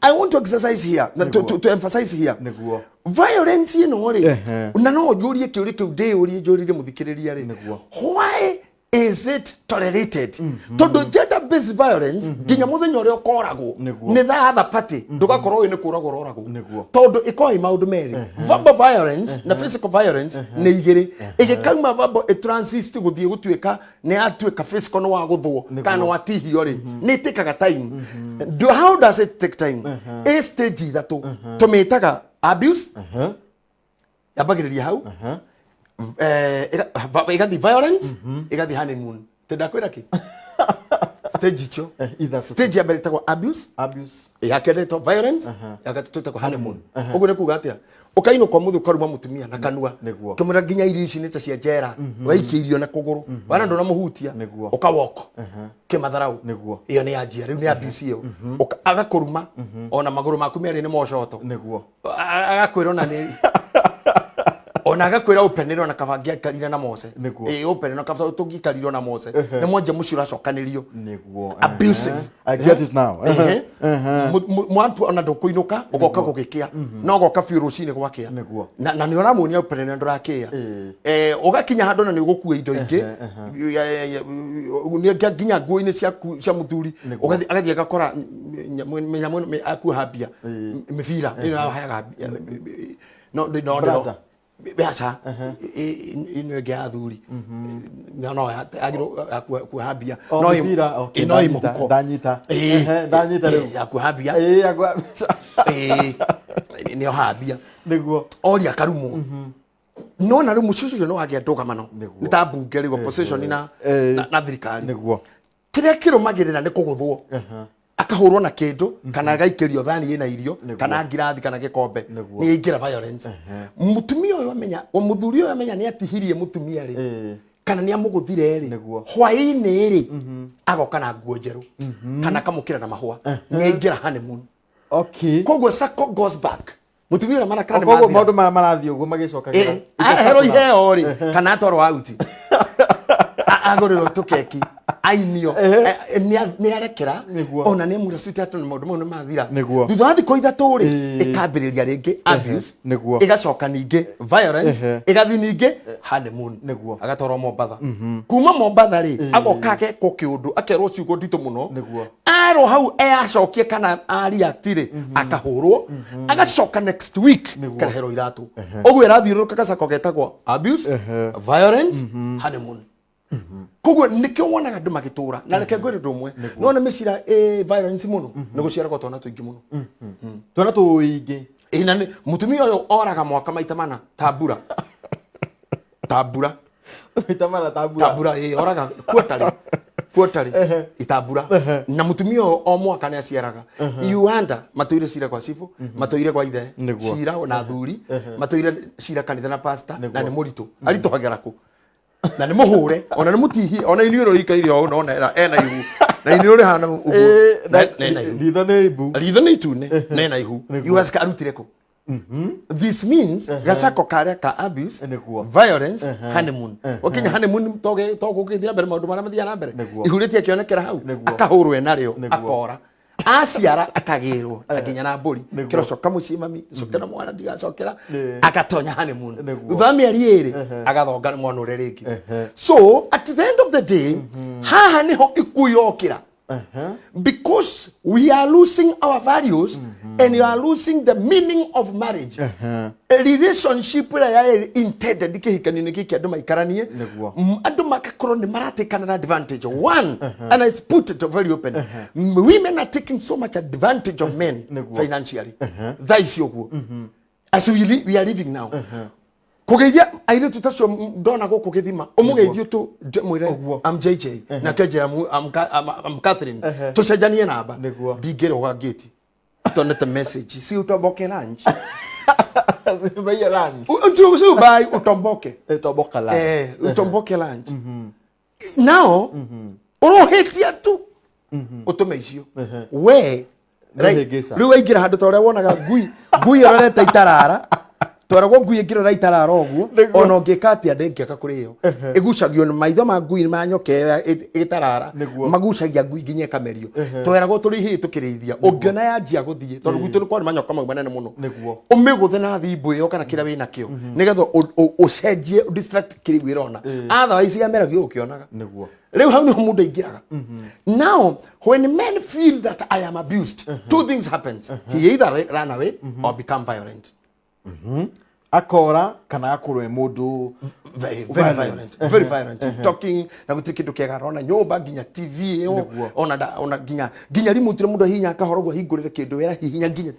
I want to exercise here na to emphasize here. Nĩguo. Violence ĩno rĩ, na no njũrie kĩũria kĩu ndĩyũrie njũrĩrie mũthikĩrĩria rĩ, Nĩguo. why is it tolerated? Tondũ gender based violence nginya mũthenya ũrĩa ũkoragwo Nĩguo. nĩ the other party, ndũgakorwo ũyũ nĩ kũragwo ũroragwo. Nĩguo. Tondũ ĩkoragwo ĩ maũndũ merĩ, verbal violence na physical violence nĩ igĩrĩ. Ĩgĩkauma verbal ĩtransist gũthiĩ gũtuĩka nĩ yatuĩka physical, nĩ wagũthwo kana nĩ watihio rĩ, nĩ ĩtĩkaga time. How does it take time? Ĩ stage ithatũ tũmĩtaga abuse, yambagĩrĩria hau, ĩgathiĩ violence, ĩgathiĩ honeymoon. Tĩndakwĩra kĩ stage icio. Ithatũ. Stage ya mbere ĩtagwo abuse, Abuse. Ya kerĩ ĩtagwo violence, ya gatatũ ĩtagwo honeymoon. Ũguo nĩ kuga atĩa? Ũkainũka ũmũthĩ ũkaruma mũtumia na kanua, Nĩguo. kĩmwĩra nginya irio ici nĩ ta cia njera, ũgaikia irio na kũgũrũ wana ndũnamũhutia, Nĩguo. ũkawoko kĩmatharau. Nĩguo. Ĩyo nĩ yanjia rĩu nĩ abuse ĩyo. Agakũruma ona magũrũ maku merĩ nĩ mocoto. Nĩguo. Agakwĩra ona nĩ Ona agakwĩra ũpenere ona kaba ngĩaikarire na Mose. Nĩguo. Ĩĩ ũpenere na kaba tũngĩikarire na Mose. Nĩ mwanja mũcio ũracokanĩrio. Nĩguo. Abusive. I get it now. Ehe. Mwantu ona ndũkũinũka ũgoka gũgĩkĩa no ũgoka biũ rũcinĩ gwakĩa. Nĩguo. Na nĩ ũramuonia ũpenere ndũrakĩa. Ĩĩ. Ũgakinya handũ na nĩ ũgũkua indo ingĩ nginya nguo-inĩ ciaku cia mũthuri. Nĩguo. Ũgathiĩ agathiĩ agakora nyamũ ĩno akuoha mbia mĩbira ĩno aheaga mbia. No no Brother. Aca ĩno ĩngĩ ya athuri no no agĩrwo kuoha mbia. O, No mĩbira, okay, ĩ, no ĩ ndanyita, mũhuko. ndanyita. Ĩĩ, Ehe, ndanyita rĩu. ya kuoha mbia. Ĩĩ, yakwa. Ĩĩ, nĩ oha mbia. Nĩguo. Oria karumwo no na rĩu mũciĩ ũcio nĩ wagĩa ndũgamano. Nĩguo. Nĩ ta mbunge rĩu opposition na Ĩĩ. na thirikari. Nĩguo. Kĩrĩa kĩrũmagĩrĩra nĩ kũgũthwo, akahũrwo na kĩndũ kana agaikĩrio thani ĩna irio Nĩguo. kana ngirathi kana gĩkombe. Nĩguo. Nĩ aingĩra violence. Mũtumia ũyũ amenya o mũthuri ũyũ amenya nĩ atihirie mũtumia rĩ kana nĩ amũgũthire rĩ, Nĩguo. hwaĩ-inĩ rĩ agoka na nguo njerũ kana akamũkĩra na mahũa, nĩ aingĩra honeymoon. Okay. Koguo circle goes back, mũtumia ũrĩa marakara nĩ Koguo mathira. maũndũ maya marathiĩ ũguo magĩcokagĩra. Areherwo iheo rĩ kana atwarwo auti agũrĩrwo tũkeki ainio nĩ arekera. Nĩguo. Ona nĩ amwĩra sweetheart nĩ maũndũ mau nĩ mathira. Nĩguo. Thutha wa thikũ 3 rĩ Ĩĩ. ĩkambĩrĩria rĩngĩ abuse. Nĩguo. Ĩgacoka ningĩ violence. Ĩgathiĩ ningĩ honeymoon. Nĩguo. Agatwarwo Mombatha. Kuma Mombatha rĩ agoka agekwo kĩũndũ akerwo ciugo nditũ mũno. Nĩguo. Arwo hau acokie kana areact rĩ akahũrwo, agacoka next week Nĩguo. kareherwo iratũ. Ũguo ĩrathiũrũrũka gacako getagwo abuse, violence, honeymoon. Koguo nĩkĩo wonaga andũ magĩtũra na reke ngwĩre ũndũ ũmwe, nĩwona mĩcira ĩ violence mũno nĩ gũciaragwo twana tũingĩ mũno. Twana tũingĩ. Ĩ, na mũtumia ũyũ oraga mwaka maita mana ta mbura ta mbura. Maita mana ta mbura. Ta mbura. Ĩ, oraga kuotarĩ kuotarĩ itambura na mũtumia ũyũ o mwaka nĩ aciaraga. Uganda matũire cira kwa cibũ, matũire kwa ithe. Nĩguo. Cira na athuri matũire cira kanitha na pastor. Nĩguo. Na nĩ mũritũ aritũhagĩra kũ na nĩ mũhũre ona nĩ mũtihie ona inyuĩ rũikaire ũũ nona ena ihu na inyuĩ rĩhana ũguo. Ĩĩ, Na ena ihu. Ritho nĩ ibu. Ritho nĩ itune na ena ihu. US arutire kũ? This means gacako karĩa ka abuse, Nĩguo. violence, honeymoon. Wakinya honeymoon togũgĩthiĩ na mbere maũndũ marĩa mathiaga na mbere. Nĩguo. Ihu rĩtiakĩonekera hau. Nĩguo. Akahũrwo enarĩo. Nĩguo. Akora aciara akagĩrwo na nginya na mbũri. Nĩguo. Kĩro coka mũciĩ mami cokera mwana ndigacokera. Ĩĩ. Agatonya honeymoon. Nĩguo. Thutha wa mĩeri 2 agathonga mwana ũrĩa rĩngĩ. So at the end of the day haha nĩho ikuũ yokĩra because we are losing our values and you are losing the meaning of marriage. A relationship ĩrĩa yarĩ intended kĩhikanio-inĩ gĩkĩ andũ maikaranie. Nĩguo. Andũ magakorwo nĩ maratekana advantage one, and I put it very open. Women are taking so much advantage of men Nĩguo. financially thaa ici ũguo as we are living now. Kũgeithia airĩtu tacio ndona gũkũ gĩthima ũmũgeithie tu mwĩre Ũguo. I'm JJ nake njĩra I'm Catherine tũcenjanie namba. Nĩguo. Ndingĩrũga ngĩti tonete message si utomboke lunch. Simbaiye lunch. Si ubai utomboke. Toboka lunch. Eh, utomboke lunch nao ũrohĩtia tu ũtũme icio we. Nĩhĩngĩca. Rĩu waingĩra handũ ta ũrĩa wonaga ngui ngui ĩrorete itarara tweragwo ngui ĩngĩrora itarara ũguo. Nĩguo. Ona ũngĩka atĩa ndĩngĩaka kũrĩ ĩyo ĩgucagio nĩ maitho ma ngui ma nyoka ĩyo ĩtarara. Nĩguo. Magucagia ngui nginya ĩkamerio. Tweragwo tũrĩ ihĩĩ tũkĩrĩithia ũngĩona yanjia gũthiĩ tondũ gwitũ nĩ kwarĩ manyoka mau manene mũno. Nĩguo. Ũmĩgũthe na thimbũ ĩyo kana kĩrĩa wĩ nakĩo nĩgetha ũcenjie distract kĩrĩa ĩrona, otherwise yameragio ũkĩonaga. Nĩguo. Rĩu hau nĩho mũndũ aingĩraga. Now when men feel that I am abused, two things happens: he either run away or become violent. Akora kana akorwo e mũndũ Very, very Violent. violent, very violent talking na gũtirĩ kĩndũ kĩega arona nyũmba nginya TV ĩyo. Nĩguo. Ona ona nginya nginya remote ĩrĩa mũndũ ahihinya akahora ũguo ahingũrĩre kĩndũ wĩra hihinya nginya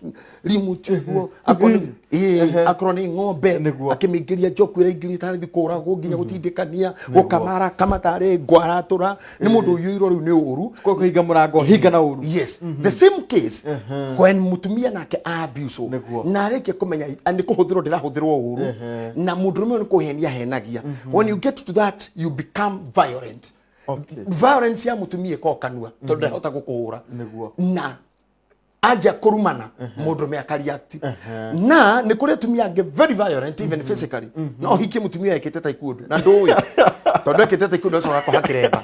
remote ũguo akorwo ĩĩ akorwo nĩ ng'ombe. Nĩguo. Akĩmĩingĩria njoku ĩraingĩria tarĩ thi kũragwo nginya gũtindĩkania gũkamara kama tarĩ ngwaratũra nĩ mũndũ ũiyũirwo rĩu nĩ ũru. Kwa kũhinga mũrango hinga na ũru. Yes, the same case when mutumia nake abuse Nĩguo. na arĩkia kũmenya nĩ kũhũthĩrwo ndĩrahũthĩrwo ũru na mũndũrũme ũyũ nĩ kũhenia henagia, when you get to that you become violent. Okay. Violence ya mutumia ĩkoragwo kanua tondũ ndahota gũkũhũra. Nĩguo. Na Anjia kũrumana mũndũrũme akareact. Na nĩ kũrĩ atumia angĩ very violent even physically. No ũhikie mũtumia ekĩte taekwondo na ndũĩ tondũ ekĩte taekwondo acoka akũha kĩremba.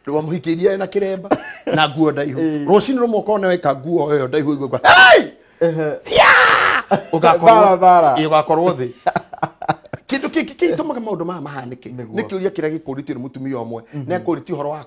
Wamũhikĩirie ena kĩremba na nguo ndaihu. Rũcinĩ rũmwe ũkona weka nguo ĩyo ndaihu ĩgũkwa hey! Bara, bara. Ũgakorwo thĩ. Kĩndũ kĩngĩ kĩtũmaga maũndũ maya mahanĩke nĩ kĩũria kĩrĩa gĩkũrĩtio nĩ mũtumia ũmwe. Nĩ akũrĩtio ũhoro wa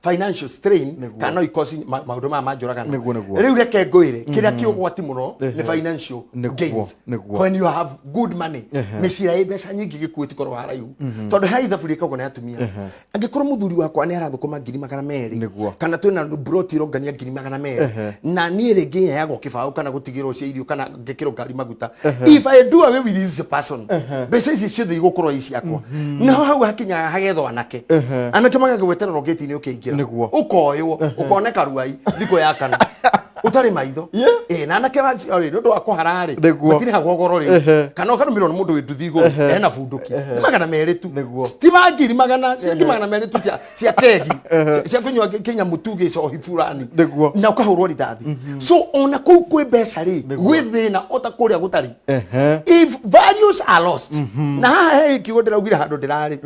financial strain kana no ikosi maũndũ maya manjũragana. Nĩguo. Rĩu reke ngwĩre kĩrĩa kĩ ũgwati mũno nĩ financial gains. When you have good money, mĩciĩ ĩ mbeca nyingĩ gĩkuũ ĩtikorwo haraihu. Tondũ he ithabu rĩkagwo nĩ atumia. Angĩkorwo mũthuri wakwa nĩ arathũkũma 200,000 kana twĩna broti ĩrongania 200,000 na niĩ rĩngĩ heagwo kĩbaũ kana gũtigĩrwo cia irio kana ngĩkĩrwo ngari maguta. If I do away with this person, mbeca ici ciothe igũkorwo i ciakwa. Naho hau hakinyaga hagethwo anake. Anake magagwetererwo gate-inĩ ũkĩingĩra. Ũkoywo, ũkoneka ruai thikũ ya kana. Ũtarĩ maitho. Na anake acio rĩ, nĩ ũndũ wa kũhara rĩ, matirĩhagwo goro rĩ. Kana ũkarũmĩrĩrwo nĩ mũndũ wĩ nduthi igũrũ, ena bunduki. Nĩ 200 tu. Ti ma ngiri magana, ciringi 200 tu cia kegi, cia kũnyua kĩnyamũ tu gĩcohi fulani. Na ũkahũrwo rithathi. So ona kũu kwĩ mbeca rĩ, gwĩ thĩna o ta kũrĩa gũtarĩ. If values are lost, na haha he kiugo ndĩraugire handũ ndĩrarĩ.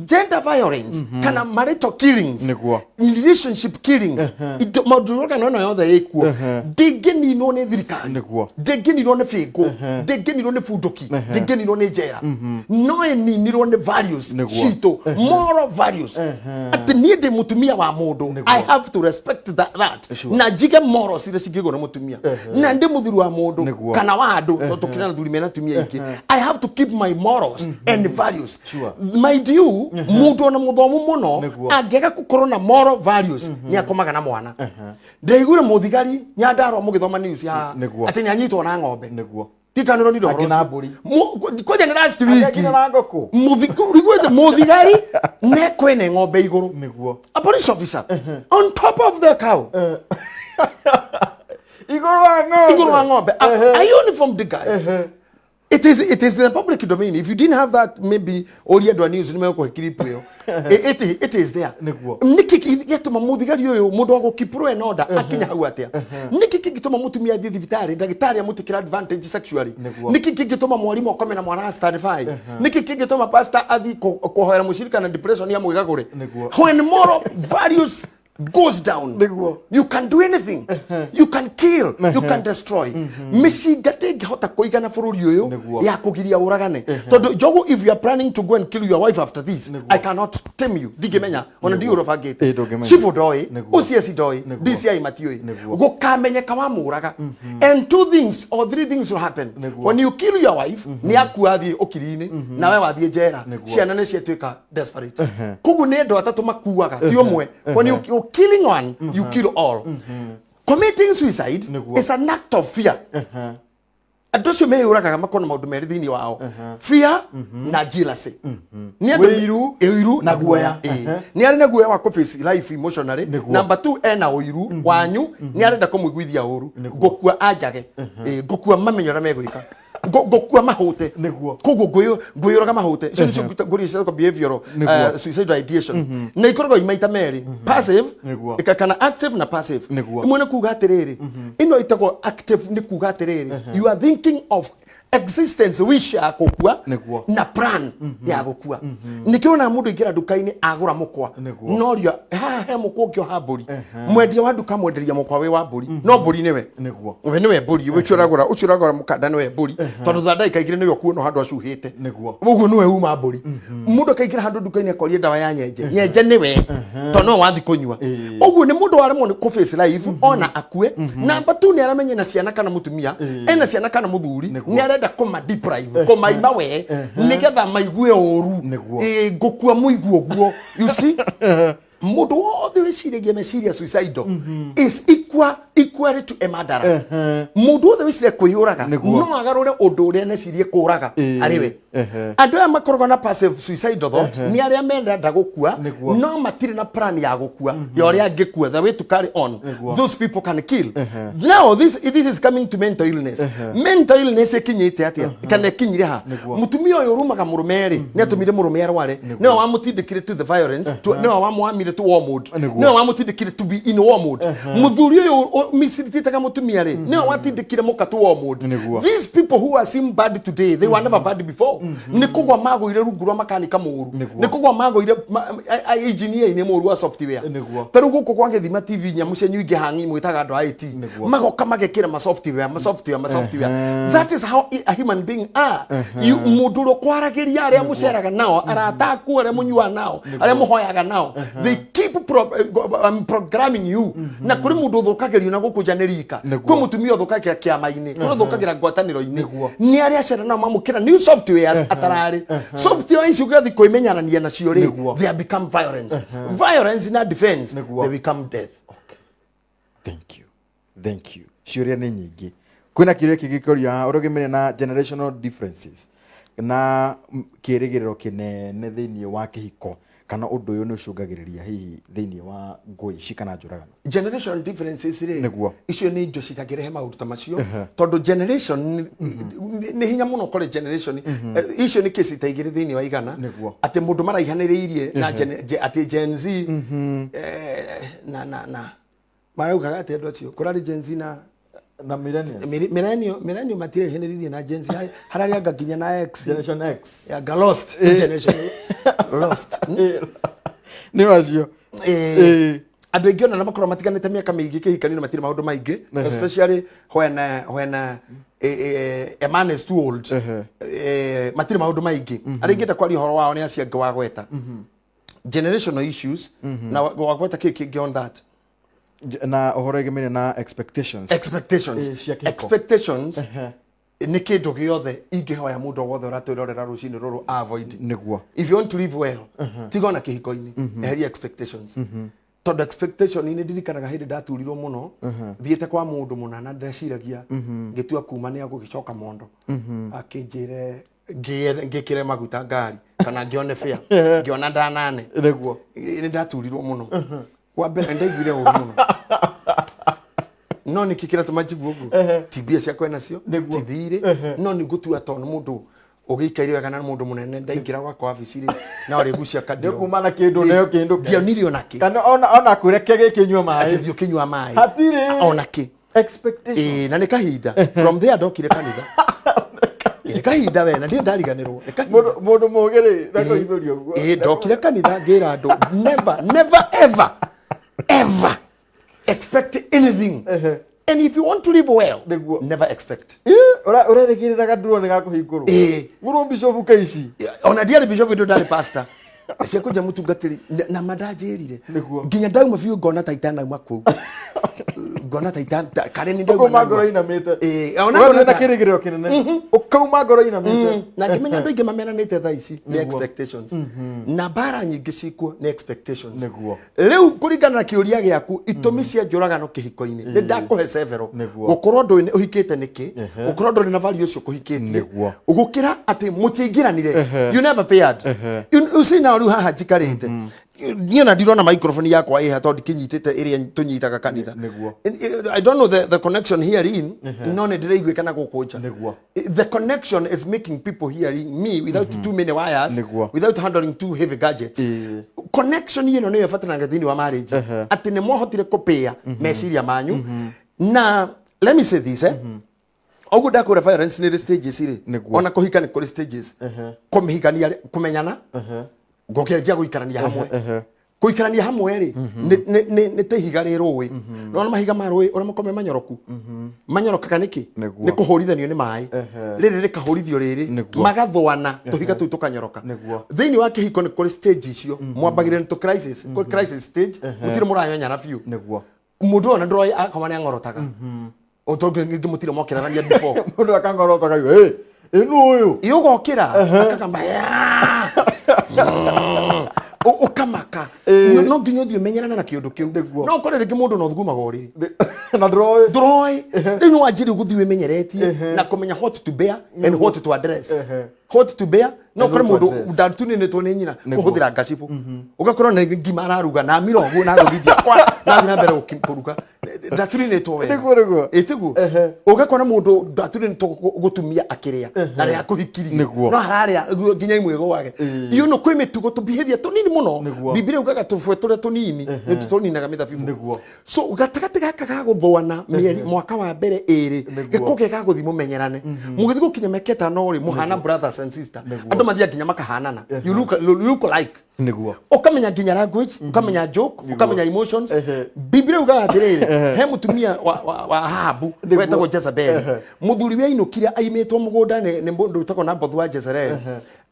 Gender violence kana marital killings, relationship killings, maũndũ yothe no yothe ĩkuo ndĩngĩninwo nĩ thirikari, ndĩngĩninwo nĩ bĩngũ, ndĩngĩninwo nĩ bunduki, ndĩngĩninwo nĩ njera, no ĩninirwo nĩ values citũ, moral values. Atĩ niĩ ndĩ mũtumia wa mũndũ, I have to respect that. Na njige morals iria cingĩigwo nĩ mũtumia. Na ndĩ mũthuri wa mũndũ kana wa andũ, tondũ tũkĩrĩ na athuri mena atumia aingĩ. I have to keep my morals and values. Mind you, mũndũ ona mũthomu mũno angĩaga gũkorwo na moral values nĩ akomaga na mwana. Ndaiguire mũthigari Nyandarua mũgĩthoma news haha atĩ nĩ anyitwo na ng'ombe. Ndikanĩro nĩ ũhoro ũcio. Kwanja nĩ last week. Mũthigari nekwene ng'ombe igũrũ. A police officer on top of the cow. Igũrũ wa ng'ombe. Igũrũ wa ng'ombe. A uniformed guy. It is in the public domain. If you didn't have that, maybe all your news ni meko clip yo. It is there. Niki gĩtũma mũthigari ũyũ mũndũ wa gũkeep and order akinya hau atĩa? Niki kĩngĩtũma mũtumia athiĩ thibitarĩ ndagĩtarĩ amũtĩkĩra advantage sexually? Niki kĩngĩtũma mwarimũ akome na mwana standard 5? Niki kĩngĩtũma pastor athiĩ kũhoera mũcirika na depression ya mwĩgagũre? When moral values goes down, you can do anything. You can kill, you can destroy. Mĩcinga ndĩngĩhota kũigana bũrũri ũyũ ya kũgiria ũragane. Tondũ Njogu, if you are planning to go and kill your wife after this, I cannot tame you. Ndingĩmenya, ona ndiũĩ ũrĩa ũbangĩte. Chief ndoĩ, OCS ndoĩ, DCI matiũĩ. Gũkamenyeka wamũraga. And two things or three things will happen. When you kill your wife, nĩ akua athiĩ ũkiri-inĩ, nawe wathiĩ njera. Ciana nĩ ciatuĩka desperate. Koguo nĩ andũ atatũ makuaga, ti ũmwe. When you're killing one, you kill all. Committing suicide is an act of fear. Andũ acio meyũragaga makona maũndũ merĩ thĩinĩ wao. Fear na jealousy. Ũiru na guoya. Nĩ arĩ na guoya wa kũ-face life emotionally. Number 2, ena ũiru wanyu, nĩ arenda kũmũiguithia ũru. Ngũkua anjage. Ngũkua mamenye ũrĩa megwĩka. Ngũkua mahũte. Koguo ngwĩyũraga mahũte. Icio nĩcio ngũria ciĩtagwo behavioral suicidal ideation. Na ikoragwo i maita merĩ. Passive kana active na passive. Ĩmwe nĩ kuga atĩrĩrĩ, ĩno ĩtagwo active nĩ kuga atĩrĩrĩ, you are thinking of existence wish ya gũkua na plan ya gũkua. Nĩkĩo ona mũndũ aingĩra nduka-inĩ agũra mũkwa, noria haha he mũkwa ũngĩ oha mbũri. Mwendia wa nduka mwenderia mũkwa wĩ wa mbũri, no mbũri nĩwe. We nĩwe mbũri, ũcio ũragũra mũkanda nĩwe mbũri, tondũ tha ndagĩka igĩrĩ nĩwe ũkuona handũ acuhĩte. Ũguo nĩwe uma mbũri. Mũndũ akaingĩra handũ nduka-inĩ akoria ndawa ya nyenje, nyenje nĩwe, tondũ no wathi kũnyua. Ũguo nĩ mũndũ waremwo nĩ kũ-face life ona akue. Number 2, nĩ aramenya na ciana kana mũtumia, ena ciana kana mũthuri, nĩ arenda kũma deprive, kũmaima we, nĩgetha maigue ũru. Ngũkua mũigue ũguo. You see? Mũndũ wothe wĩciragia meciria suicidal is equal. Equal to a murderer. Mundu wothe wiciria kwiyuraga no agarure undu uria necirie kuraga ariwe. Andu aya makoragwo na passive suicidal thought ni aria menda gukua no matiri na plan ya gukua ya uria angikua, the way to carry on. Those people can kill. Now this is coming to mental illness. Mental illness ikinyite atia kana ikinyire ha? Mutumia uyu urumaga murume ri ni atumire murume arware, niwe wamutindikire to the violence, niwe wamwamire to war mode, niwe wamutindikire to be in war mode. Muthuri uyu misirititaga mutumia ri niwe watindikire muka to war mode. These people who are seen bad today, they were never bad before. Ni kugwa magũire rungu rwa makanika mũru, ni kugwa magũire engineer-inĩ mũru wa software. Ta rĩu gũkũ kwa Gĩthima TV nyamũ cianyu ingĩ hangi mwĩtaga andũ a IT magoka magekĩra ma software ma software ma software. That is how a human being are. You mũndũ ũrĩa ũkwaragĩria, arĩa mũceraga nao, arata aku, arĩa mũnyuaga nao, arĩa mũhoyaga nao, they keep programming you. Na kũrĩ mũndũ ũthũkagĩrio na gũkũ nja nĩ rika, kwĩ mũtumia ũthũkagĩra kĩama-inĩ, kwĩ ũthũkagĩra ngwatanĩro-inĩ, nĩ arĩa acera nao mamũkĩra new softwares atararĩ. Software ici ũgathiĩ kwĩmenyerania nacio rĩ, they have become violence. Violence na defense, they become death. Thank you. Thank you. Ciũria nĩ nyingĩ. Kwĩna kĩũria kĩngĩkũria ũrũgamĩrĩire na generational differences na kĩrĩgĩrĩro kĩnene thĩinĩ wa kĩhiko, kana ũndũ ũyũ nĩ ũcũngagĩrĩria hihi thĩinĩ wa ngũĩ ici kana njũragano? Generation differences rĩ, icio nĩ indo citangĩrehe maũndũ ta macio, tondũ generation nĩ hinya mũno kũrĩ generation icio. Nĩ kesi ta igĩrĩ thĩinĩ wa 100 atĩ mũndũ maraihanĩrĩirie na atĩ Gen Z na maraugaga atĩ andũ acio kũrarĩ Gen Z na na millennials. Millennial matiraihanĩrĩirie na Gen Z, hararĩ anga nginya na X. Generation X. Ya ga lost generation lost. Nĩ macio. Andũ aingĩ ona makorwo matiganĩte mĩaka mĩingĩ kĩhikanio matirĩ maũndũ maingĩ, especially when a man is too old. Matirĩ maũndũ maingĩ. Arĩa ingĩenda kwaria ũhoro wao nĩ acio angĩ wagweta generational issues na wagweta kĩ kĩngĩ on that. Na ũhoro ĩgĩmĩire na expectations. Expectations. Cia kĩhiko. Expectations nĩ kĩndũ gĩothe ingĩhoya mũndũ o wothe ũratwĩrorera rũcinĩ rũrũ avoid. If you want to live well, tiga ona kĩhiko-inĩ, eheria expectations, tondũ expectation nĩ ndirikanaga hĩndĩ ndaturirwo mũno thiĩte kwa mũndũ mũna na ndeciragia ngĩtua kuma nĩ agũgĩcoka mondo akĩnjĩre ngĩkĩre maguta ngari kana ngĩone fare, ngĩona ndanane. Nĩ ndaturirwo mũno. Wa mbere ndaiguire ũru mũno, no nĩkĩ kĩratũma njigue ũguo? Ti mbia ciakwa nacio, ti thirĩ, no nĩ ngũtua tondũ mũndũ ũgĩikaire wega na mũndũ mũnene ndaingĩra gwakwa wabici rĩ na ũrĩgucia Nĩ kuma na kĩndũ neo kĩndũ. Ndionire ona kĩ. Kana ona kwĩre kĩgĩ kĩnyua maĩ. Atĩ thiĩ ũkĩnyua maĩ. Hatirĩ. Ona kĩ. Expectations. Ĩĩ, na nĩ kahinda from there ndokire kanitha. Ĩĩ, nĩ kahinda we na ndirĩ ndariganĩrwo nĩ kahinda. Mũndũ mũũgĩ rĩ ndakũhithũria ũguo. Ĩĩ, ndokire kanitha ngĩra andũ, never, never, ever, ever expect anything, and if you want to live well, never expect. Ũrerĩgĩrĩra gandurwo nĩ gakũhingũrwo. Mũrũ bishop kaici. Ona ndiarĩ bishop, ndo ndarĩ pastor ciakũnja mũtungatĩri na mandanjĩrire nginya ndauma biũ ngona ta itanauma kũu, ngona ta karĩ nĩ ndauma. Ũkauma ngoro inamĩte. Ĩĩ, ona Ũgathiĩ ngona na kĩrĩgĩrĩro kĩnene ũkauma ngoro inamĩte. Na ngĩmenya andũ aingĩ mamenanĩte thaa ici nĩ expectations, na mbara nyingĩ cikuo nĩ expectations. Rĩu kũringana na kĩũria gĩaku, itũmi cia njũragano kĩhiko-inĩ nĩ ndakũhe several. Gũkorwo ndũĩ ũhikĩte nĩkĩ, gũkorwo ndũrĩ na value ũcio ũkũhikĩtie, gũkĩra atĩ mũtiaingĩranire, you never paired. You see now, rĩu haha njikarĩte niĩ na ndirona microphone yakwa ĩha tondũ ndikĩnyitĩte ĩrĩa tũnyitaga kanitha. I don't know the connection here in, no nĩ ndĩraiguĩka gũkũ nja. The connection is making people hearing me without too many wires, without handling too heavy gadgets. Connection ĩno nĩyo ĩbataranaga thĩinĩ wa marriage, atĩ nĩ mwahotire kũpĩa meciria manyu. Na let me say this, ũguo ndakwĩra violence nĩ ĩrĩ stages rĩ, ona kũhika nĩ kũrĩ stages. Kũmĩhikania, kũmenyana, ngũkĩanjia gũikarania hamwe. Kũikarania hamwe rĩ, nĩ ta ihiga rĩ rũĩ. Nĩwona mahiga ma rũĩ ũrĩa makoragwo me manyoroku, manyorokaga nĩkĩ? Nĩ kũhũrithanio nĩ maĩ, rĩrĩ rĩkahũrithio rĩrĩ, magathũana, tũhiga tũu tũkanyoroka. Thĩinĩ wa kĩhiko nĩ kũrĩ stage icio mwambagĩrĩria nĩ tũ crisis, kũrĩ crisis stage, mũtirĩ mũranyonyana biũ. Mũndũ ona ndũroĩ akoma nĩ ang'orotaga tondũ ngĩ mũtirĩ mokĩranagia before. Mũndũ akang'orota akauga, "Ĩ, ĩ nũ ũyũ?" Ĩ, ũgokĩra akagamba, Ũkamaka no nginya ũthiĩ ũmenyerane na kĩũndũ kĩu. No ũkore rĩngĩ mũndũ no thugumaga ũrĩrĩ na ndũroĩ. Ndũroĩ. Rĩu nĩ wanjĩrĩu gũthiĩ wĩmenyeretie na kũmenya what to bear and what to address. What to bear, no kore mũndũ ndatuninĩtwo nĩ nyina kũhũthĩra ngacibũ, ũgakorwo nĩ ngima araruga na amira ũguo na agũthithia kwa na athiĩ na mbere kũruga, ndatuninĩtwo wega. Nĩguo, nĩguo. Ĩtiguo ũgakora mũndũ ndatuninĩtwo gũtumia akĩrĩa na rĩa kũhikirie no hararĩa nginya imwe gwake. You know, kwĩ mĩtugo tũ behavior tũnini mũno. Bibilia ugaga tũbwe tũrĩa tũnini nĩ tũninaga mĩthabibũ. So gatagatĩ gaka ga gũthũana mĩeri mwaka wa mbere ĩrĩ gĩko gĩ ga gũthiĩ mũmenyerane, mũgĩthiĩ gũkinya mĩaka 5 rĩ, mũhana brothers and sister. Andũ mathiaga nginya makahanana, you look like. Ũkamenya nginya language, ũkamenya joke, ũkamenya emotions. Bibilia ugaga atĩrĩrĩ, he mũtumia wa Ahabu wetagwo Jezebel. Mũthuri we ainũkire aimĩtwo mũgũnda nĩ mũndũ wĩtagwo Nabothu wa Jezereel.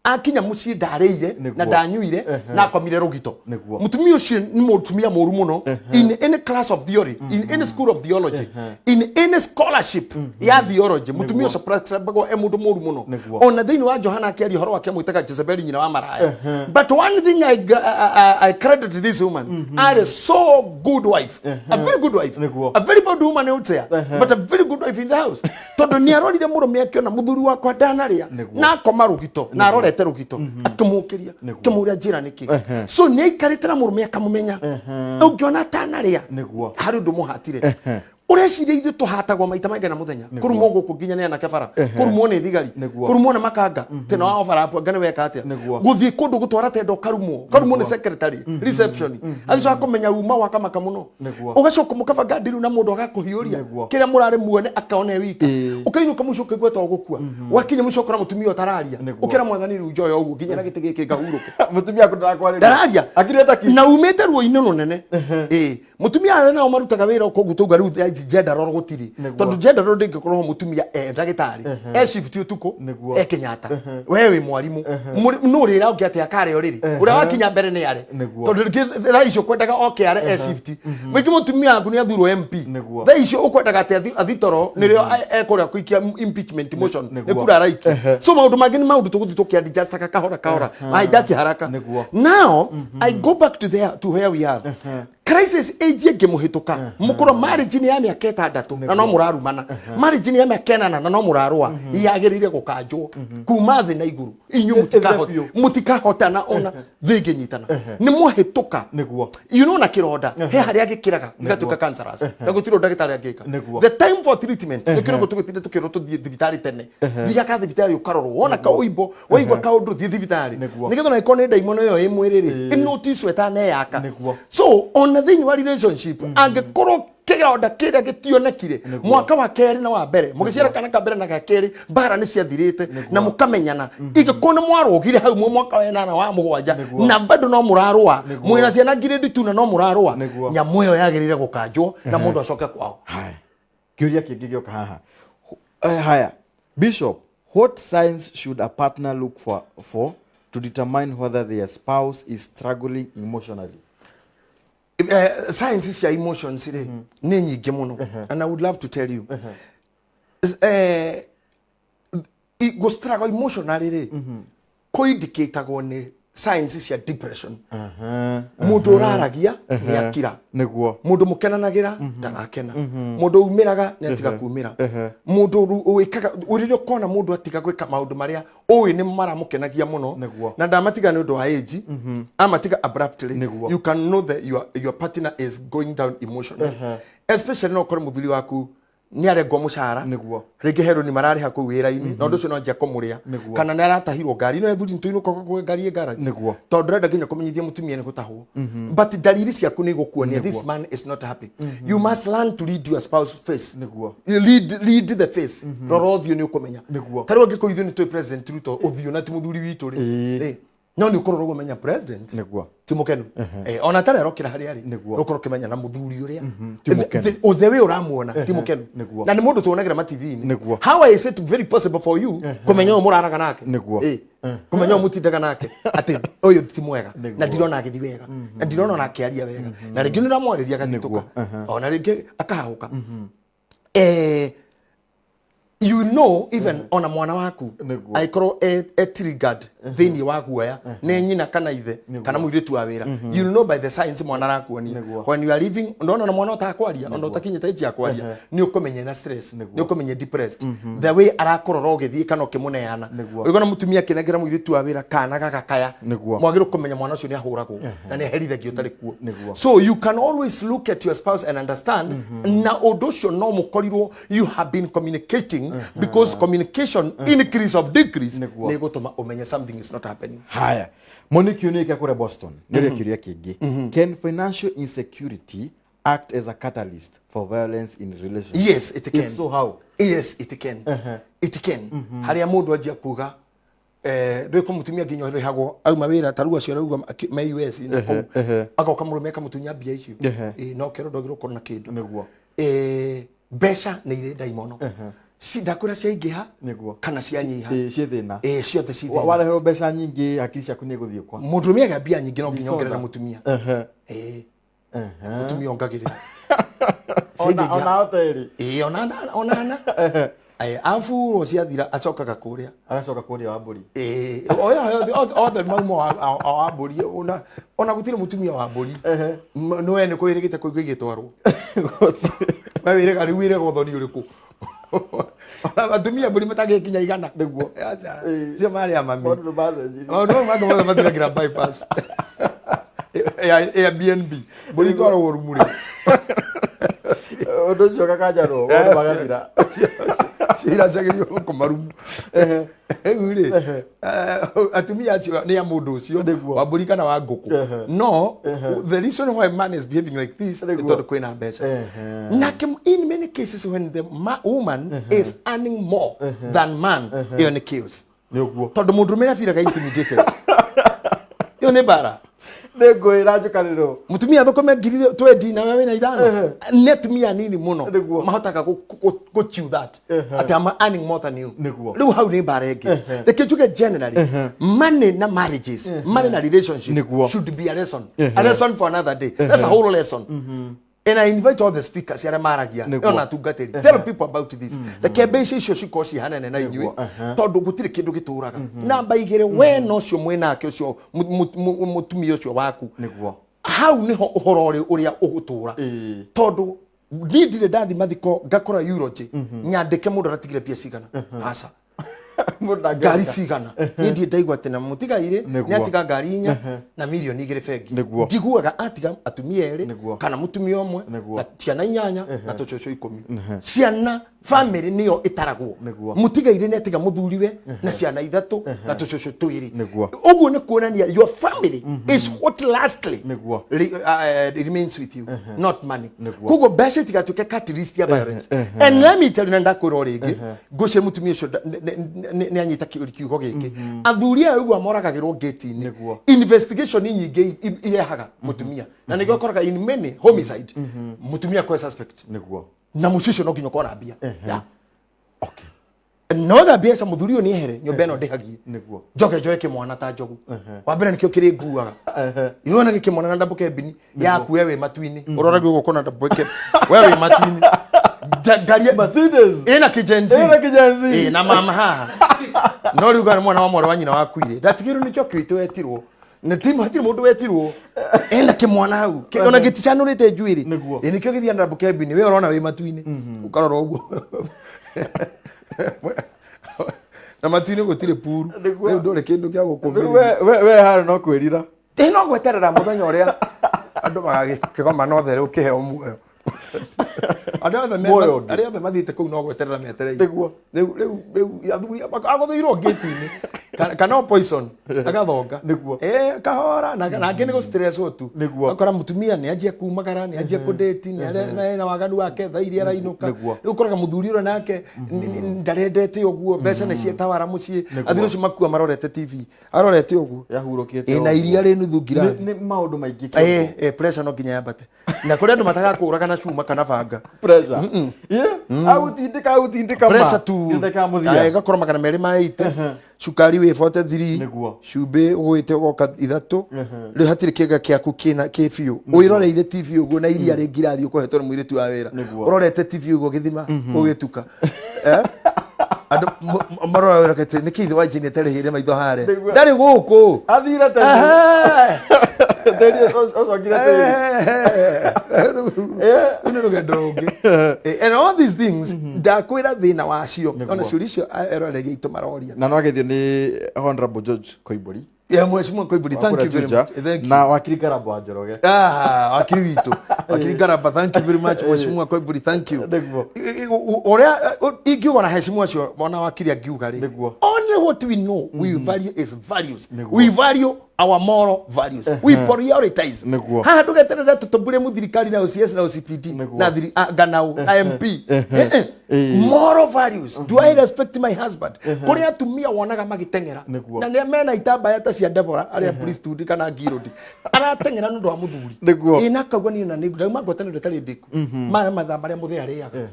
Akinya mũciĩ ndarĩire na ndanyuire na akomire rũgito. Mũtumia ũcio nĩ mũtumia mũru mũno in any class of theory, in any school of theology, in any scholarship ya theology. Mũtumia ũcio prescribagwo e mũndũ mũru mũno. Ona thĩinĩ wa Johana akĩaria ũhoro wake amwĩtaga Jezebeli nyina wa maraya. But one thing I credit this woman, arĩ so good wife, a very good wife, a very bad woman out there, but a very good wife in the house, tondũ nĩ arorire mũrũme akĩona mũthuri wakwa ndanarĩa na akoma rũgito na arorete rũgito, akĩmũkĩria, akĩmũria njĩra nĩkĩ. So nĩ aikarĩte na mũrũme akamũmenya, ũngĩona atanarĩa harĩ ũndũ mũhatire. Ũreciria ithuĩ tũhatagwo maita maingana mũthenya, kũrumwo gũkũ nginya nĩ anake bara, kũrumwo nĩ thigari, kũrumwo nĩ makanga tena wao bara anga nĩ weka atĩa, gũthiĩ kũndũ gũtwara tenda ũkarumwo, ũkarumwo nĩ secretary reception, agĩcoka kũmenya uma wakamaka mũno, ũgacoka mũkabanga ndiru na mũndũ agakũhiũria kĩrĩa mũrarĩ muone akaona e wika, ũkainũka mũciĩ ũkaigua ta ũgũkua, wakinya mũciĩ ũkora mũtumia ũtararia, ũkĩra mwathani rĩu njoya ũguo nginya na gĩtĩ gĩkĩ ngahurũke. Mũtumia aku ndarakwarĩria. Ndararia. Akirĩte ki. Na umĩte ruo-inĩ rũnene. Ĩĩ, mũtumia arĩa nao marutaga wĩra koguo tauga rĩu gender role gũtirĩ, tondũ gender role ndĩngĩkorwo ho mũtumia e ndagĩtarĩ e shift ũtukũ e Kenyatta, we wĩ mwarimũ, nũ ũrĩra ũngĩ atĩ akarĩa ũrĩrĩ ũrĩa wakinya mbere nĩ are, tondũ rĩngĩ thaa icio ũkwendaga oke are e shift. Rĩngĩ mũtumia waku nĩ athurwo MP, thaa icio ũkwendaga atĩ athi toro nĩrĩo ekũrĩa kũikia impeachment motion, nĩ kura araikia. So maũndũ mangĩ nĩ maũndũ tũgũthiĩ tũkĩadjustaga kahora kahora, haitaki haraka. Now I go back to there, to where we are. Crisis age ĩngĩmũhĩtũka, mũkorwo marriage nĩ ya mĩaka 6 na no mũrarumana, marriage nĩ ya mĩaka 8 na no mũrarũa, yagĩrĩire gũkanjwo kuma thĩ na igũrũ. Inyuĩ mũtikahotana ona thĩ ĩngĩnyitana, nĩ mwahĩtũka. You know, na kĩronda he harĩa gĩkĩraga gĩgatuĩka cancerous na gũtirĩ ũndũ ndagĩtarĩ angĩka. The time for treatment nĩ kĩroko tũgĩtinde tũkĩrwo tũthiĩ thibitarĩ tene, thiaga thibitarĩ ũkarorwo, wona kaũimbo waigua kaũndũ thiĩ thibitarĩ, nĩgetha ona ĩkorwo nĩ ndaimono ĩyo ĩ mwĩrĩ rĩ, ĩnoticwo ĩtaneyaka. So ona thĩinĩ wa relationship angĩkorwo kĩronda kĩrĩa gĩtionekire mwaka wa kerĩ na wa mbere, mũgĩciara kana ka mbere na ga kerĩ, mbara nĩ ciathirĩte na mũkamenyana, ingĩkorwo nĩ mwarũgire hau mwaka wa 8 wa 7 na bado no mũrarũa, mwĩna ciana grade 2 na no mũrarũa, nyamũ ĩyo yagĩrĩire gũkanjwo na mũndũ acoke kwao. Haya, kĩũria kĩngĩ gĩoka haha. Haya, Bishop, what signs should a partner look for to determine whether their spouse is struggling emotionally? Science cia emotions rĩ nĩ nyingĩ mũno, and I would love to tell you, gũ struggle emotionally rĩ kũindicatagwo nĩ signs cia depression. Mũndũ ũraragia nĩ akira, mũndũ mũkenanagĩra ndarakena, mũndũ umĩraga nĩ atiga kumĩra, mũndũ wĩkaga rĩrĩa ũkona mũndũ atiga gwĩka maũndũ marĩa ũĩ nĩ maramũkenagia mũno, na ndamatiga nĩ ũndũ wa age, amatiga abruptly, you can know that your partner is going down emotionally, especially no ũkore mũthuri waku nĩ arengwo mũcara, rĩngĩ herũ nĩ mararĩha kũu wĩra-inĩ, na ũndũ ũcio no anjia kũmũrĩa, kana nĩ aratahirwo ngari, no ethuri nĩtũinũkaga kwa ngari ĩ garage, tondũ ndũrenda nginya kũmenyithia mũtumia nĩ gũtahwo, but dalili ciaku nĩ igũkuonia this man is not happy. You must learn to read your spouse's face. Read the face, rora ũthiũ nĩ ũkũmenya. Ta rĩu angĩkorwo ithuĩ nĩ tũĩ President Ruto ũthiũ na ti mũthuri witũ rĩ, no nĩ ũkũrora ũguo ũmenya President ti mũkenu, ona atarĩ arokĩra harĩa arĩ, ũkorwo ũkĩmenya na mũthuri ũrĩa the way ũramuona ti mũkenu, na nĩ mũndũ tuonagĩra ma TV-inĩ. How is it very possible for you kũmenya ũyũ mũraraga nake, kũmenya ũyũ mũtindaga nake atĩ ũyũ ti mwega, na ndirona agĩthiĩ wega, na ndirona ona akĩaria wega, na rĩngĩ nĩ ũramwarĩria agathitũka, ona rĩngĩ akahahũka. You know, even ona mwana waku angĩkorwo e triggered Thĩinĩ wa guoya nĩ nyina kana ithe kana mũirĩtu wa wĩra. You'll know by the signs mwana arakuonia. When you are living, ndona na mwana ũtakwaria, ona ũtakinyĩte age ya kwaria, nĩ ũkũmenya na stress, nĩ ũkũmenya depressed, the way arakorora ũgĩthiĩ kana ũkĩmũneana. Ũigona mũtumia akĩnengera mũirĩtu wa wĩra kana gagakaya, mwagĩrĩirwo kũmenya mwana ũcio nĩ ahũragwo na nĩ aherithagio ũtarĩ kuo. So you can always look at your spouse and understand, na ũndũ ũcio no mũkorirwo you have been communicating, because communication, increase of decrease, nĩ ĩgũtũma ũmenye something is not happening. Haya, Monique Unique kũrĩa Boston nĩ kĩũria kĩngĩ. Can financial insecurity act as a catalyst for violence in relationships? Yes, it can. If so, how? Yes, it can. It can. Harĩa mũndũ anjia kuga ndũĩ kũ mũtumia nginya ũrĩhagwo auma wĩra ta rĩu acio arauga me US na kũu agoka mũrũme akamũtunya mbia icio. No kĩro ndwagĩrĩirwo gũkorwo na kĩndũ. Mbeca nĩ irĩ ndaimono. Ndakwĩra ciaingĩha kana cianyiha, ciĩ thĩna. Ciothe ci thĩna. Wareherwo mbeca nyingĩ hakiri ciaku nĩ igũthiĩ kwa mũndũrũme agĩa mbia nyingĩ no nginya ongerere mũtumia. Mũtumia ongagĩrĩra. Ona hoteli. Onana. Aburwo ciathira acokaga kũrĩa. Agacoka kũrĩa wa mbũri. Othe mauma wa mbũri, ona gũtirĩ mũtumia wa mbũri. Nĩwe nĩ kwĩrĩgĩte kũigua igĩtwarwo. We wĩrĩga rĩu wĩrĩga ũthoni ũrĩkũ? Atumia mbũri matangĩkinya 100. Nĩguo. Cio marĩ a mami. Maũndũ macenjirie. Maũndũ mau mangĩ mothe mathiragĩra bypass. Airbnb. Mbũri itwaragwo rumu rĩ. Ũndũ ũcio gakanjarwo, maũndũ magathira. Ciracagĩrio gũkũ marumu. Rĩu rĩ, atumia acio nĩ a mũndũ ũcio wa mbũri kana wa ngũkũ. No the reason why man is behaving like this nĩ tondũ kwĩna mbeca. Nake in many cases when the woman is earning more than man, ĩyo nĩ chaos. Tondũ mũndũrũme nĩ abiraga intimidated. Ĩyo nĩ mbara. Nĩ ngũĩra njũkanĩrwo. Mũtumia thũkũme 20,000 na we wĩna 5. Nĩ atumia anini mũno mahotaga gũ chew that. Atĩ I'm earning more than you. Rĩu hau nĩ mbara ĩngĩ. Reke njuge generally, money na marriages, money na relationship should be a lesson. A lesson for another day. That's a whole lesson. And I invite all the speakers arĩa maragia ona atungatĩri, tell people about this. Reke mbeca icio cikorwo ciĩ hanene na inyuĩ, tondũ gũtirĩ kĩndũ gĩtũraga. Namba 2, we na ũcio mwĩnake ũcio mũtumia ũcio waku, hau nĩho ũhoro ũrĩa ũgũtũra. Tondũ niĩ ndirĩ ndathi mathiko ngakora eulogy nyandĩke mũndũ aratigire mbia cigana. Aca. Ngari cigana. Niĩ ndirĩ ndaigua atĩ na mũtigairĩ nĩ atiga ngari 4 na mirioni 2 bengi. Njiguaga atiga atumia 2 kana mũtumia ũmwe na ciana 8 na tũcũcũ 10. Ciana family nĩyo ĩtaragwo. Mũtigairĩ nĩ atiga mũthuriwe na ciana 3 na tũcũcũ 2. Ũguo nĩ kuonania your family is what lastly remains with you, not money. Koguo mbeca itigatuĩke catalyst ya violence. And let me tell you, na ndakwĩra o rĩngĩ, ngũcia mũtumia ũcio nĩ anyita kiugo gĩkĩ. Athuri aya ũguo moragagĩrwo gate-inĩ. Investigation nyingĩ irehaga mũtumia. Na nĩguo ũkoraga in many homicide mũtumia kwe suspect. Na mũciĩ ũcio no nginya ũkorwo na mbia. Noga mbeca mũthuri ũyũ nĩ ehere nyũmba ĩno ndĩhagie. Njoke njoe kĩmwana ta njogu. Wa mbere nĩkĩo kĩrĩ nguaga. Yona gĩkĩmwana na double cabin yaku we wĩ matu-inĩ. Ũrorage ũguo ũkona double cabin. We wĩ matu-inĩ. Ngari Mercedes. Ĩna kĩjenzi. Ĩna kĩjenzi. Ĩna mama haha. No rĩu kana mwana wa mwarĩ wa nyina wakuire. Ndatigĩrwo nĩkĩo kĩitũ wetirwo. Na timu hatirĩ mũndũ wetirwo. Ena kĩmwana hau. Ona gĩticanũrĩte njuĩrĩ. Ĩ nĩkĩo gĩthiĩ na double cabin. We ũrona wĩ matu-inĩ. Ũkarora ũguo. Na matu-inĩ gũtirĩ puru. Rĩu ndũrĩ kĩndũ kĩa gũkũmĩrĩria. We haro no kwĩrira. Ĩ no gweterera mũthenya ũrĩa andũ magagĩkĩgoma no therũ ũkĩheo muoyo. Arĩa othe mathiĩte kũu no gweterera metereire. Rĩu athuri agũthĩirwo gate-inĩ kana o poison agathonga. Kahora na angĩ nĩ gũ-stresswo tu. Ũgakora mũtumia nĩ anjia kumagara, nĩ anjia kũdate, nĩ na waganu wake thaa iria arainũka. Rĩu ũkoraga mũthuri ũrĩa nake ndarendete ũguo, mbeca nĩ cietawara mũciĩ. Athuri acio makua marorete TV, arorete ũguo. Yahurũkĩte. Na iria rĩ nuthu ngirathi. Nĩ maũndũ maingĩ. Pressure no nginya yambate. Na kũrĩ andũ matagakũraga na cuma kana banga. Pressure. Agũtindĩka ma. Pressure tu. Ĩgakorwo 280, cukari wĩ 43, cumbĩ ũgũĩte ũgoka 3. Rĩu hatirĩ kĩga kĩaku kĩna kĩ biũ. Wĩroreire TV ũguo na iria rĩ ngirathi ũkohetwo nĩ mũirĩtu wa wĩra. Ũrorete TV ũguo gĩthima ũgĩtuka. Andũ marora wĩra nĩ kĩ ithe wa Jane atarĩhĩire maitho harĩa. Ndarĩ gũkũ. Athire tene. Tĩri ũcokire tĩri. Rũu nĩ rũgendo rũngĩ. And all these things ndakwĩra thĩna wacio ona ciũria icio eroreri aitũ maroria. Na no ageithio nĩ Honorable George Koimburi. Yeah, Mheshimiwa Koimburi, thank you very much. Thank you. Na wakiri Karamba wa Njoroge. Ah, wakiri witũ. Wakiri Karamba, thank you very much. Mheshimiwa Koimburi, thank you. Ũrĩa ingiuga na heshima acio mwana wakiri angiuga rĩ. Only what we know, we value is values. We value our moral values. We prioritize. Haha ndũgeterere tũtũmbũre mũthirikari na OCS na OCPD na thiri ganau na MP. Moral values. Do I respect my husband? Kũrĩ atumia wonaga magĩteng'era na nĩ mena itambaya ta cia Deborah arĩa priesthood kana Ngirũndi arateng'era nĩ ũndũ wa mũthuri. Ĩ na akauga niĩ na nĩ ndauma ngwatanĩro ĩtarĩ ndĩku. Maya mathaa marĩa mũthee arĩaga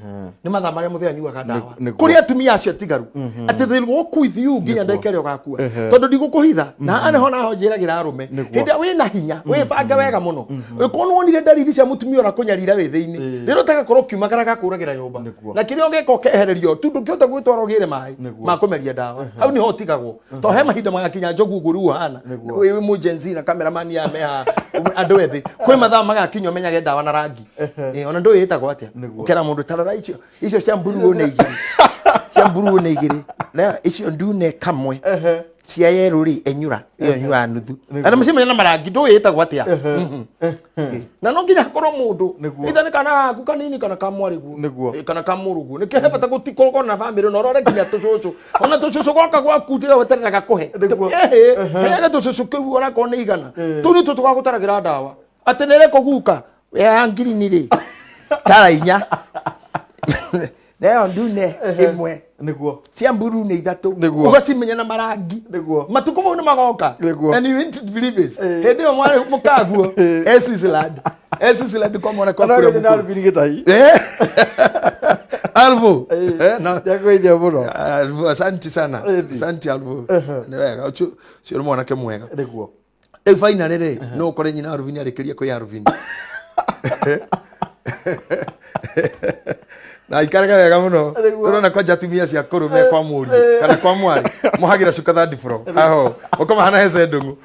nĩ mathaa marĩa mũthee anyuaga ndawa. Kũrĩ atumia acio atigaru atĩ they will walk with you nginya ndagĩka ĩrĩa ũgakua tondũ ndigũkũhitha na haha nĩho naho njĩragĩra arũme hĩndĩ ĩrĩa wĩna hinya wĩbange wega mũno ũkorwo nĩwonire ndariri cia mũtumia ũrakũnyarira wĩ thĩinĩ rĩrĩa ũtagakorwo ũkiumagara gakũragĩra nyũmba na kĩrĩa ũgeka ũkehererio tu ndũngĩhota gwĩtwara ũgĩre maĩ ma kũmeria ndawa hau nĩho ũtigagwo to he mahinda magakinya njogu ũguo rĩu ũhana wĩ mũ Gen Z na cameraman ya meha andũ ethĩ kwĩ mathaa magakinya ũmenyage ndawa na rangi ona ndũĩ ĩtagwo atĩa ũkera mũndũ tarora icio icio cia mburuu nĩ igĩrĩ cia mburuu nĩ igĩrĩ na icio ndune kamwe cia yerũ rĩ enyura ĩyo nyua nuthu ana mũcimenya na marangi ndũĩ ĩtagwo atĩa na no nginya hakorwo mũndũ itha nĩ kana gaku kanini kana ka mwarĩguo kana ka mũrũguo nĩkĩo he bata gũtikorwo na bamĩrĩ na ũrore nginya tũcũcũ ona tũcũcũ gwaka gwaku tiga weterera gakũhe heaga tũcũcũ kĩu onakorwo nĩ igana tũu nĩtuo tũgagũtaragĩra ndawa atĩ nĩ ĩrĩkũ guka ya ngirini rĩ tara inya nayo ndune ĩmwe nĩguo cia mburu nĩ ithatũ ũgacimenya na marangi matukũ mau nĩ magoka and you need to believe it hĩndĩ ĩyo mwarĩ mũkaguo e Switzerland e Switzerland kwa mwana kwa kũrĩa mũkuru Alvin Gĩtahi Alvo nĩakũgeithia mũno Alvo asante sana asante Alvo nĩ wega ũcio nĩ mwanake mwega nĩguo rĩu finally rĩ no ũkore nyina Alvin arĩkĩria kwĩ Alvin na ikarega wega muno urona kwanja atumia cia kũrũ me kwa mũriũ kana kwa mwarĩ mũhagĩra cuka third floor aho ũkoma hana hece ndũng'ũ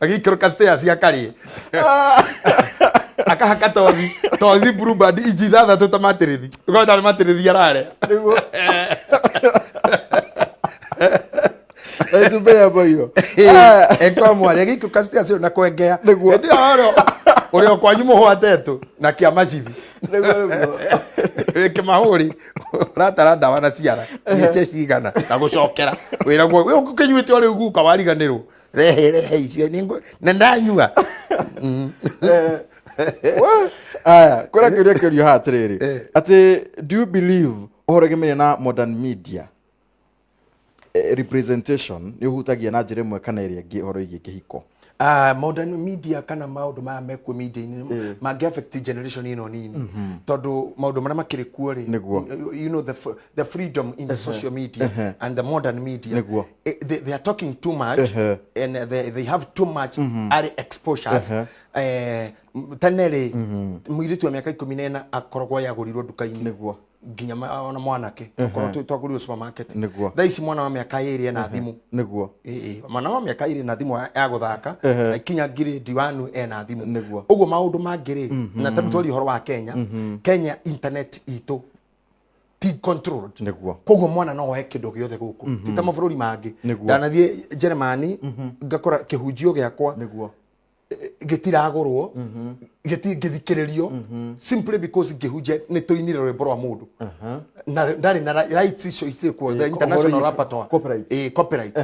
agĩikũrũka stairs akarĩe akahaka tothi tothi blueband inji ithathatũ ta matĩrĩthi ũkona tarĩ matĩrĩthi ararĩa nĩguo itumbĩ rĩa mboiro ekwa mwarĩ agĩikũrũka stairs na kwengea hĩndĩ ĩyo ũrĩa kwanyu mũhwatetũ na kĩa macibi wĩke mahũri ũratara ndawa na ciara nyuĩte cigana na gũcokera wĩra guo ũkĩnyuĩte o rĩu guka wariganĩrwo rehe rehe icio na ndanyua aya kwĩna kĩũria kĩũrio haha atĩrĩrĩ atĩ do you believe ũhoro ũgĩmenya na modern media representation nĩ ũhutagia na njĩra ĩmwe kana ĩrĩa ĩngĩ ũhoro wĩgiĩ kĩhiko? Modern media kana maũndũ maya mekuo media-inĩ mangĩ affect generation ĩno nini tondũ maũndũ marĩa makĩrĩ kuo rĩ, you know, the freedom in the social media and the modern media, they are talking too much and they have too much early exposures. Tene rĩ mũirĩtu wa mĩaka 14 akoragwo yagũrirwo nduka-inĩ nginya ona mwanake akorwo twagũrirwo supermarket. Thaa ici mwana wa mĩaka 2 ena thimũ nĩguo, mwana wa mĩaka 2 na thimũ ya gũthaka kinya grade 1 ena thimũ ũguo maũndũ mangĩ rĩ na tondũ twaria ũhoro wa Kenya, Kenya internet itũ ti controlled nĩguo, koguo mwana no oe kĩndũ gĩothe gũkũ ti ta mabũrũri mangĩ. Ndanathiĩ Germany ngakora kĩhunjio gĩakwa nĩguo gĩtiragũrwo gĩtingĩthikĩrĩrio simply because ngĩhunjia nĩ tũinire rwĩmbo rwa mũndũ na ndarĩ na rights icio itirĩ kuo, the international repertoire, copyright,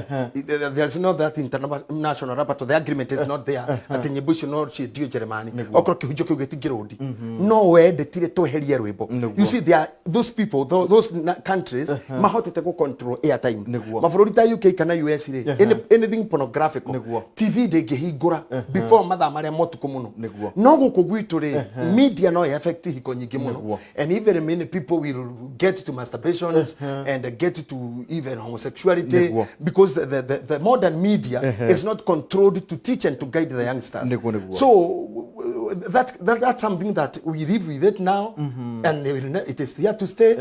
there is not that international repertoire, the agreement is not there atĩ nyĩmbo icio no ciendio Germany okorwo kĩhunjio kĩu gĩtingĩrũndi no wendetire tweherie rwĩmbo. You see, there are those people, those countries mahotete gũ control airtime. Mabũrũri ta UK kana US rĩ, anything pornographical TV ndĩngĩhingũra before mathaa marĩa motukũ mũno. No gũkũ gwitũ rĩ media no affect hiko nyingĩ mũno and even many people will get to masturbations and get to even homosexuality because the modern media is not controlled to teach and to guide the youngsters. So That's something that we live with it now, and it, will not, it is here to stay.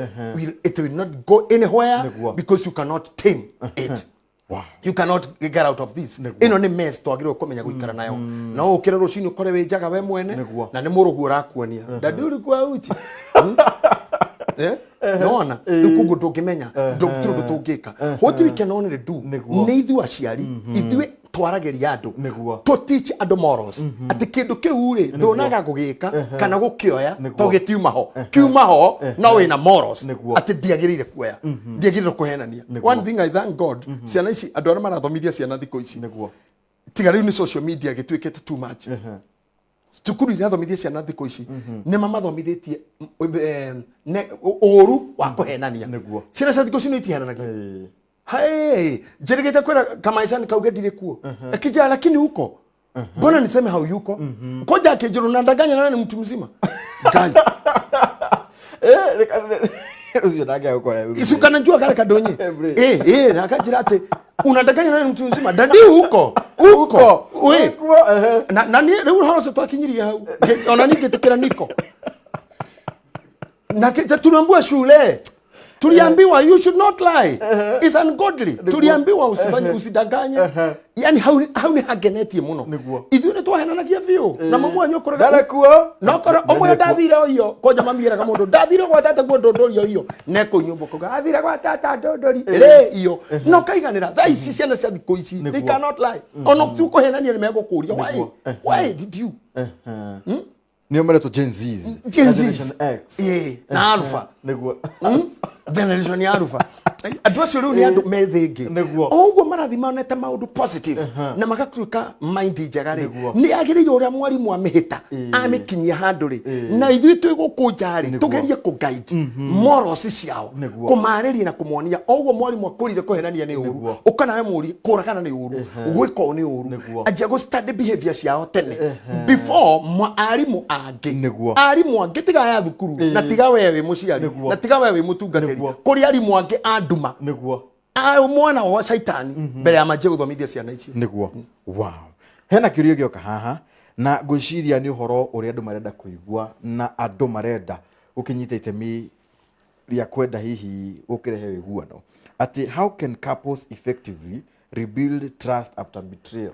It will not go anywhere. Nĩguo. Because you cannot tame it. Wow. You cannot get out of this. Ĩno nĩ mess twagĩrĩirwo kũmenya gũikara nayo. No ũkĩre rũcinĩ ũkore wĩ njaga we mwene. Nĩguo. Na nĩ mũrũguo ũrakuonia ndadi ũrĩ uchi. Eh? Nona rĩu koguo ndũngĩmenya tũrĩ ũndũ tũngĩka. What we can only do, Nĩguo. nĩ ithuĩ aciari, ithuĩ twaragĩria andũ, Nĩguo. tũ teach andũ morals, atĩ kĩndũ kĩu rĩ ndũnaga gũgĩka kana gũkĩoya, Nĩguo. to gĩtiuma ho, kiuma ho no wĩna morals Nĩguo. atĩ ndiagĩrĩire kuoya, ndiagĩrĩire kũhenania. Nĩguo. One thing I thank God, ciana ici, andũ arĩa marathomithia ciana thikũ ici, Nĩguo. tiga rĩu nĩ social media gĩtuĩkĩte too much, cukuru irathomithia ciana thikũ ici nĩ mamathomithĩtie ũru wa kũhenania. Nĩguo. Ciana cia thikũ ici nĩ itihenanagia. Ĩĩ. Hey, njĩrĩgĩte kwĩra kamaicani kauge ndirĩ kuo, akija lakini huko mbona niseme hauyuko koja akĩnjũrũ na ndanganya na ni mtu mzima Ngai. Eh, ũcio ndangĩagũkora. Isuka najua kale kadonye. Every. Eh, eh, na akajira ati unadanganya na ni mtu mzima dadi huko huko we. Ũguo, ehe. Na ni rĩu ũhoro ũcio twakinyirie hau. Ona niĩ ngĩtĩkĩra niko na tuliambiwa shule, tuliambiwa you should not lie, it's ungodly. Tuliambiwa usifanye, usidanganye. Yani hau hau nĩ hangenetie mũno. Nĩguo. Ithuĩ nĩ twahenanagia biũ na mamu wanyu akoraga Ndarĩ kuo. nokoro ũmwe ndathire ũiyo kwanja mamieraga mũndũ ndathire gwa tata kuo ndũndũri ũiyo nekũu nyũmba kuga athire gwa tata ndũndũri rĩ iyo no kaiganĩra. Thaa ici ciana cia thikũ ici, they Nĩguo. cannot lie. Ona ti kũhenania nĩ megũkũria why why did you. Nĩo meretwo Gen Zs. Gen Na Zs. Generation X. Ĩĩ, na Alpha. Nĩguo. Generation ya Alpha, andũ acio rĩu nĩ andũ me thĩ ĩngĩ. Nĩguo. O ũguo marathiĩ monete maũndũ positive na magatuĩka mind njega rĩ, Nĩguo. nĩ agĩrĩire ũrĩa mwarimũ amĩhĩta amĩkinyia handũ rĩ, na ithuĩ twĩ gũkũ nja rĩ, Nĩguo. tũgerie kũ guide morals ciao, Nĩguo. kũmarĩria na kũmonia o ũguo mwarimũ akũrire kũhenania nĩ ũru, Nĩguo. ũka nawe mũrie kũragana nĩ ũru, gwĩka ũũ nĩ ũru. Nĩguo. Anjia gũ study behavior ciao tene before arimũ angĩ. Nĩguo. Arimũ angĩ tiga ya thukuru na tiga we wĩ mũciari Nĩguo. na tiga we wĩ mũtungatĩri, Nĩguo. kũrĩ arimũ angĩ a nduma, Nĩguo. a mwana wa caitani mbere ya manjie gũthomithia ciana icio. Nĩguo. Wow, hena kĩũria gĩoka haha na ngwĩciria nĩ ũhoro ũrĩa andũ marenda kũigua na andũ marenda gũkĩnyita itemi rĩa kwenda hihi gũkĩrehe ũiguano, atĩ how can couples effectively rebuild trust after betrayal?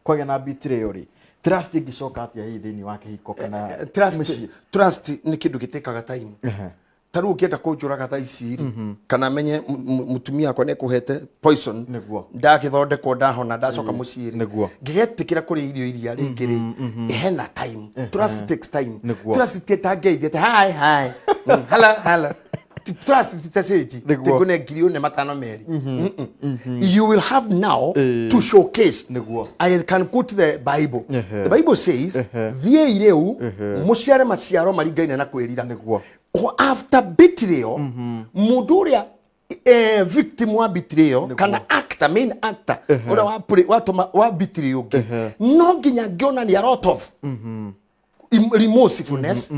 Kwagĩa na betrayal rĩ, trust ĩngĩcoka atĩa hihi thĩinĩ wa kĩhiko kana Trust, mũciĩ? trust nĩ kĩndũ gĩtĩkaga time. Ta rĩu ũngĩenda kũnjũraga thaa ici rĩ, kana menye mũtumia wakwa nĩ ekũhete poison, Nĩguo. ndagĩthondekwo ndahona ndacoka mũciĩ rĩ, Nĩguo. ngĩgetĩkĩra kũrĩa irio iria rĩngĩ rĩ, hena time. Trust takes time. Nĩguo. Trust ti tangeithia ti hi hi. Hello hello. Trust ti ta cenji. Nĩguo. Tingũne ngiri ũne matano merĩ. You will have now to showcase. Nĩguo. I can quote the Bible. The Bible says, thiĩi rĩu mũciare maciaro maringaine na kwĩrira. Nĩguo. O after betrayal, mũndũ ũrĩa victim wa betrayal kana actor, main actor ũrĩa wa watũma wa betrayal ũngĩ, no nginya ngĩonania a lot of remorsefulness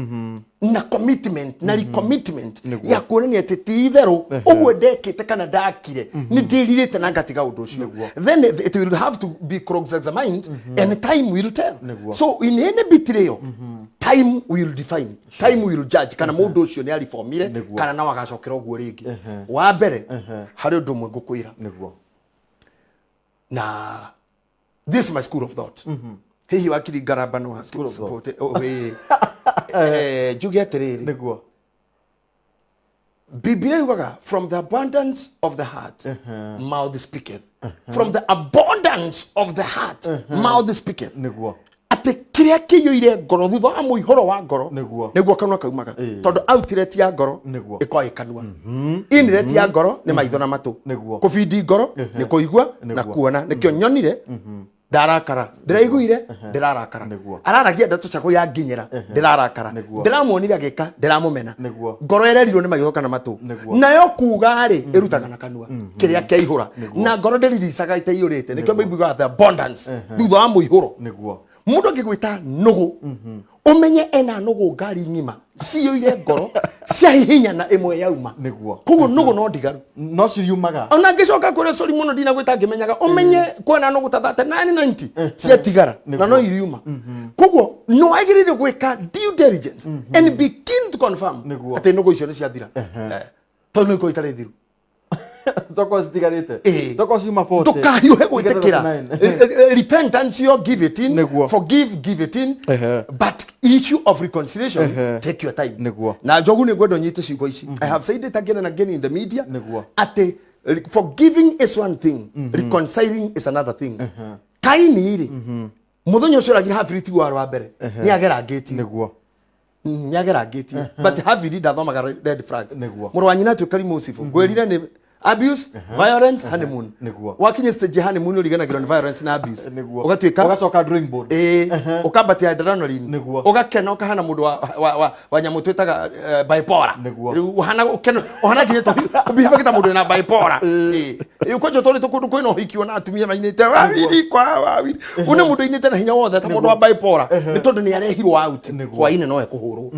na commitment na recommitment Nĩguo. ya kuonania atĩ ti itherũ ũguo ndekĩte kana ndakire nĩ ndĩrirĩte na ngatiga ũndũ ũcio. Then it will have to be cross examined and time will tell. Nĩguo. So in any betrayal, time will define, time will judge kana mũndũ ũcio nĩ ariformire Nĩguo. kana no agacokera ũguo rĩngĩ. Wa mbere, harĩ ũndũ ũmwe ngũkwĩra, Nĩguo. Na this is my school of thought, hihi wakiri ngaramba no School of thought. support. Oh, eh. Njuge atĩrĩrĩ, Nĩguo. Biblia yugaga, from the abundance of the heart mouth speaketh. From the abundance of the heart mouth speaketh. Nĩguo. Atĩ kĩrĩa kĩiyũire ngoro, thutha wa mũihũro wa ngoro, Nĩguo. nĩguo kanua kaumaga, tondũ outlet ya ngoro Nĩguo. ĩkoragwo ĩ kanua, inlet ya ngoro nĩ maitho na matũ. Nĩguo. Kũbindi ngoro nĩ kũigua na Nĩguo. kuona. Nĩkĩo nyonire ndarakara, ndĩraiguire ndĩrarakara, Nĩguo. araragia ndeto cia kũyanginyĩra ndĩrarakara, Nĩguo. ndĩramuonire agĩka ndĩramũmena. Nĩguo. Ngoro ĩrerirwo nĩ maitho kana matũ, Nĩguo. nayo kuga rĩ ĩrutaga na kanua kĩrĩa kĩaihũra, na ngoro ndĩriricaga ĩtaiyũrĩte. Nĩkĩo Bible yugaga the abundance, thutha wa mũihũro. Nĩguo. Mundu angigwita nugu umenye ena nugu ngari ng'ima ciyũire ngoro ciahihinya na ĩmwe yauma. Nĩguo. Koguo nugu no ndigaru no ciriumaga. Ona ngĩcoka kwĩra sorry mũno ndinagwĩta ngĩmenyaga ũmenye kwena nugu ta 39 90 ciatigara na no iriuma. Koguo nĩ wagĩrĩire gwĩka due diligence and be keen to confirm Nĩguo. atĩ nugu icio nĩ ciathira. Tondũ nĩ ikorwo itarĩ thiru. Tokorwo citigarĩte. Ĩĩ. Tokorwo ciuma 40. Ndukahiũhe gwĩtĩkĩra. 39. Repentance yo, give it in. Nĩguo. Forgive, give it in. But issue of reconciliation, take your time. Nĩguo. Na Njogu, nĩ ngwenda ũnyite ciugo ici. I have said it again and again in the media Nĩguo. atĩ forgiving is one thing, reconciling is another thing. Kaini rĩ, mũthenya ũcio oragire Habili tiguo warĩ wa mbere, nĩ agerangĩtie. Nĩ agerangĩtie, but Habili ndathomaga red flags. Nĩguo. Mũrũ wa nyina atuĩka rimotive. Ngwĩrire nĩ abuse, violence, honeymoon. Nĩguo. Wakinya stage ya honeymoon, ũriganagĩrwo nĩ violence na abuse. Nĩguo. Ũgatuĩka ũgacoka drawing board. Ĩĩ, ũkambatia adrenaline. Nĩguo. Ũgakena, ũkahana mũndũ wa nyamũ twĩtaga bipolar. Nĩguo. Rĩu ũhana ũkena, ũhana nginya ũbihĩbagĩ ta mũndũ wĩna bipolar. Ĩĩ. Ĩĩ, kwanja tũrĩ kũndũ kwĩna ũhiki ona atumia mainĩte wawiri kwa wawiri, une mũndũ ainĩte na hinya wothe ta mũndũ wa bipolar, nĩ tondũ nĩ arehirwo out. Nĩguo. Hwainĩ no ekũhũrwo.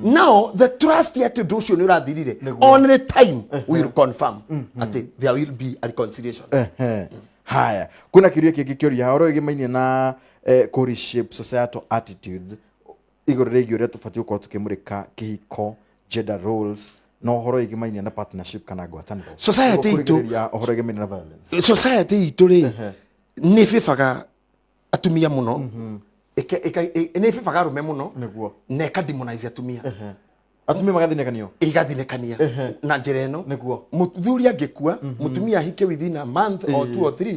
Now the trust atĩ ũndũ ũcio nĩ ũrathirire, Nĩguo. only time will confirm atĩ there will be a reconciliation. Ehe. Haya, kwĩna kĩũria kĩngĩ kĩũria ũhoro wĩgĩmainie na kũ reshape societal attitudes igũrũ rĩgiĩ ũrĩa tũbatiĩ gũkorwo tũkĩmũrĩka kĩhiko, gender roles, na ũhoro wĩgĩmainie na partnership kana ngwatanĩro. Society Nĩguo itũ- kũrigĩrĩria ũhoro wĩgĩmainie na violence. Society itũ rĩ, nĩ ĩbĩbaga atumia mũno. Nĩ ĩbĩbaga arũme mũno Nĩguo. na ĩka demonize atumia. Atumia magathinĩkanio. Igathinĩkania na njĩra ĩno. Nĩguo. Mũthuri angĩkua, mũtumia ahike within a month or two or three,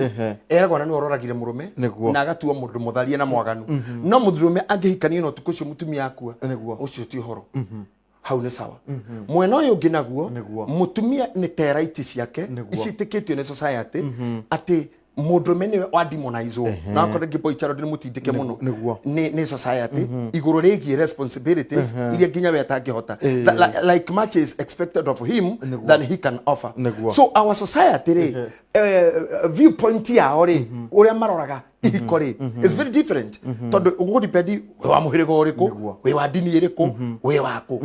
eragwo na nĩwe ũroragire mũrũme. Nĩguo. Na agatuo mũndũ mũtharie na mwaganu. No mũndũrũme angĩhikania na ũtukũ ũcio mũtumia akua, Nĩguo. ũcio ti ũhoro hau nĩ sawa. Mwena ũyũ ũngĩ naguo, Nĩguo. mũtumia nĩ teraiti ciake Nĩguo. iciĩtĩkĩtio nĩ society atĩ mũndũrũme nĩwe wa demonizwo, na akorwo rĩngĩ boy child nĩ mũtindĩke mũno Nĩguo. nĩ society igũrũ rĩgiĩ responsibilities iria nginya we atangĩhota. Like much is expected of him Nĩguo. than he can offer. Nĩguo. So our society rĩ, viewpoint yao rĩ, ũrĩa maroraga ihiko rĩ, is very different, tondũ ũgũdipendi wĩ wa mũhĩrĩga ũrĩkũ, Nĩguo. wĩ wa ndini ĩrĩkũ, wĩ waku.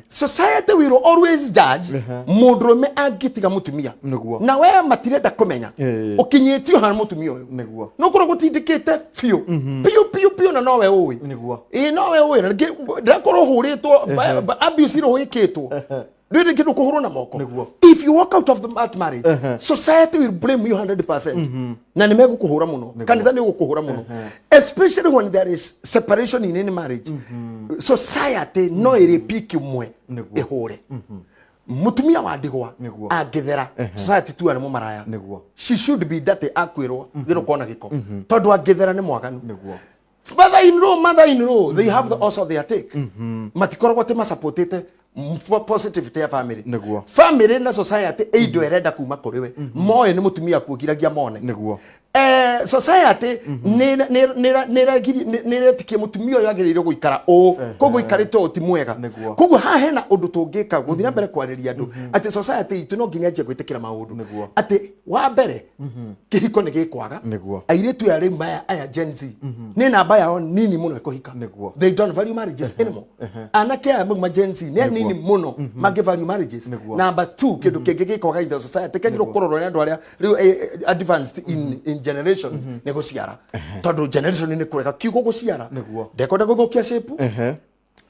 Society will always judge mũndũrũme angĩtiga mũtumia. Nĩguo. Na we matirenda kũmenya ũkinyĩtio hana mũtumia ũyũ. Nĩguo. No korwo gũtindĩkĩte biũ biũ biũ biũ, na nowe ũĩ. Nĩguo. Ĩĩ, nowe ũĩ. Na ndĩrakorwo hũrĩtwo abuse ĩrĩa wĩkĩtwo, ndĩrĩ kĩndũ kũhũrwo na moko. Nĩguo. If you walk out of that marriage, society will blame you 100%, na nĩ megũkũhũra mũno, kanitha nĩ ũgũkũhũra mũno, especially when there is separation in any marriage. Society no ĩrĩ piki mwe Nĩguo. ĩhũre mũtumia wa ndigwa. Nĩguo. Angĩthera, society tuga nĩ mũmaraya. Nĩguo. She should be dirty, akwĩrwo gĩrũ kona gĩko, tondũ angĩthera nĩ mwaganu. Nĩguo. Father in law, mother in law, they have also their take. Matikoragwo atĩ masupportĩte positivity ya family. Nĩguo. Family na society ĩ indo ĩrenda kuma kũrĩ we moĩ nĩ mũtumia kuogiragia mone. Nĩguo. Society nĩ ĩretĩkia mũtumia ũyũ agĩrĩire gũikara ũũ, koguo ikarĩte ũũ ti mwega. Nĩguo. Koguo haha hena ũndũ tũngĩka gũthiĩ na mbere kwarĩria andũ atĩ society itũ no nginya yanjie gwĩtĩkĩra maũndũ. Nĩguo. Atĩ wa mbere, kĩhiko nĩ gĩkwaga. Nĩguo. Airĩtu aya rĩu maya aya Gen Z nĩ namba yao nini mũno ĩkũhika. Nĩguo. They don't value marriages anymore. Anake aya mauma Gen Z nĩ anini mũno mangĩ value marriages. Nĩguo. Number two, kĩndũ kĩngĩ gĩkwaga in the society kĩagĩrĩirwo kũrorwo nĩ andũ arĩa rĩu advanced in generations nĩ gũciara, tondũ generation nĩ kũrega kiugo gũciara. Nĩguo. Ndekwenda gũthũkia shape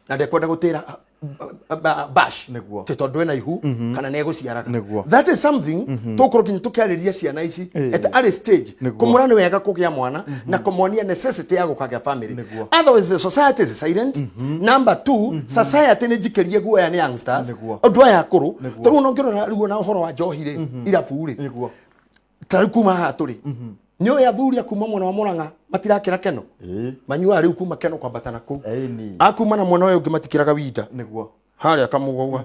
na ndekwenda gũtĩra bash Nĩguo. tĩ tondũ ena ihu kana nĩ egũciaraga. Nĩguo. That is something tũgũkorwo nginya tũkĩarĩria ciana ici at early stage. Nĩguo. Kũmũra nĩ wega kũgĩa mwana na kũmonia necessity ya gũkagĩa family. Nĩguo. Otherwise the society is silent. Number two, society nĩ njikĩrie guoya nĩ youngsters. Nĩguo. Andũ aya akũrũ, Nĩguo. tarĩu ona ũngĩrora rĩu ona ũhoro wa njohi rĩ, irabu rĩ, Nĩguo. ta rĩu kuma haha tũrĩ, nĩ ũĩ athuri a kuma mwena wa Mũrang'a matirakĩra keno. Manyuaga rĩu kuma keno kwambata na kũu. Ĩni. Akuma na mwena ũyũ ũngĩ matikĩraga winda. Nĩguo. Harĩa kamũgũa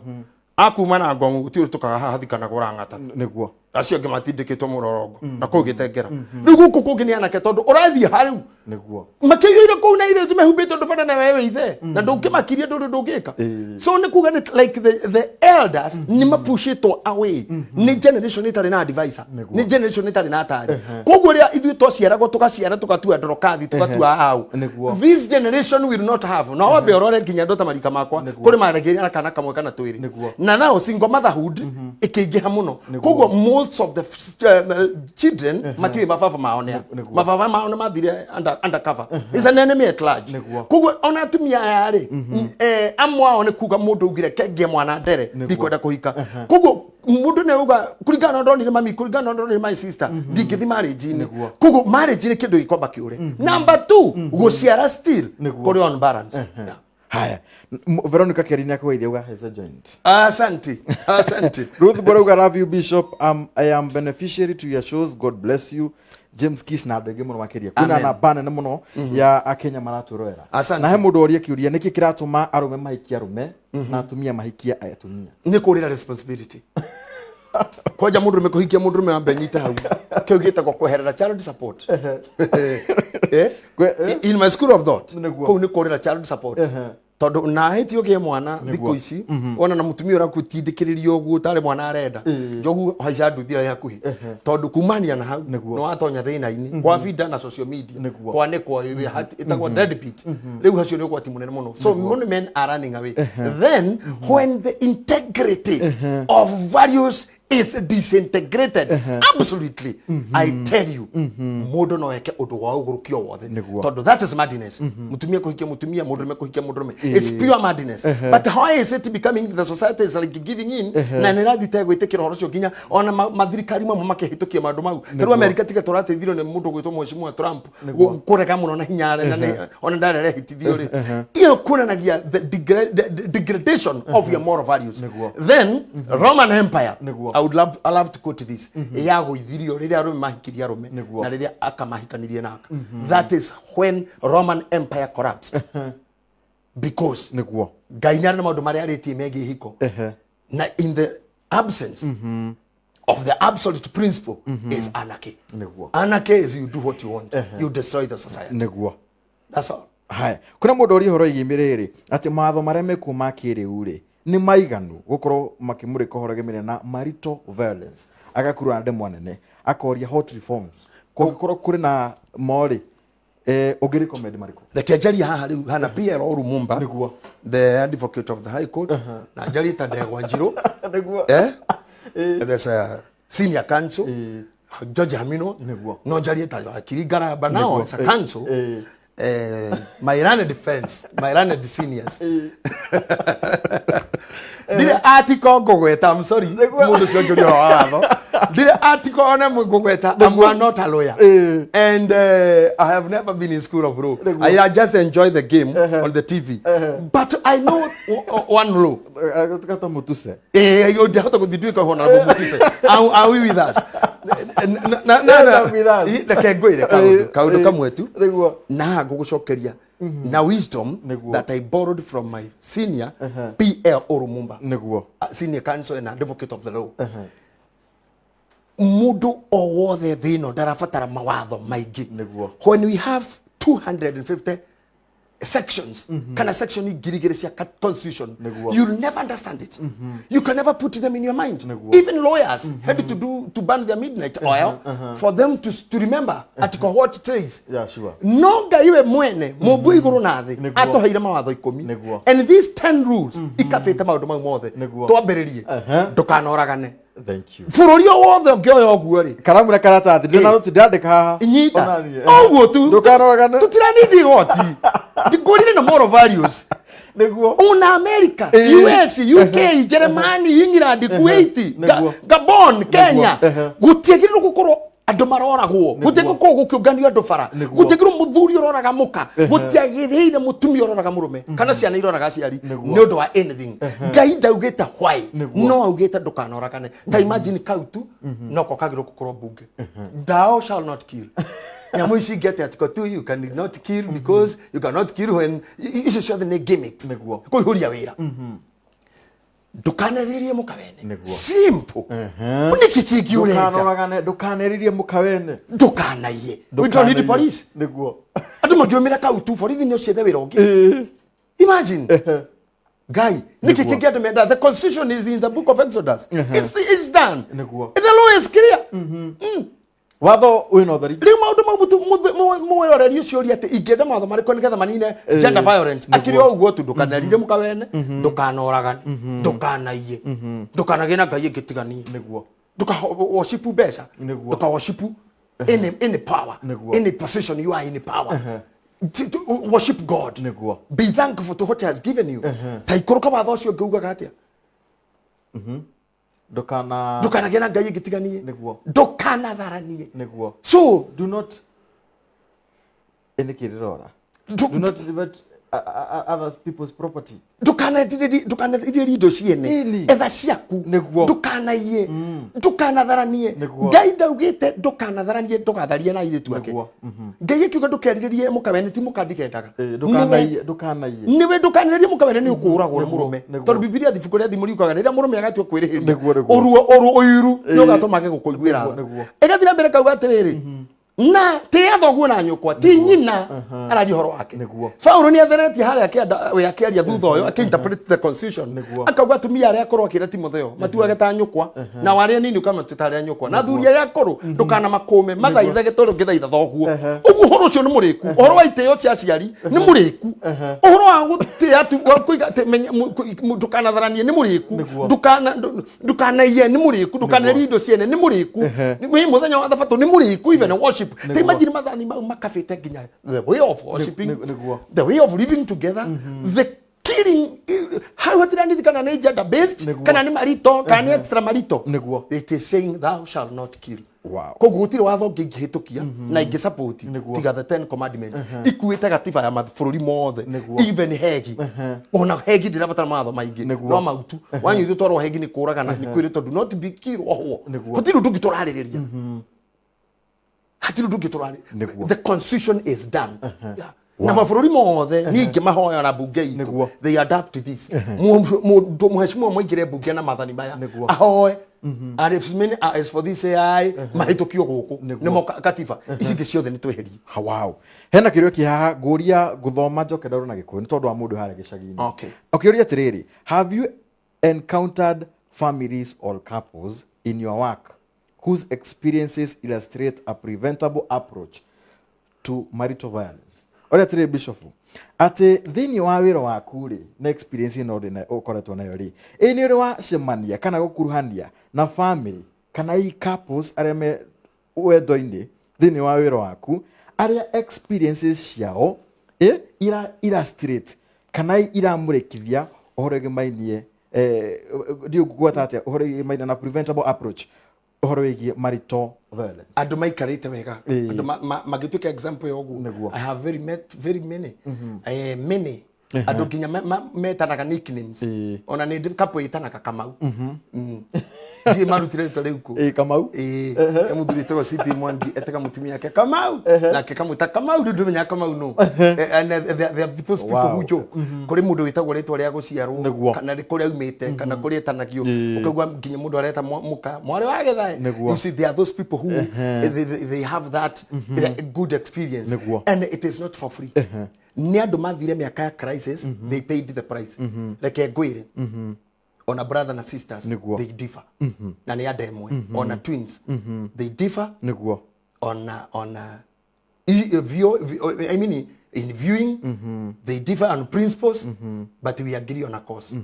akuma na ngong'u gũtirĩ tũkaga haha hathikanagwo rang'ata. Nĩguo. Acio angĩ matindĩkĩtwo mũrorongo na kũu gĩtengera. Rĩu gũkũ kũngĩ nĩ anake tondũ ũrathiĩ harĩu Nĩguo. Makĩiyũire kũu na irio mehumbĩte ũndũ bana na wewe ithe na ndũngĩmakiria ndũrĩ ndũngĩka. So nĩ kuga nĩ like the elders nĩ mapushĩtwo away nĩ generation ĩtarĩ na advisor, nĩ generation ĩtarĩ na atari. Koguo rĩrĩa ithuĩ twaciaragwo tũgaciara tũgatua ndorokathi tũgatua au, this generation will not have. Na wambe ũrore nginya andũ ta marika makwa kũrĩ maregĩria na kana kamwe kana twĩrĩ. Na now single motherhood ĩkĩingĩha mũno, koguo most of the children matiũĩ mababa mao nĩa. Mababa mao nĩ mathire undercover, is an enemy at large. Koguo ona atumia aya rĩ, amwe ao nĩ kuga mũndũ augire kengie mwana ndere ndikwenda kũhika. Koguo mũndũ nĩ auga kũringana na ndonire mami, kũringana na ndonire my sister, ndingĩthi marriage-inĩ. Koguo marriage nĩ kĩndũ gĩkwamba kĩũre. Number two, gũciara still kũrĩ on balance. Yeah. Haya. Veronica Kerĩ nĩ akũgeithia uga heza joint. Asante, asante. Ruth Borauga, love you Bishop. I am beneficiary to your shows. God bless you. James Kish na andũ aingĩ mũno makĩria. Kwĩna namba nene mũno ya akenya maratwĩrorera. Asante. Na he mũndũ oria kĩũria nĩkĩ kĩratũma arũme mahikie arũme na atumia mahikie atumia. Nĩ kũrĩra responsibility kwanja mũndũrũme kũhikia mũndũrũme wambe nyite hau kĩu gĩtagwo kweherera child support. Eh? In my school of thought, kũu nĩ kũrĩra child support tondũ na hĩti ũgĩe mwana thikũ ici wona na mũtumia ũrakũtindĩkĩrĩria ũguo tarĩ mwana arenda njogu haica nduthi ĩrĩa hakuhĩ tondũ kumania na hau nĩ watonya thĩna-inĩ kwa binda na social media kwanĩkwo ĩtagwo deadbeat. Rĩu hacio nĩ ũgwati mũnene mũno, so many men are running away. Then when the integrity of values is disintegrated absolutely, I tell you, mũndũ no eke ũndũ wa ũgũrũki o wothe tondũ that is madness. Mũtumia kũhikia mũtumia, mũndũrũme kũhikia mũndũrũme, it's pure madness. But how is it becoming? The society is like giving in na nĩ ĩrathiĩ tegwĩtĩkĩra ũhoro ũcio nginya ona mathirikari mamwe makĩhĩtũkia maũndũ mau. Ta rĩu Amerika tiga tũrateithirio nĩ mũndũ gwĩtwo mheshimiwa Trump kũrega mũno na hinya na ona ndarĩ arehĩtithio rĩ, iyo kuonanagia the degradation of your moral values. Then Roman Empire, I love to quote this, yagũithirio rĩrĩa arũme mahikirie arũme na rĩrĩa aka mahikanirie na aka. That is when Roman Empire collapsed because Ngai nĩ arĩ na maũndũ marĩa arĩtie megiĩ ihiko na in the absence of the absolute principle is anarchy. Anarchy is you do what you want, you destroy the society. That's all. Haya, kuna mũndũ ũria ũhoro ĩgiĩ rĩrĩ atĩ mawatho marĩa mekuo ma kĩrĩu rĩ nĩ maiganu gũkorwo makĩmũrĩka ũhoro wĩgiĩ na marital violence, agakurura na ndemwa nene akoria hot reforms kũngĩkorwo kũrĩ na morĩ, ũngĩ recommend marĩkũ? Reke njarie haha rĩu hana PL Lumumba, the advocate of the High Court, na njarie ta Ndegwa Njirũ. Eh? There's a senior counsel George Hamino. No njarie ta wakiri Ngaramba now as a counsel. My learned friends, my learned seniors, ndirĩ article ngũgweta. I'm sorry, mũndũ ũcio njũria ũhoro wa watho, ndirĩ article ona ĩmwe ngũgweta. I'm not a lawyer and I have never been in school of law. I just enjoy the game on the TV, but I know one law. Kata mutuse. Ndahota gũthiĩ nduĩke honorable Mutuse. Are we with us? Na Yes, I'm with us. Reke ngwĩre kaũndũ kamwe tu na ngũgũcokeria na wisdom that I borrowed from my senior PL Lumumba, senior counsel and advocate of the law. Mũndũ o wothe thĩ ĩno ndarabatara mawatho maingĩ. When we have 250 sections kana section 2000 cia constitution, you'll never understand it. You can never put them in your mind. Even lawyers had to do to burn their midnight oil for them to remember article what it says. No Ngai we mwene mũmbu igũrũ na thĩ atũheire mawatho 10 and these 10 rules ikabĩte maũndũ mau mothe. Twambĩrĩrie, ndũkanoragane. Thank you. Bũrũri o wothe ũngĩoya ũguo rĩ, Karamu na karatathi ndĩna ndĩrandĩka haha. Nyita. Ona niĩ. Ũguo tu. Ndũkanoragane. Tũtiranindi igoti ndikũrire na moral values. Una America, US, UK, Germany, England, Kuwait, Gabon, Kenya, gũtiagĩrĩirwo gũkorwo andũ maroragwo, gũtiagĩrĩirwo gũkorwo gũkĩũnganio andũ bara, gũtiagĩrĩirwo mũthuri ũroraga mũka, gũtiagĩrĩire mũtumia ũroraga mũrũme kana ciana iroraga aciari nĩ ũndũ wa anything. Ngai ndaugĩte why, no augĩte ndũkanoragane. Ta imagine kau tu noko kagĩrĩirwo gũkorwo mbunge, thou shall not kill. Nyamũ ici ingĩ atĩ article 2, you cannot kill because you cannot kill when icio ciothe nĩ gimmicks. Kũihũria wĩra. Ndukanerĩrie mũkawene. Simple. Nĩkĩ kĩngĩ ũrenda? Ndukanoragane, ndukanerĩrie mũkawene. Ndukanaiye. We don't need police. Nĩguo. Andũ makĩrũmĩra kau tu borithi nĩ ũciethe wĩra ũngĩ. Imagine. Guy, nĩkĩ kĩngĩ andũ menda? The constitution is in the book of Exodus. It's done. Nĩguo. The law is clear. Watho wĩna ũtheri. Rĩu maũndũ mau mwĩroreri ũcio ũria atĩ ingĩenda mawatho marĩkũ nĩgetha manine gender violence. Akĩrĩ o ũguo tu, ndũkanerire mũkawene, ndũkanoragane, ndũkanaiye, ndũkanagĩe na ngai ĩngĩ tiganie. Nĩguo. Ndũka worship mbeca. Nĩguo. Ndũka worship any power, Nĩguo. any position you are in power. Worship God. Nĩguo. Be thankful to what he has given you. Ta ikũrũka watho ũcio ũngĩ ugaga atĩa? Ndũkana Ndũkanagĩe na ngai ĩngĩ tiganie. Nĩguo. Ndũkanatharanie. Nĩguo. So do not nĩkĩ ndĩrora? Do not divert other people's property. Ndũkanerirĩrie indo ciene. Ĩni. Etha ciaku. Nĩguo. Ndũkanaiye. Ndũkanatharanie. Nĩguo. Ngai ndaugĩte ndũkanatharanie, ndũgatharie na airĩtu ake. Nĩguo. Ngai akiuga ndũkerirĩrie mũkawene, ti mũkandikendaga. Ndũkanaiye, ndũkanaiye. Nĩwe ndũkanerirĩrie mũkawene nĩ ũkũũragwo nĩ mũrũme. Nĩguo. Tondũ Bibilia ibuku rĩa Thimo riugaga rĩrĩa mũrũme agatua kwĩrĩhĩria, Nĩguo, nĩguo. ũruo ũru ũiru nĩ ũgatũma age gũkũiguĩra tha. Nĩguo. Ĩgathiĩ na mbere kauga atĩrĩrĩ, na tĩa thoguo na nyũkwa, ti nyina araria ũhoro wake. Nĩguo. Paulo nĩ atheretie harĩa akĩenda we akĩaria thutha ũyũ akĩinterpret the constitution. Nĩguo. Akauga atumia arĩa akũrũ akĩra Timotheo matuage ta nyũkwa, na arĩa nini ũkamatua ta arĩa nyũkwa, na athuri arĩa akũrũ ndũkanamakũme, mathaithage tondũ ũngĩthaitha thoguo. Ũguo ũhoro ũcio nĩ mũrĩku. Ũhoro wa itĩo cia aciari nĩ mũrĩku. Ũhoro wa gũtĩa tu wa kũiga atĩ menya ndũkanatharanie nĩ mũrĩku. Nĩguo. Ndũkanaiye nĩ mũrĩku, ndũkanerie indo ciene nĩ mũrĩku. Nĩ mũthenya wa thabatũ nĩ mũrĩku, even worship. Ta imagine mathani mau makabĩte nginya the way of worshiping, Nĩguo. the way of living together, the killing hau hatirandirikana nĩ gender based Nĩguo. kana nĩ marito kana nĩ extra marito. Nĩguo. It is saying thou shall not kill. Wow. Koguo gũtirĩ watho ũngĩ ingĩhĩtũkia na ingĩ support Nĩguo. tiga the 10 commandments ikuĩte gatiba ya mabũrũri mothe, Nĩguo. even hegi. Ona hegi ndĩrabatara mawatho maingĩ, Nĩguo. no mautu wanyu ithuĩ twarwo hegi nĩ kũragana nĩ kwĩrĩtwo do not be kill ohwo. Nĩguo. Gũtirĩ ũndũ ũngĩ tũrarĩrĩria, hatirĩ ũndũ ũngĩ tũrarĩrĩria. Nĩguo. The constitution is done. Yeah. Na mabũrũri mothe niĩ ingĩmahoya na mbunge itũ Nĩguo. they adapt this. Mũndũ mũhecimwa mwaingĩre mbunge na mathani maya Nĩguo. ahoe and if many are as for this AI mahĩtũkio gũkũ Nĩguo. nĩmo katiba ici ingĩ ciothe nĩ tweherie. Wow. Hena kĩũria kĩ haha ngũria ngũthoma njoke ndarwo na gĩkũyũ nĩ tondũ wa mũndũ harĩa gĩcagi-inĩ. Okay. Ũkĩũria atĩrĩrĩ, have you encountered families or couples in your work whose experiences illustrate a preventable approach to marital violence? Ũrĩa atĩrĩ Bishop, atĩ thĩinĩ wa wĩra waku rĩ, na experience ĩno ũrĩ nayo ũkoretwo nayo rĩ, ĩ nĩ ũrĩ wacemania kana gũkuruhania na family kana i couples arĩa me wendo-inĩ thĩinĩ wa wĩra waku arĩa experiences ciao ira illustrate kana iramũrĩkithia ũhoro ĩgĩmainie ndiũ ngũgweta atĩa ũhoro ĩgĩmainie na preventable approach ũhoro wĩgiĩ marital violence. Andũ maikarĩte wega, Ĩĩ. andũ magĩtuĩka example ya ũguo. Nĩguo. I have very met very many, many andũ nginya metanaga nicknames. Ĩĩ. Ona nĩ ndĩ couple ĩtanaga Kamau. Ndiĩ marutire rĩtwa rĩu kũ. Ĩĩ, Kamau. Ĩĩ, he mũthuri wĩtagwo CP Mwangi etaga mũtumia wake Kamau, nake kamwĩta Kamau, rĩu ndũmenyaga Kamau nũ. And there are those people Wow. who joke. Kũrĩ mũndũ wĩtagwo rĩtwa rĩa gũciarwo Nĩguo. kana kũrĩa aumĩte kana kũrĩa etanagio, Ĩĩ. ũkaigua nginya mũndũ areta mũka mwarĩ wa Gĩthae. Nĩguo. You see, there are those people who they have that good experience. Nĩguo. And it is not for free. Nĩ andũ mathire mĩaka ya crisis, they paid the price. Reke ngwĩre, ona brother na sisters Nĩguo. they differ, na nĩ andũ ĩmwe, ona twins they differ. Nĩguo. Ona view, I mean in viewing they differ on principles, but we agree on a cause.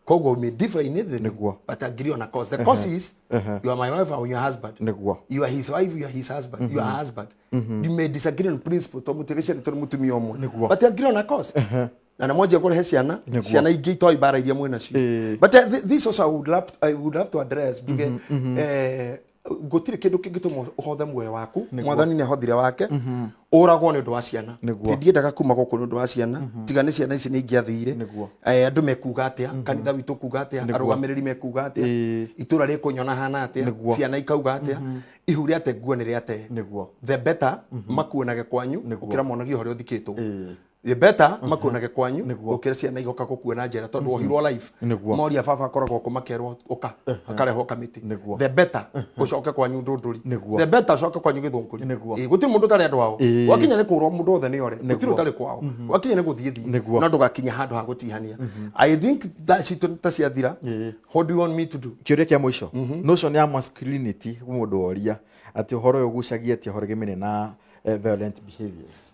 Koguo we may differ in everything, Nĩguo. but agree on a cause. The cause is you are my wife or your husband. Nĩguo. You are his wife, you are his husband, you are her husband. You may disagree on principle to motivation to mutumia ũmwe, Nĩguo. but you agree on a cause. Na nĩ mwanjia kũrehe ciana, Nĩguo. ciana ingĩ itoĩ mbara iria mwĩ nacio. Ĩĩ. But this also I would love to address njuge gũtirĩ kĩndũ kĩngĩtũma ũhothe muoyo waku. Mwathani nĩ ahothire wake ũragwo nĩ ũndũ wa ciana. Nĩguo. Ti ndiendaga kuma gũkũ nĩ ũndũ wa ciana, tiga nĩ ciana ici nĩ ingĩathire. Nĩguo. Andũ mekuga atĩa, kanitha witũ kuga atĩa, arũgamĩrĩri mekuga atĩa, Ĩĩ. itũra rĩkũnyona hana atĩa, Nĩguo. ciana ikauga atĩa, ihu rĩate nguo nĩ rĩate. Nĩguo. The better makuonage kwanyu Nĩguo. ũkĩra monagio harĩa ũthikĩtwo. Ĩĩ. The better makuonage kwanyu gukira ciana igoka gukuona njera tondu wohirwo life moria baba akoragwo kumakerwo uka akarehwo kamiti. The better ucoke kwanyu ndunduri. The better ucoke kwanyu githunguri. Gutiri mundu utari andu ao wakinya ni kurwo mundu othe ni ore gutiri utari kwao wakinya ni guthie thie no ndugakinya handu ha gutihania. I think that citu ta ciathira. What do you want me to do? Kiuria kia mwisho notion ya masculinity mundu oria ati uhoro uyu gucagia ati uhoro gimene na violent behaviors.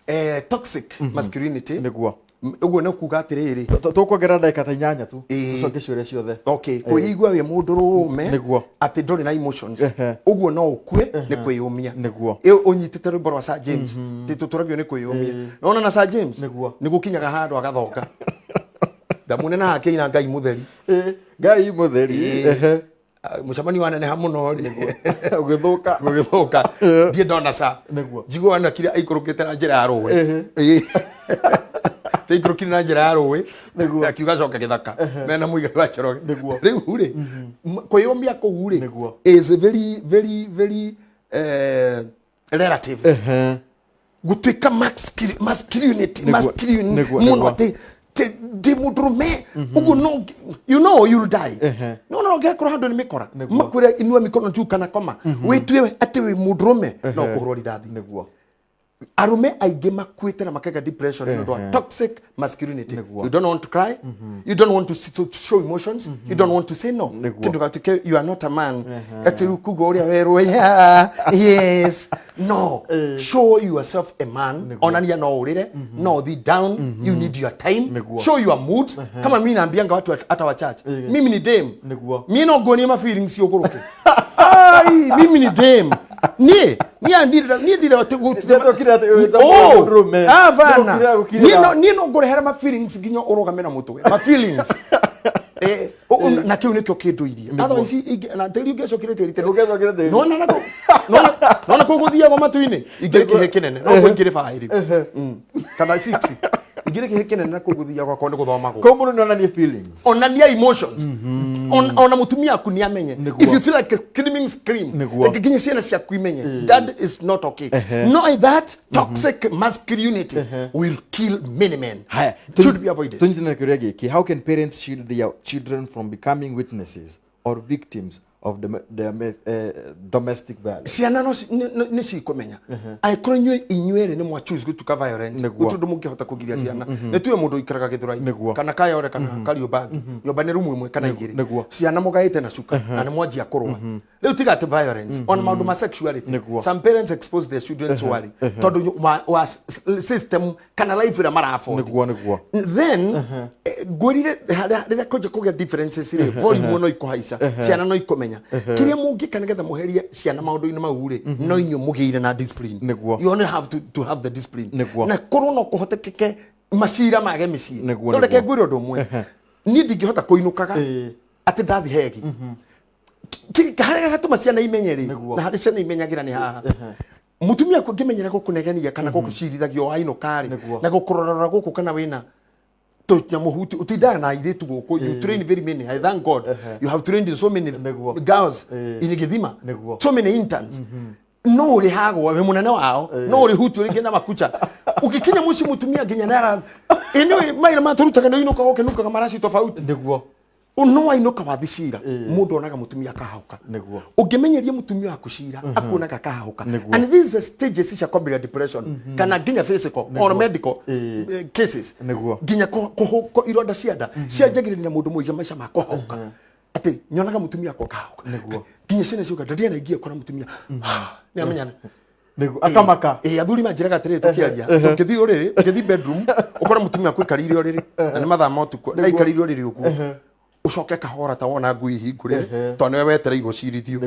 Toxic masculinity. Niguo. Uguo nĩ kuga atĩrĩrĩ. Tũkuongerera ndagĩka ta 8 tu. Tũcoke ciũria ciothe. Okay, kwĩigua wĩ mũndũrũme atĩ ndũrĩ na emotions. Ũguo no ũkue nĩ kwĩyũmia. Niguo. Ũnyitĩte rwĩmbo rwa Sir James. Tĩ tũtũragio nĩ kwĩyũmia. Nona na Sir James. Niguo. Nĩ gũkinyaga handũ agathonga. Ndamune na hakĩina Ngai mũtheri. Ngai mũtheri. Mucemanio waneneha muno ri ugithuka ugithuka ndie ndona ca njiguaga na kiria aikurukite na njira ya rũĩ aikurukire na njira ya rũĩ akiuga coke githaka mena Muigai wa Njoroge. Riu ri kwiyumia kũu ri is very very very relative gutuika masculinity masculine muno ati ndi mundurume uguo no you know you'll die. No no ngekora handu ni mikora makwira inua mikono juu kana koma witue ati wi mundurume no kuhurwo rithathi. Niguo arume aingi makuite na makega depression ni undu wa toxic masculinity. You don't want to cry, you don't want to show emotions, you don't want to say no. Tindu you are not a man ati kugo uria werwo yes no. Show yourself a man. Onania no urire no the down. You need your time. Show your moods. Kama mimi naambianga watu hata wachache mimi ni dame. Mimi no gonie ma feelings yokuruke. Ai mimi ni dame. Ni ndire ni no ngurehera ma feelings nginya urugame na mutwe ma feelings na kiu nikio kindu iria otherwise na teri ungecokire teri teri nona na nona kuguthiagwo matu-ini ingiri kihe kinene no ingiri 5 kana 6 ingiri kihe kinene na kuguthiagwo akorwo ni guthomagwo ko mundu onanie feelings onania emotions ona mutumia aku ni amenye. If you feel like screaming scream nginya ciana ciaku imenye that is not okay. No, that toxic masculinity will kill many men. Should be avoided. Tunjina kiuria giki, how can parents shield their children from becoming witnesses or victims of domestic violence? Ciana no ni cikumenya aikorwo inyuĩ ni mwa choose gutuka violent gutundu mungihota kugiria ciana ni tuwe mundu ikaraga Githurai kana Kayore kana Kariũmbangi nyũmba ni rumu imwe kana igĩrĩ ciana mugaĩte na cuka na ni mwanjia kũrũa rĩu tiga ati violence on maundu ma sexuality. Some parents expose their children to worry tondu wa system kana life ĩrĩa mara afford. Then ngwĩrire rĩrĩa kũnja kũgĩa differences rĩ volume no ikuhaica ciana no ikumenya kiria mungika nigetha muherie ciana maundu-ini mau ri no inyu mugiire na discipline. You only have to have the discipline na korwo no kuhotekeke macira mage micii no reke ngwire undu umwe ni ndingihota kuinukaga ati ndathi hegi haria gatuma ciana imenye ri na haria ciana imenyagira ni haha mutumia kungimenyera gukunegenia kana gukucirithagio wainuka ri na gukurorora guku kana wina nyamuhuti utindaga na airitu guku. You train very many. I thank God you have trained so many girls in Githima, so many interns. No uri hagwo we munene wao no uri hutu ringi na makucha ugikinya muci mutumia nginya nara anyway maira maturutaga no inuka goke nukaga maraci tofauti. Niguo no wainuka wathi cira mundu onaga mutumia akahauka. Ungimenyeria mutumia waku cira akuonaga akahauka. And these are stages cia kwambĩrĩria depression kana nginya physical or medical cases nginya ironda cia nda cianjagĩrĩria na mundu muige maica ma kũhauka ati nyonaga mutumia akwa akahauka nginya ciana ciuga ndaria naingie kora mutumia ni amenyana akamaka. Athuri manjiraga atĩrĩrĩ tũkĩaria tũkĩthiĩ ũrĩrĩ ũkĩthiĩ bedroom ũkora mutumia aku aikarĩire ũrĩrĩ na nĩ mathaa ma ũtukũ aikarĩire ũrĩrĩ ũguo ucoke kahora ta wona ngui hingure to niwe wetereirwo cirithio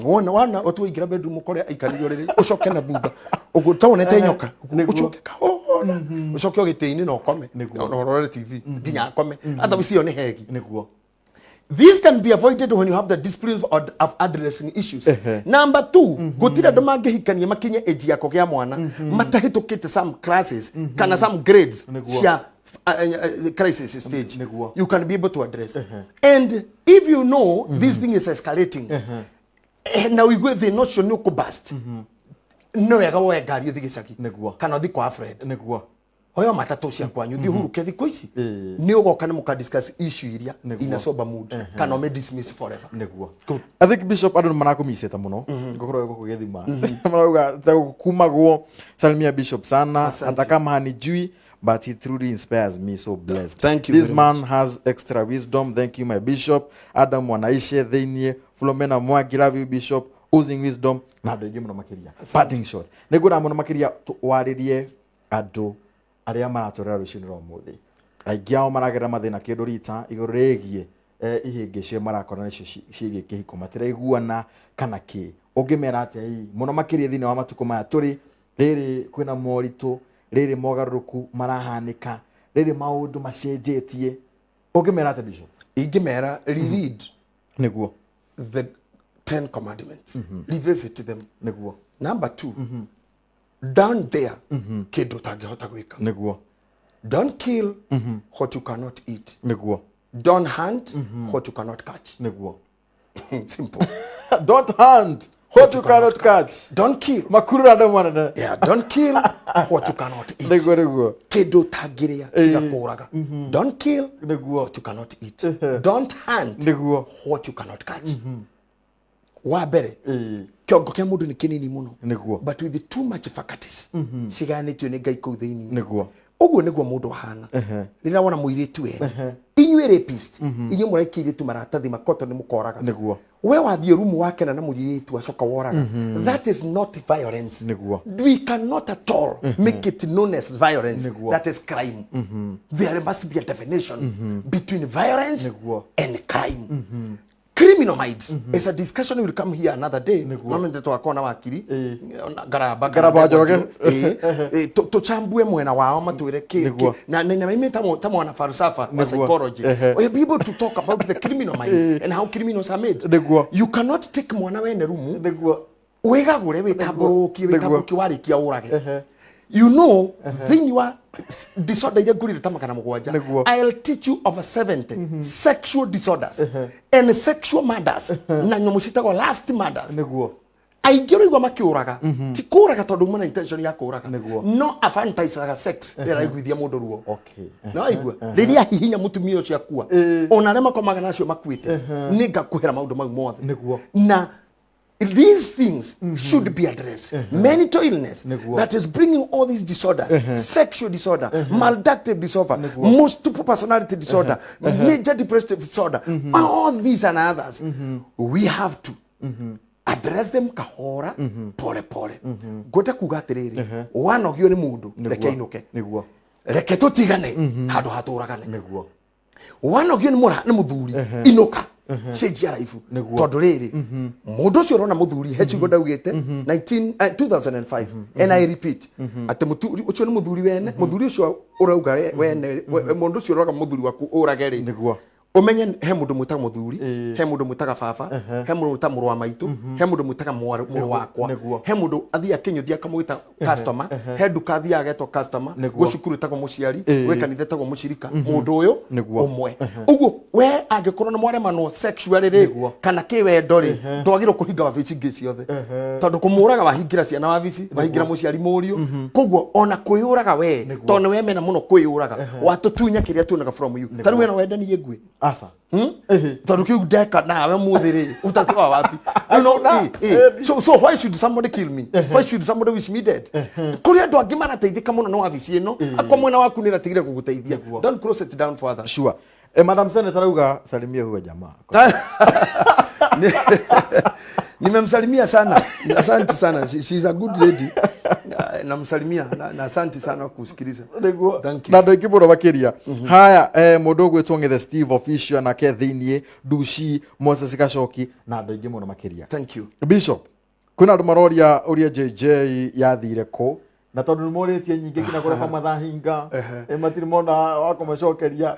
wona wana utuingira bedroom ukore aikarire riri ucoke na thutha uguo ta wonete nyoka ucoke kahora ucoke gitĩ-inĩ na ukome na urore TV nginya akome otherwise iyo ni hegi. Niguo. This can be avoided when you have the discipline of addressing issues. Number 2, gutira andu mangihikania makinye age ya kugĩa mwana matahĩtũkĩte some classes kana some grades cia crisis stage. You can be able to address. And if you know this thing is escalating, na uigue the notion no kubust. No wega woe ngari uthi gicagi kana uthi kwa Fred. Niguo. Oyo matatũ cia kwanyu thiĩ ũhurũke thikũ ici nĩ ũgoka nĩ mũka discuss issue iria ina sober mood kana ũme dismiss forever. Nĩguo. I think Bishop andũ nĩ marakũmicĩte mũno ngũkorwo gũkũ gĩthima marauga ta kumagwo salimia Bishop sana hata kama hanijui but he truly inspires me, so blessed. Thank you This very man has extra wisdom. Thank you my Bishop. Adam Mwanaishe thĩiniĩ Flomena Mwangi, love you Bishop, oozing wisdom na andũ aingĩ mũno makĩria. Parting shot nĩngwenda mũno makĩria warĩrie andũ arĩa maratũrera rũcinĩ rwa ũmũthĩ, aingĩ ao maragerera mathĩna kĩndũ rita igũrũ rĩgiĩ ihĩngĩcio marakora nacio ciĩgiĩ kĩhiko matiraiguana kana kĩ, ũngĩmera atĩa hihi mũno makĩria thĩinĩ wa matukũ maya tũrĩ rĩrĩ kwĩna moritũ rĩrĩ mogarũrũku marahanĩka rĩrĩ maũndũ macenjetie, ũngĩmera atĩa Bishop? Ingĩmera reread nĩguo the 10 commandments, revisit them. Nĩguo. Number 2, down there kĩndũ ũtangĩhota gwĩka. Nĩguo. Don't kill what you cannot eat. Nĩguo. Don't hunt what you cannot catch. Nĩguo. Simple. Don't hunt what you cannot catch. Don't kill. Makurura andũ manene. Yeah, don't kill what you cannot eat. Nĩguo nĩguo. Kĩndũ ũtangĩrĩa tiga kũraga. Don't kill Nĩguo. what you cannot eat. Don't hunt Nĩguo. what you cannot catch. Wa mbere kĩongo kĩa mũndũ nĩ kĩnini mũno. Nĩguo. But with too much faculties cigayanĩtio nĩ Ngai kũu thĩinĩ. Nĩguo. Ũguo nĩguo mũndũ ahana. Rĩrĩa wona mũirĩtu ene inyuĩ rapist inyuĩ mũraikia airĩtu maratathi makoto nĩ mũkoraga. Nĩguo. We wathiĩ rumu wakena na mũirĩtu acoka woraga. That is not violence. Nĩguo. We cannot at all make it known as violence. Nĩguo. That is crime. There must be a definition between violence Nĩguo. and crime. Criminal minds is a discussion will come here another day. No nĩ twakorwo na wakiri Ngaraba Ngaraba Njoroge. Tuchambue mwena wao matwĩre Nĩguo. na na mimi ta mwana falsafa wa Nĩguo. psychology. We'll be able to talk about the criminal mind and how criminals are made. Nĩguo. You cannot take mwana wene rumu Nĩguo. wĩgagũre wĩtambũrũkie Nĩguo. wĩtambũrũkie warĩkia ũrage. You know thĩinĩ wa disorder iria ngũrire ta 700 Nĩguo. I'll teach you over 70 sexual disorders and sexual murders na nyamũ ciĩtagwo last murders. Nĩguo. Aingĩ ũraigua makĩũraga ti kũraga tondũ uma na intention ya kũraga. Nĩguo. No afanticaga sex rĩrĩa araiguithia mũndũ ruo. Okay. No aigua rĩrĩa ahihinya mũtumia ũcio akua ona arĩa makomaga nacio makuĩte nĩ ngakũhera maũndũ mau mothe. Nĩguo. Na these things should be addressed. Mental illness Nĩguo. that is bringing all these disorders, sexual disorder, maladaptive disorder, multiple personality disorder, major depressive disorder, all these and others, we have to address them kahora pole pole. Ngwenda kuga atĩrĩrĩ, wanogio nĩ mũndũ reke ainũke. Nĩguo. Reke tũtigane handũ hatũragane. Nĩguo. Wanogio nĩ mũthuri inũka cenjia raibu Nĩguo. tondũ rĩrĩ mũndũ ũcio ũrona mũthuri he ciugo ndaugĩte 2005 and I repeat atĩ mũthuri ũcio nĩ mũthuri wene mũthuri ũcio ũrauga wene mũndũ ũcio ũroga mũthuri waku ũrage rĩ Nĩguo. ũmenye he mũndũ mwĩtaga mũthuri he mũndũ mwĩtaga baba he mũndũ mwĩtaga mũrũ wa maitũ he mũndũ mwĩtaga mũrũ wakwa Nĩguo. he mũndũ athiĩ akĩnyũthia akamwĩta customer he nduka athiaga agetwo customer Nĩguo. gwĩ cukuru ĩtagwo mũciari gwĩ kanitha ĩtagwo mũcirika mũndũ ũyũ Nĩguo. ũmwe ũguo we angĩkorwo nĩ mwaremanwo sexually rĩ Nĩguo. kana kĩwendo rĩ ndwagĩrĩirwo kũhinga wabici ingĩ ciothe tondũ kũmũraga wahingĩra ciana wabici wahingĩra mũciari mũriũ koguo ona kwĩyũraga we tondũ nĩ wemena mũno kwĩyũraga watũtunya kĩrĩa tuonaga from you ta rĩu we no wende niĩ ngue Asa. Tondũ kĩu ndeka nawe mũthĩ rĩ ũtatoa wapi. No, so why should somebody kill me? Why should somebody wish me dead? Kũrĩ andũ angĩ marateithĩka mũno na wabici ĩno akwa mwena waku nĩ ĩratigire gũgũteithia. Don't close it down further. Sure. Madam Senator arauga salimia huyo jamaa. Nimemsalimia sana. Asante sana. She's a good lady. Namsalimia na asante sana kusikiliza. Nĩguo. Thank you. Na andũ aingĩ mũno makĩria. Haya, mũndũ ũgwĩtwo Ng'ethe Steve Official nake thĩiniĩ Dushi Moses Gacoki na andũ aingĩ mũno makĩria. Thank you. Bishop, kwĩna andũ maroria ũrĩa JJ yathire kũ na tondũ nĩ morĩtie nyingĩ nginya kũrĩa mathahinga matirĩ mona wa kũmacokeria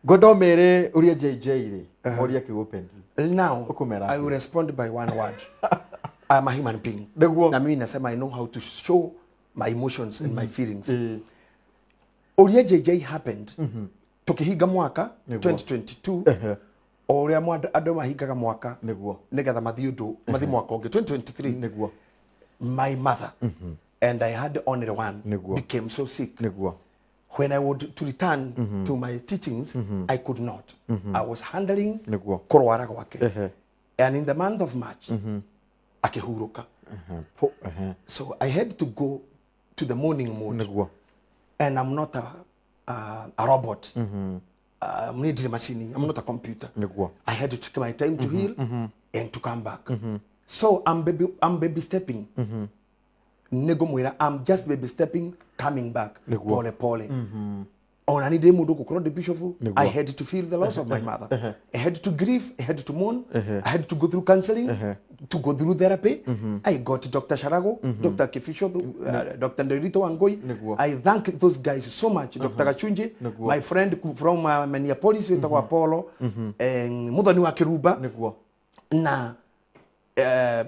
ngwenda ũmere ũrĩa JJ rĩ moria kĩ openly. Now, Ukumera. I will respond by one word. I am a human being. Nĩguo. Na mimi nasema I know how to show my emotions and my feelings. Ũrĩa JJ happened, tukihinga mwaka 2022, o ũrĩa andũ mahingaga mwaka Nĩguo. nĩgetha mathiĩ ũndũ mathiĩ mwaka ũngĩ 2023. Nĩguo. My mother and I had only one Nĩguo. became so sick. Nĩguo. When I would to return to my teachings, I could not. I was handling Nĩguo. kũrwara gwake. And in the month of March, akĩhurũka. Po, ehe. So I had to go to the morning mode. Nĩguo. And I'm not a robot. I'm not a machine. I'm not a computer. Nĩguo. I had to take my time to heal and to come back. So I'm baby stepping. Nĩngũmwĩra, I'm just baby stepping, coming back. Nĩguo. Pole pole. Ona nĩ ndĩ mũndũ gũkorwo ndĩ bishop, Nĩguo. I had to feel the loss of my mother. I had to grieve, I had to mourn, I had to go through counseling, to go through therapy. I got Dr. Sharago, Dr. Kifisho, Dr. Nderito Wangoi. Nĩguo. I thank those guys so much. Dr. Gachunje, Nĩguo. my friend from Minneapolis, wĩtagwo Apollo, Muthoni wa Kiruba, Nĩguo. na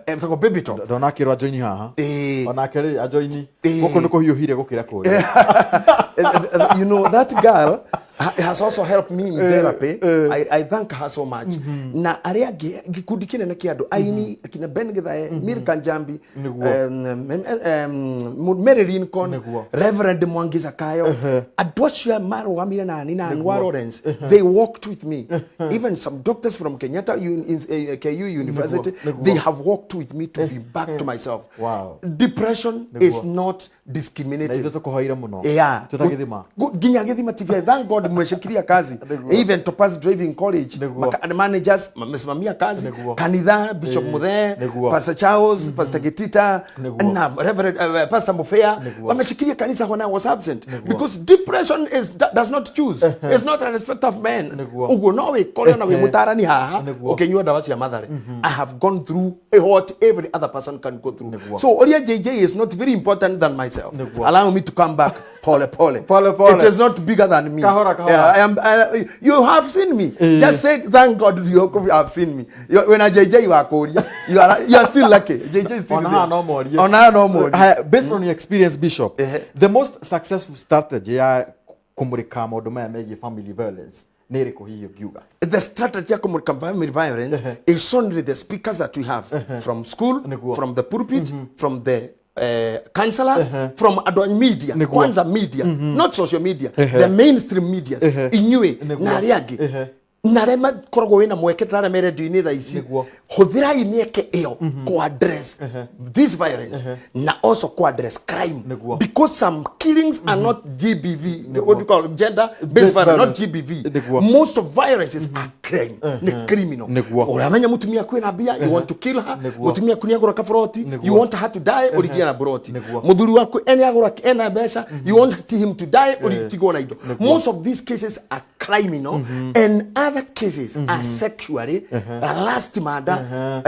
etagwo Baby Top. Ndona akĩrwo ajoini haha. Ĩĩ. Onake rĩ ajoini. Ĩĩ. Gũkũ nĩ kũhiũhire gũkĩra kũrĩa. You know, that girl has also helped me in therapy. I thank her so much. Na arĩa angĩ gĩkundi kĩnene kĩa andũ aini akina Ben Githae, Milka Njambi, Nĩguo. Mary Lincoln, Nĩguo. Reverend Mwangi Zakayo, andũ acio marũgamire nani na Anwar Lawrence, they walked with me. Even some doctors from Kenyatta KU University, Nĩguo. they have walked with me to be back to myself. Wow. Depression Nĩguo. is not Na discriminative. ithuĩ tũkũhoire mũno. Yeah. Twĩta gĩthima. Nginya Gĩthima TV, I thank God mmeshikilia kazi. Even Topaz Driving College, Nĩguo. Managers mmesimamia kazi. Nĩguo. Kanitha, Bishop Muthee, Nĩguo. Pastor Charles, Pastor Getita, Nĩguo. na Reverend Pastor Mufea Nĩguo. wameshikilia kanisa when I was absent. Because depression does not choose. It's not a respect of men. Nĩguo. Ũguo no wĩkore na wĩ mũtarani haha Nĩguo. ũkĩnyua ndawa cia Mathare. I have gone through what every other person can go through. Nĩguo. So Oria JJ is not very important than myself. Nĩguo. Allow me to come back pole pole. Pole pole. It is not bigger than me. Kahora, kahora. Yeah, you have seen me. Just say thank God you have seen me. When a JJ wakũria, you are still lucky. JJ is still Ona there. haha no morie. Ona haha no morie. Haya, based on your experience, Bishop, the most successful strategy ya kũmũrĩka maũndũ maya megiĩ family violence nĩ ĩrĩkũ hihi ũngiuga? The strategy ya kũmũrĩka family violence is only the speakers that we have from school, Nĩguo. from the pulpit, from the counselors, from andũ a media. Nĩguo. Kwanza media, not social media, the mainstream medias, inyuĩ Nĩguo. na arĩa angĩ na arĩa makoragwo wĩna mweke ta arĩa me redio-inĩ thaa ici, Nĩguo. hũthĩrai mĩeke ĩyo kũ address this violence na also kũ address crime. Nĩguo. Because some killings are not GBV, what do you call it? Gender based violence, not GBV. Nĩguo. Most of violences are crime, nĩ criminal. Nĩguo. Ũramenya mũtumia kwĩna mbia, you want to kill her. Nĩguo. Mũtumia aku nĩagũra kaburoti, Nĩguo. you want her to die, ũrigie na buroti. Nĩguo. Mũthuri waku ene agũra ena mbeca, you want him to die, ũritigwo na indo. Most of these cases are criminal and other cases are sexually, lust murder,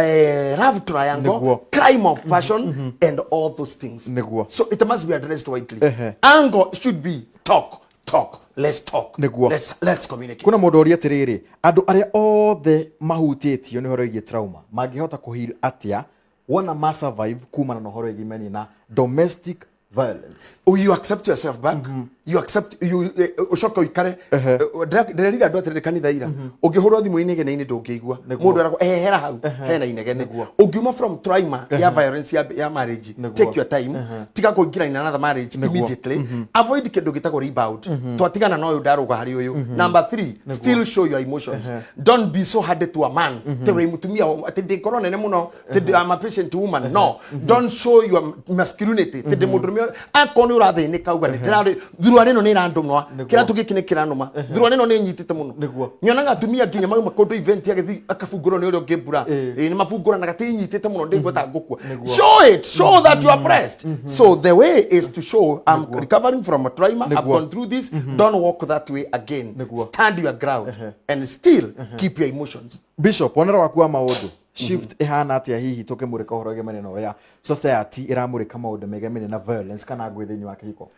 love triangle, Nĩguo. crime of passion, and all those things. Nĩguo. So it must be addressed widely. Angle should be talk, talk, let's talk. Nĩguo. Let's communicate. Kuna mũndũ ũria atĩrĩrĩ, andũ arĩa othe mahutĩtio nĩ ũhoro wĩgiĩ trauma mangĩhota kũheal atĩa wona ma survive kumana na ũhoro wĩgiĩ meni na domestic violence? Oh, you accept yourself back. You accept you ucoke uikare. Ndĩrerire andũ atĩrĩrĩ kanitha ira, ũngĩhũrwo thimũ inegene-inĩ ndũngĩigua. Mũndũ eragwo ehera hau hena inegene. Ũngiuma from trauma ya violence ya marriage, take your time, tiga kũingĩra in another marriage immediately. Avoid kĩndũ gĩtagwo rebound. Twatigana na ũyũ ndarũga harĩ ũyũ. Number 3, still show your emotions. Don't be so hard to a man te wĩ mũtumia atĩ ndĩ ngoro nene mũno, atĩ I'm a patient woman. No, don't show your masculinity te ndĩ mũndũrũme. Akorwo nĩ ũrathĩnĩka uga nĩ ndĩrarĩ thurwa rĩno nĩ ĩrandũma, kĩratũ gĩkĩ nĩ kĩranũma, thurwa rĩno nĩ ĩnyitĩte mũno. Nĩguo. Nyonaga atumia nginya mauma kũndũ event agĩthiĩ akabungũrwo nĩ ũrĩa ũngĩ mbura. Ĩĩ, nĩ mabungũranaga atĩ inyitĩte mũno ndĩngweta ngũkua. Show it, show that you are pressed. So the way is to show I'm recovering from a trauma, I've Nĩguo. gone through this, don't walk that way again. Nĩguo. Stand your ground and still keep your emotions. Bishop, wonero waku wa maũndũ shift ĩhana atĩa hihi tũkĩmũrĩka ũhoro wĩgiĩ na ũrĩa society ĩramũrĩka maũndũ megemene na violence kana ngũĩ thĩinĩ wa kĩhiko?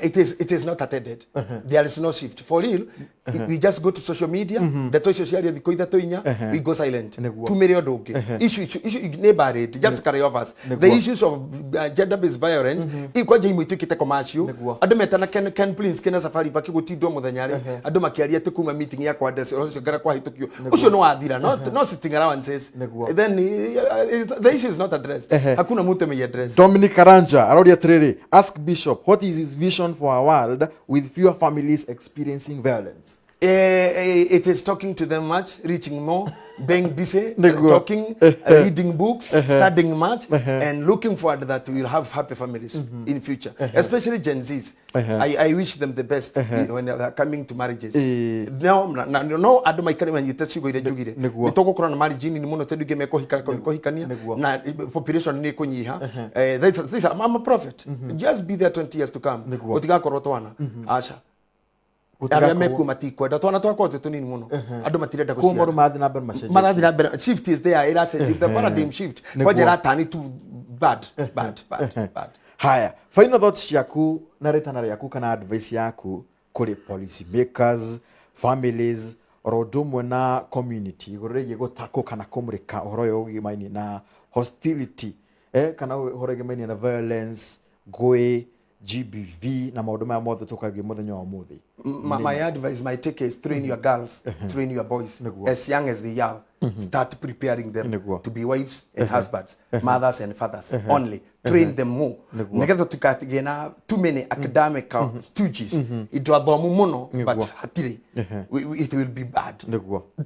It is not attended. There is no shift for real. We just go to social media, ndeto icio ciaria thikũ ithatũ inya, we go silent. Nĩguo. Tumĩre ũndũ ũngĩ. Issue nĩ buried, just carry overs. The issues of gender based violence ikwanja imwe ituĩkĩte commercial. Nĩguo. Andũ metana Ken Prince kena safari park gũtindwo mũthenya rĩ, andũ makĩaria atĩ kuma meeting ya kwa desk ũcio ngara kwahĩtũkio ũcio nĩ wathira. No sitting allowances. Nĩguo. Then the issue is not addressed. Hakuna mtu ameiaddress. Dominic Karanja aroria atĩrĩrĩ, ask Bishop Bishop what is his vision for our world with fewer families experiencing violence? It is talking to them much, reaching more, being busy, talking, reading books, studying much, and looking forward that we will have happy families in future, especially Gen Zs. I wish them the best when they are coming to marriages. No, no, andũ maikare manyite ciugo iria njugire. Nĩ tũgũkorwo na marriage nini mũno tondũ ingĩ mekũhika kũhikania na population nĩ ĩkũnyiha. I'm a prophet. Just be there 20 years to come. Gũtigakorwo twana. Aca. Arĩa mekuo matikwenda twana twakwa twĩ tũnini mũno andũ matirenda gũciara marathiĩ na mbere macenjetie marathiĩ na mbere shift is there ĩracenjia the paradigm shift kwanja ĩratani too bad bad bad bad. Haya, final thoughts ciaku na rĩtana rĩaku kana advice yaku kũrĩ policy makers, families oro ũndũ ũmwe na community igũrũ rĩgiĩ gũtakwo kana kũmũrĩka ũhoro ũyũ ũgĩmainie na hostility kana ũhoro ũgĩmainie na violence, ngũĩ, GBV na maũndũ maya mothe tũkagia mũthenya wa ũmũthĩ. My advice, my take is train your girls, train your boys as young as they are. Start preparing them to be wives and husbands, mothers and fathers only. Train them more. Nigetha tukatigie na too many academic stooges. Indo athomu muno, but hatiri. It will be bad.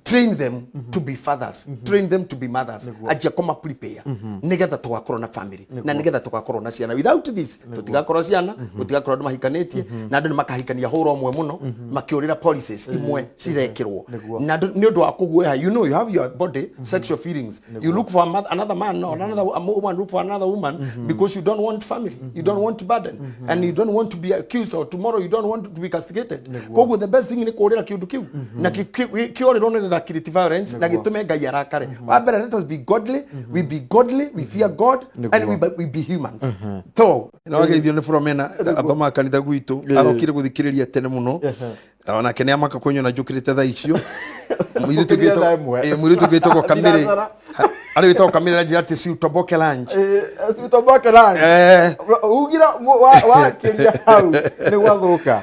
Train them to be fathers. Train them to be mothers. Ajia koma prepare. Nigetha tugakorwo na family. Na nigetha tugakorwo na ciana. Without this, tutigakorwo ciana, tutigakorwo andu mahikanitie, na andu nimakahikania hũra ũmwe mũno, makiũrĩra policies imwe cirekĩrwo. Na nĩ ũndũ wa kũguoya, you know you have your body, sexual feelings. You look for another man or another woman, look for another woman because you don't want family, you don't want burden, and you don't want to be accused, or tomorrow you don't want to be castigated. Koguo the best thing ni kũrĩra kĩũndũ kĩu na kĩorĩrwo nĩ gĩgakirĩti violence na gĩtũme Ngai arakare. Wa mbere, let us be godly, we be godly, we fear God, and we be humans. So no geithio nĩ Fromena athomaga kanitha gwitũ, arokire gũthikĩrĩria tene mũno, onake nĩ amaka kũnyona njũkĩrĩte thaa icio. Mũirĩtu ũgĩtagwo Kamĩrĩ, arĩ wĩtagwo Kamĩrĩ anjĩra atĩ si utoboke lunch. Si utoboke lunch. Ugira wakĩria hau nĩ gwathũka.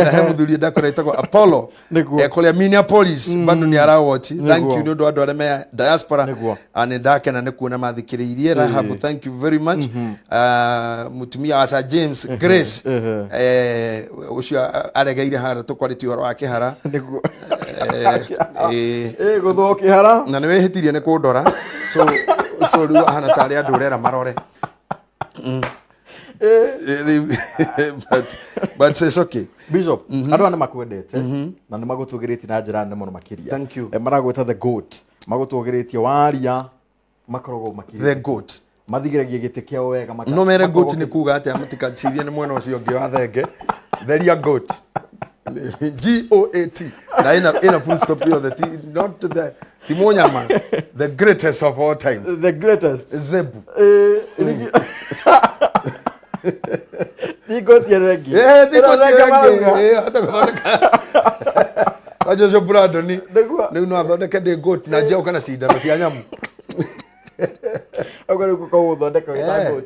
Na he mũthuri ndakora wĩtagwo Apollo kũrĩa Minneapolis, bado nĩ arawatch. Thank you nĩ ũndũ wa andũ arĩa me diaspora, nĩ ndakena nĩ kuona mathikĩrĩirie. Rahab, thank you very much. Mũtumia wa Sir James Grace ũcio aregeire harĩa tũkwarĩtie ũhoro wa kĩhara. Gũthwo kĩhara na nĩ wĩhĩtirie nĩ kũndora, so rĩu ahana tarĩ andũ ũrera marore. But it's okay. Bishop, andũ aya nĩ makwendete na nĩ magũtũgĩrĩtie na njĩra nene mũno makĩria. Thank you. Maragwĩta the goat, magũtũgĩrĩtie waria makoragwo makĩria the goat, mathigĩragia gĩtĩ kĩao wega. No mere goat nĩ kuga atĩa, matikacirie nĩ mwena ũcio ũngĩ wa thenge. Theria goat, G-O-A-T. Na ina full stop yothe, not the Timonyama, the greatest of all time. The greatest. Zebu. Ti goat ya rengi. Ti goat ya rengi. Hata gũthondeka. Joshua Brandon. Rĩu no athondeke ndĩ goat na njia ũka na cindano cia nyamũ. Ũguo nĩguo gũthondeka wĩta goat.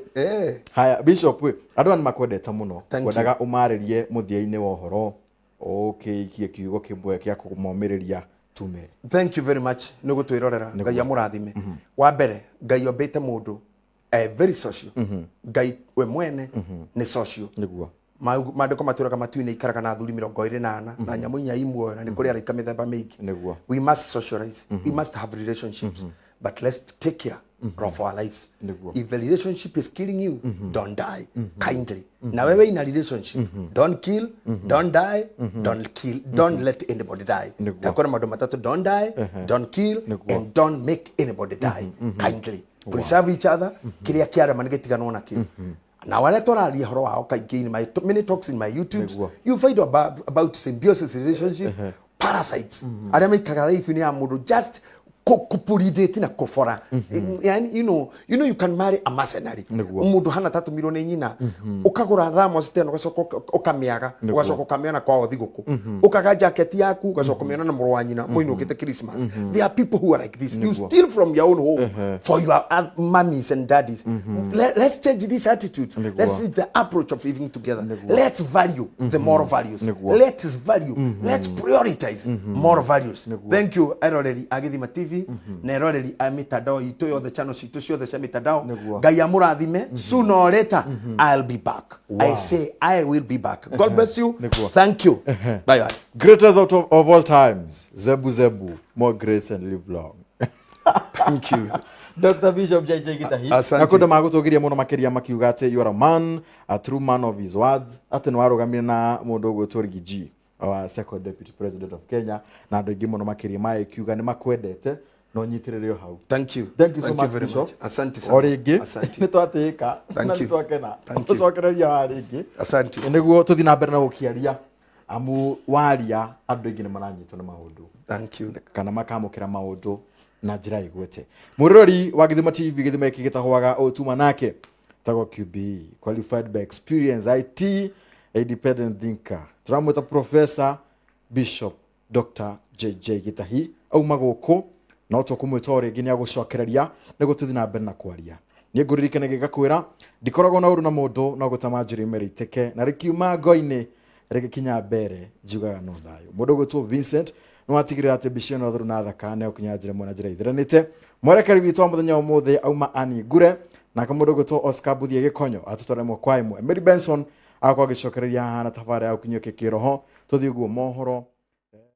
Haya, Bishop, andũ aya nĩ makwendete mũno. Kwendaga ũmarĩrie mũthia-inĩ wa ũhoro ũkĩikie kiugo kĩmwe kĩa kũmomĩrĩria tumire. Thank you very much nĩ gũtwĩrorera. Ngai amũrathime. Wa mbere, Ngai ombĩte mũndũ very social. Ngai we mwene nĩ social. Nĩguo. Maandĩko matwĩraga matu-inĩ ikaraga na athuri 24 na nyamũ inya i muoyo na nĩ kũrĩ araika mĩthemba mĩingĩ. Nĩguo. We must socialize. We must have relationships. But let's take care of our lives. If the relationship is killing you, don't die. Kindly. Na wewe in a relationship, don't kill, don't die, don't kill, don't let anybody die. Ndakora maũndũ matatũ: don't die, don't kill, and don't make anybody die. Kindly. Preserve each other. Kĩrĩa kĩarema nĩ gĩtiganwo nakĩo. Na arĩa tũraria ũhoro wao kaingĩ in my many talks in my YouTubes, you find about symbiosis relationship, parasites. Arĩa maikaraga life-inĩ ya mũndũ just kupulidate na kufora. Yani, you know you can marry a mercenary. Mundu hana tatumirwo ni nyina, ukagura thamos teno ugacoka ukamiaga, ugacoka ukamiona kwao thiguku, ukaga jacket yaku ugacoka umiona na mũrũ wa nyina muinukite Christmas. There are people who are like this. You steal from your own home for your mummies and daddies. Let's change these attitudes. Let's see the approach of living together. Let's value the moral values. Let's value, let's prioritize moral values. Thank you eroreri a Gĩthima TV. TV na eroreri a mitandao itũ yothe, channel citũ ciothe cia mitandao. Nĩguo. Ngai amũrathime. Sooner or later I'll be back. I say I will be back. God bless you. Nĩguo. Thank you. Bye bye. Greatest out of all times, Zebu Zebu, more grace and live long. Thank you. Dr. Bishop JJ Gitahi. Asante. Na kũndũ magũtũgĩria mũno makĩria makiuga atĩ you are a man, a true man of his words, atĩ nĩ warũgamire na mũndũ ũgwĩtwo Riggy G, our second deputy president of Kenya, na andũ aingĩ mũno makĩria magĩkiuga nĩ makwendete no nyitĩrĩre o hau. Thank you. Thank you so Thank much, you very Bishop. much. Asante sana. O rĩngĩ Asante. nĩ twatĩĩka Thank na you. nĩ twakena. Thank you. Tũcokereria wa rĩngĩ. Asante. Nĩguo tũthiĩ na mbere na gũkĩaria, amu waria andũ aingĩ nĩ maranyitwo nĩ maũndũ Thank you. kana makamũkĩra maũndũ na njĩra ĩgwete. Mwĩroreri wa Gĩthima TV, gĩthima gĩkĩ gĩtahũaga ũtuma nake tagwo QB, qualified by experience, IT independent thinker, tũramwĩta Professor Bishop Dr. JJ Gitahi, auma gũkũ no tũkũmwĩta o rĩngĩ nĩ agũcokereria nĩguo tũthiĩ na mbere na kwaria. Niĩ ngũririkane gĩgakwĩra ndikoragwo na ũru na mũndũ, no gũtama njĩra ime rĩitĩke na rĩkiuma ngo-inĩ rĩgĩkinya mbere njugaga no thayũ. Mũndũ ũgwĩtwo Vincent nĩ watigĩrĩra atĩ mbica ĩno theru na thaka nĩ gũkinya njĩra ĩmwe na njĩra ithiranĩte. Mwerekeri witũ wa mũthenya wa ũmũthĩ auma Annie Ngure, nake mũndũ ũgwĩtwo Oscar Mbuthie Gĩkonyo atũtwara ĩmwe kwa ĩmwe. Mary Benson agakorwo agĩcokereria haha na tabarĩra ya gũkinyio kĩroho. Tũthiĩ ũguo mohoro.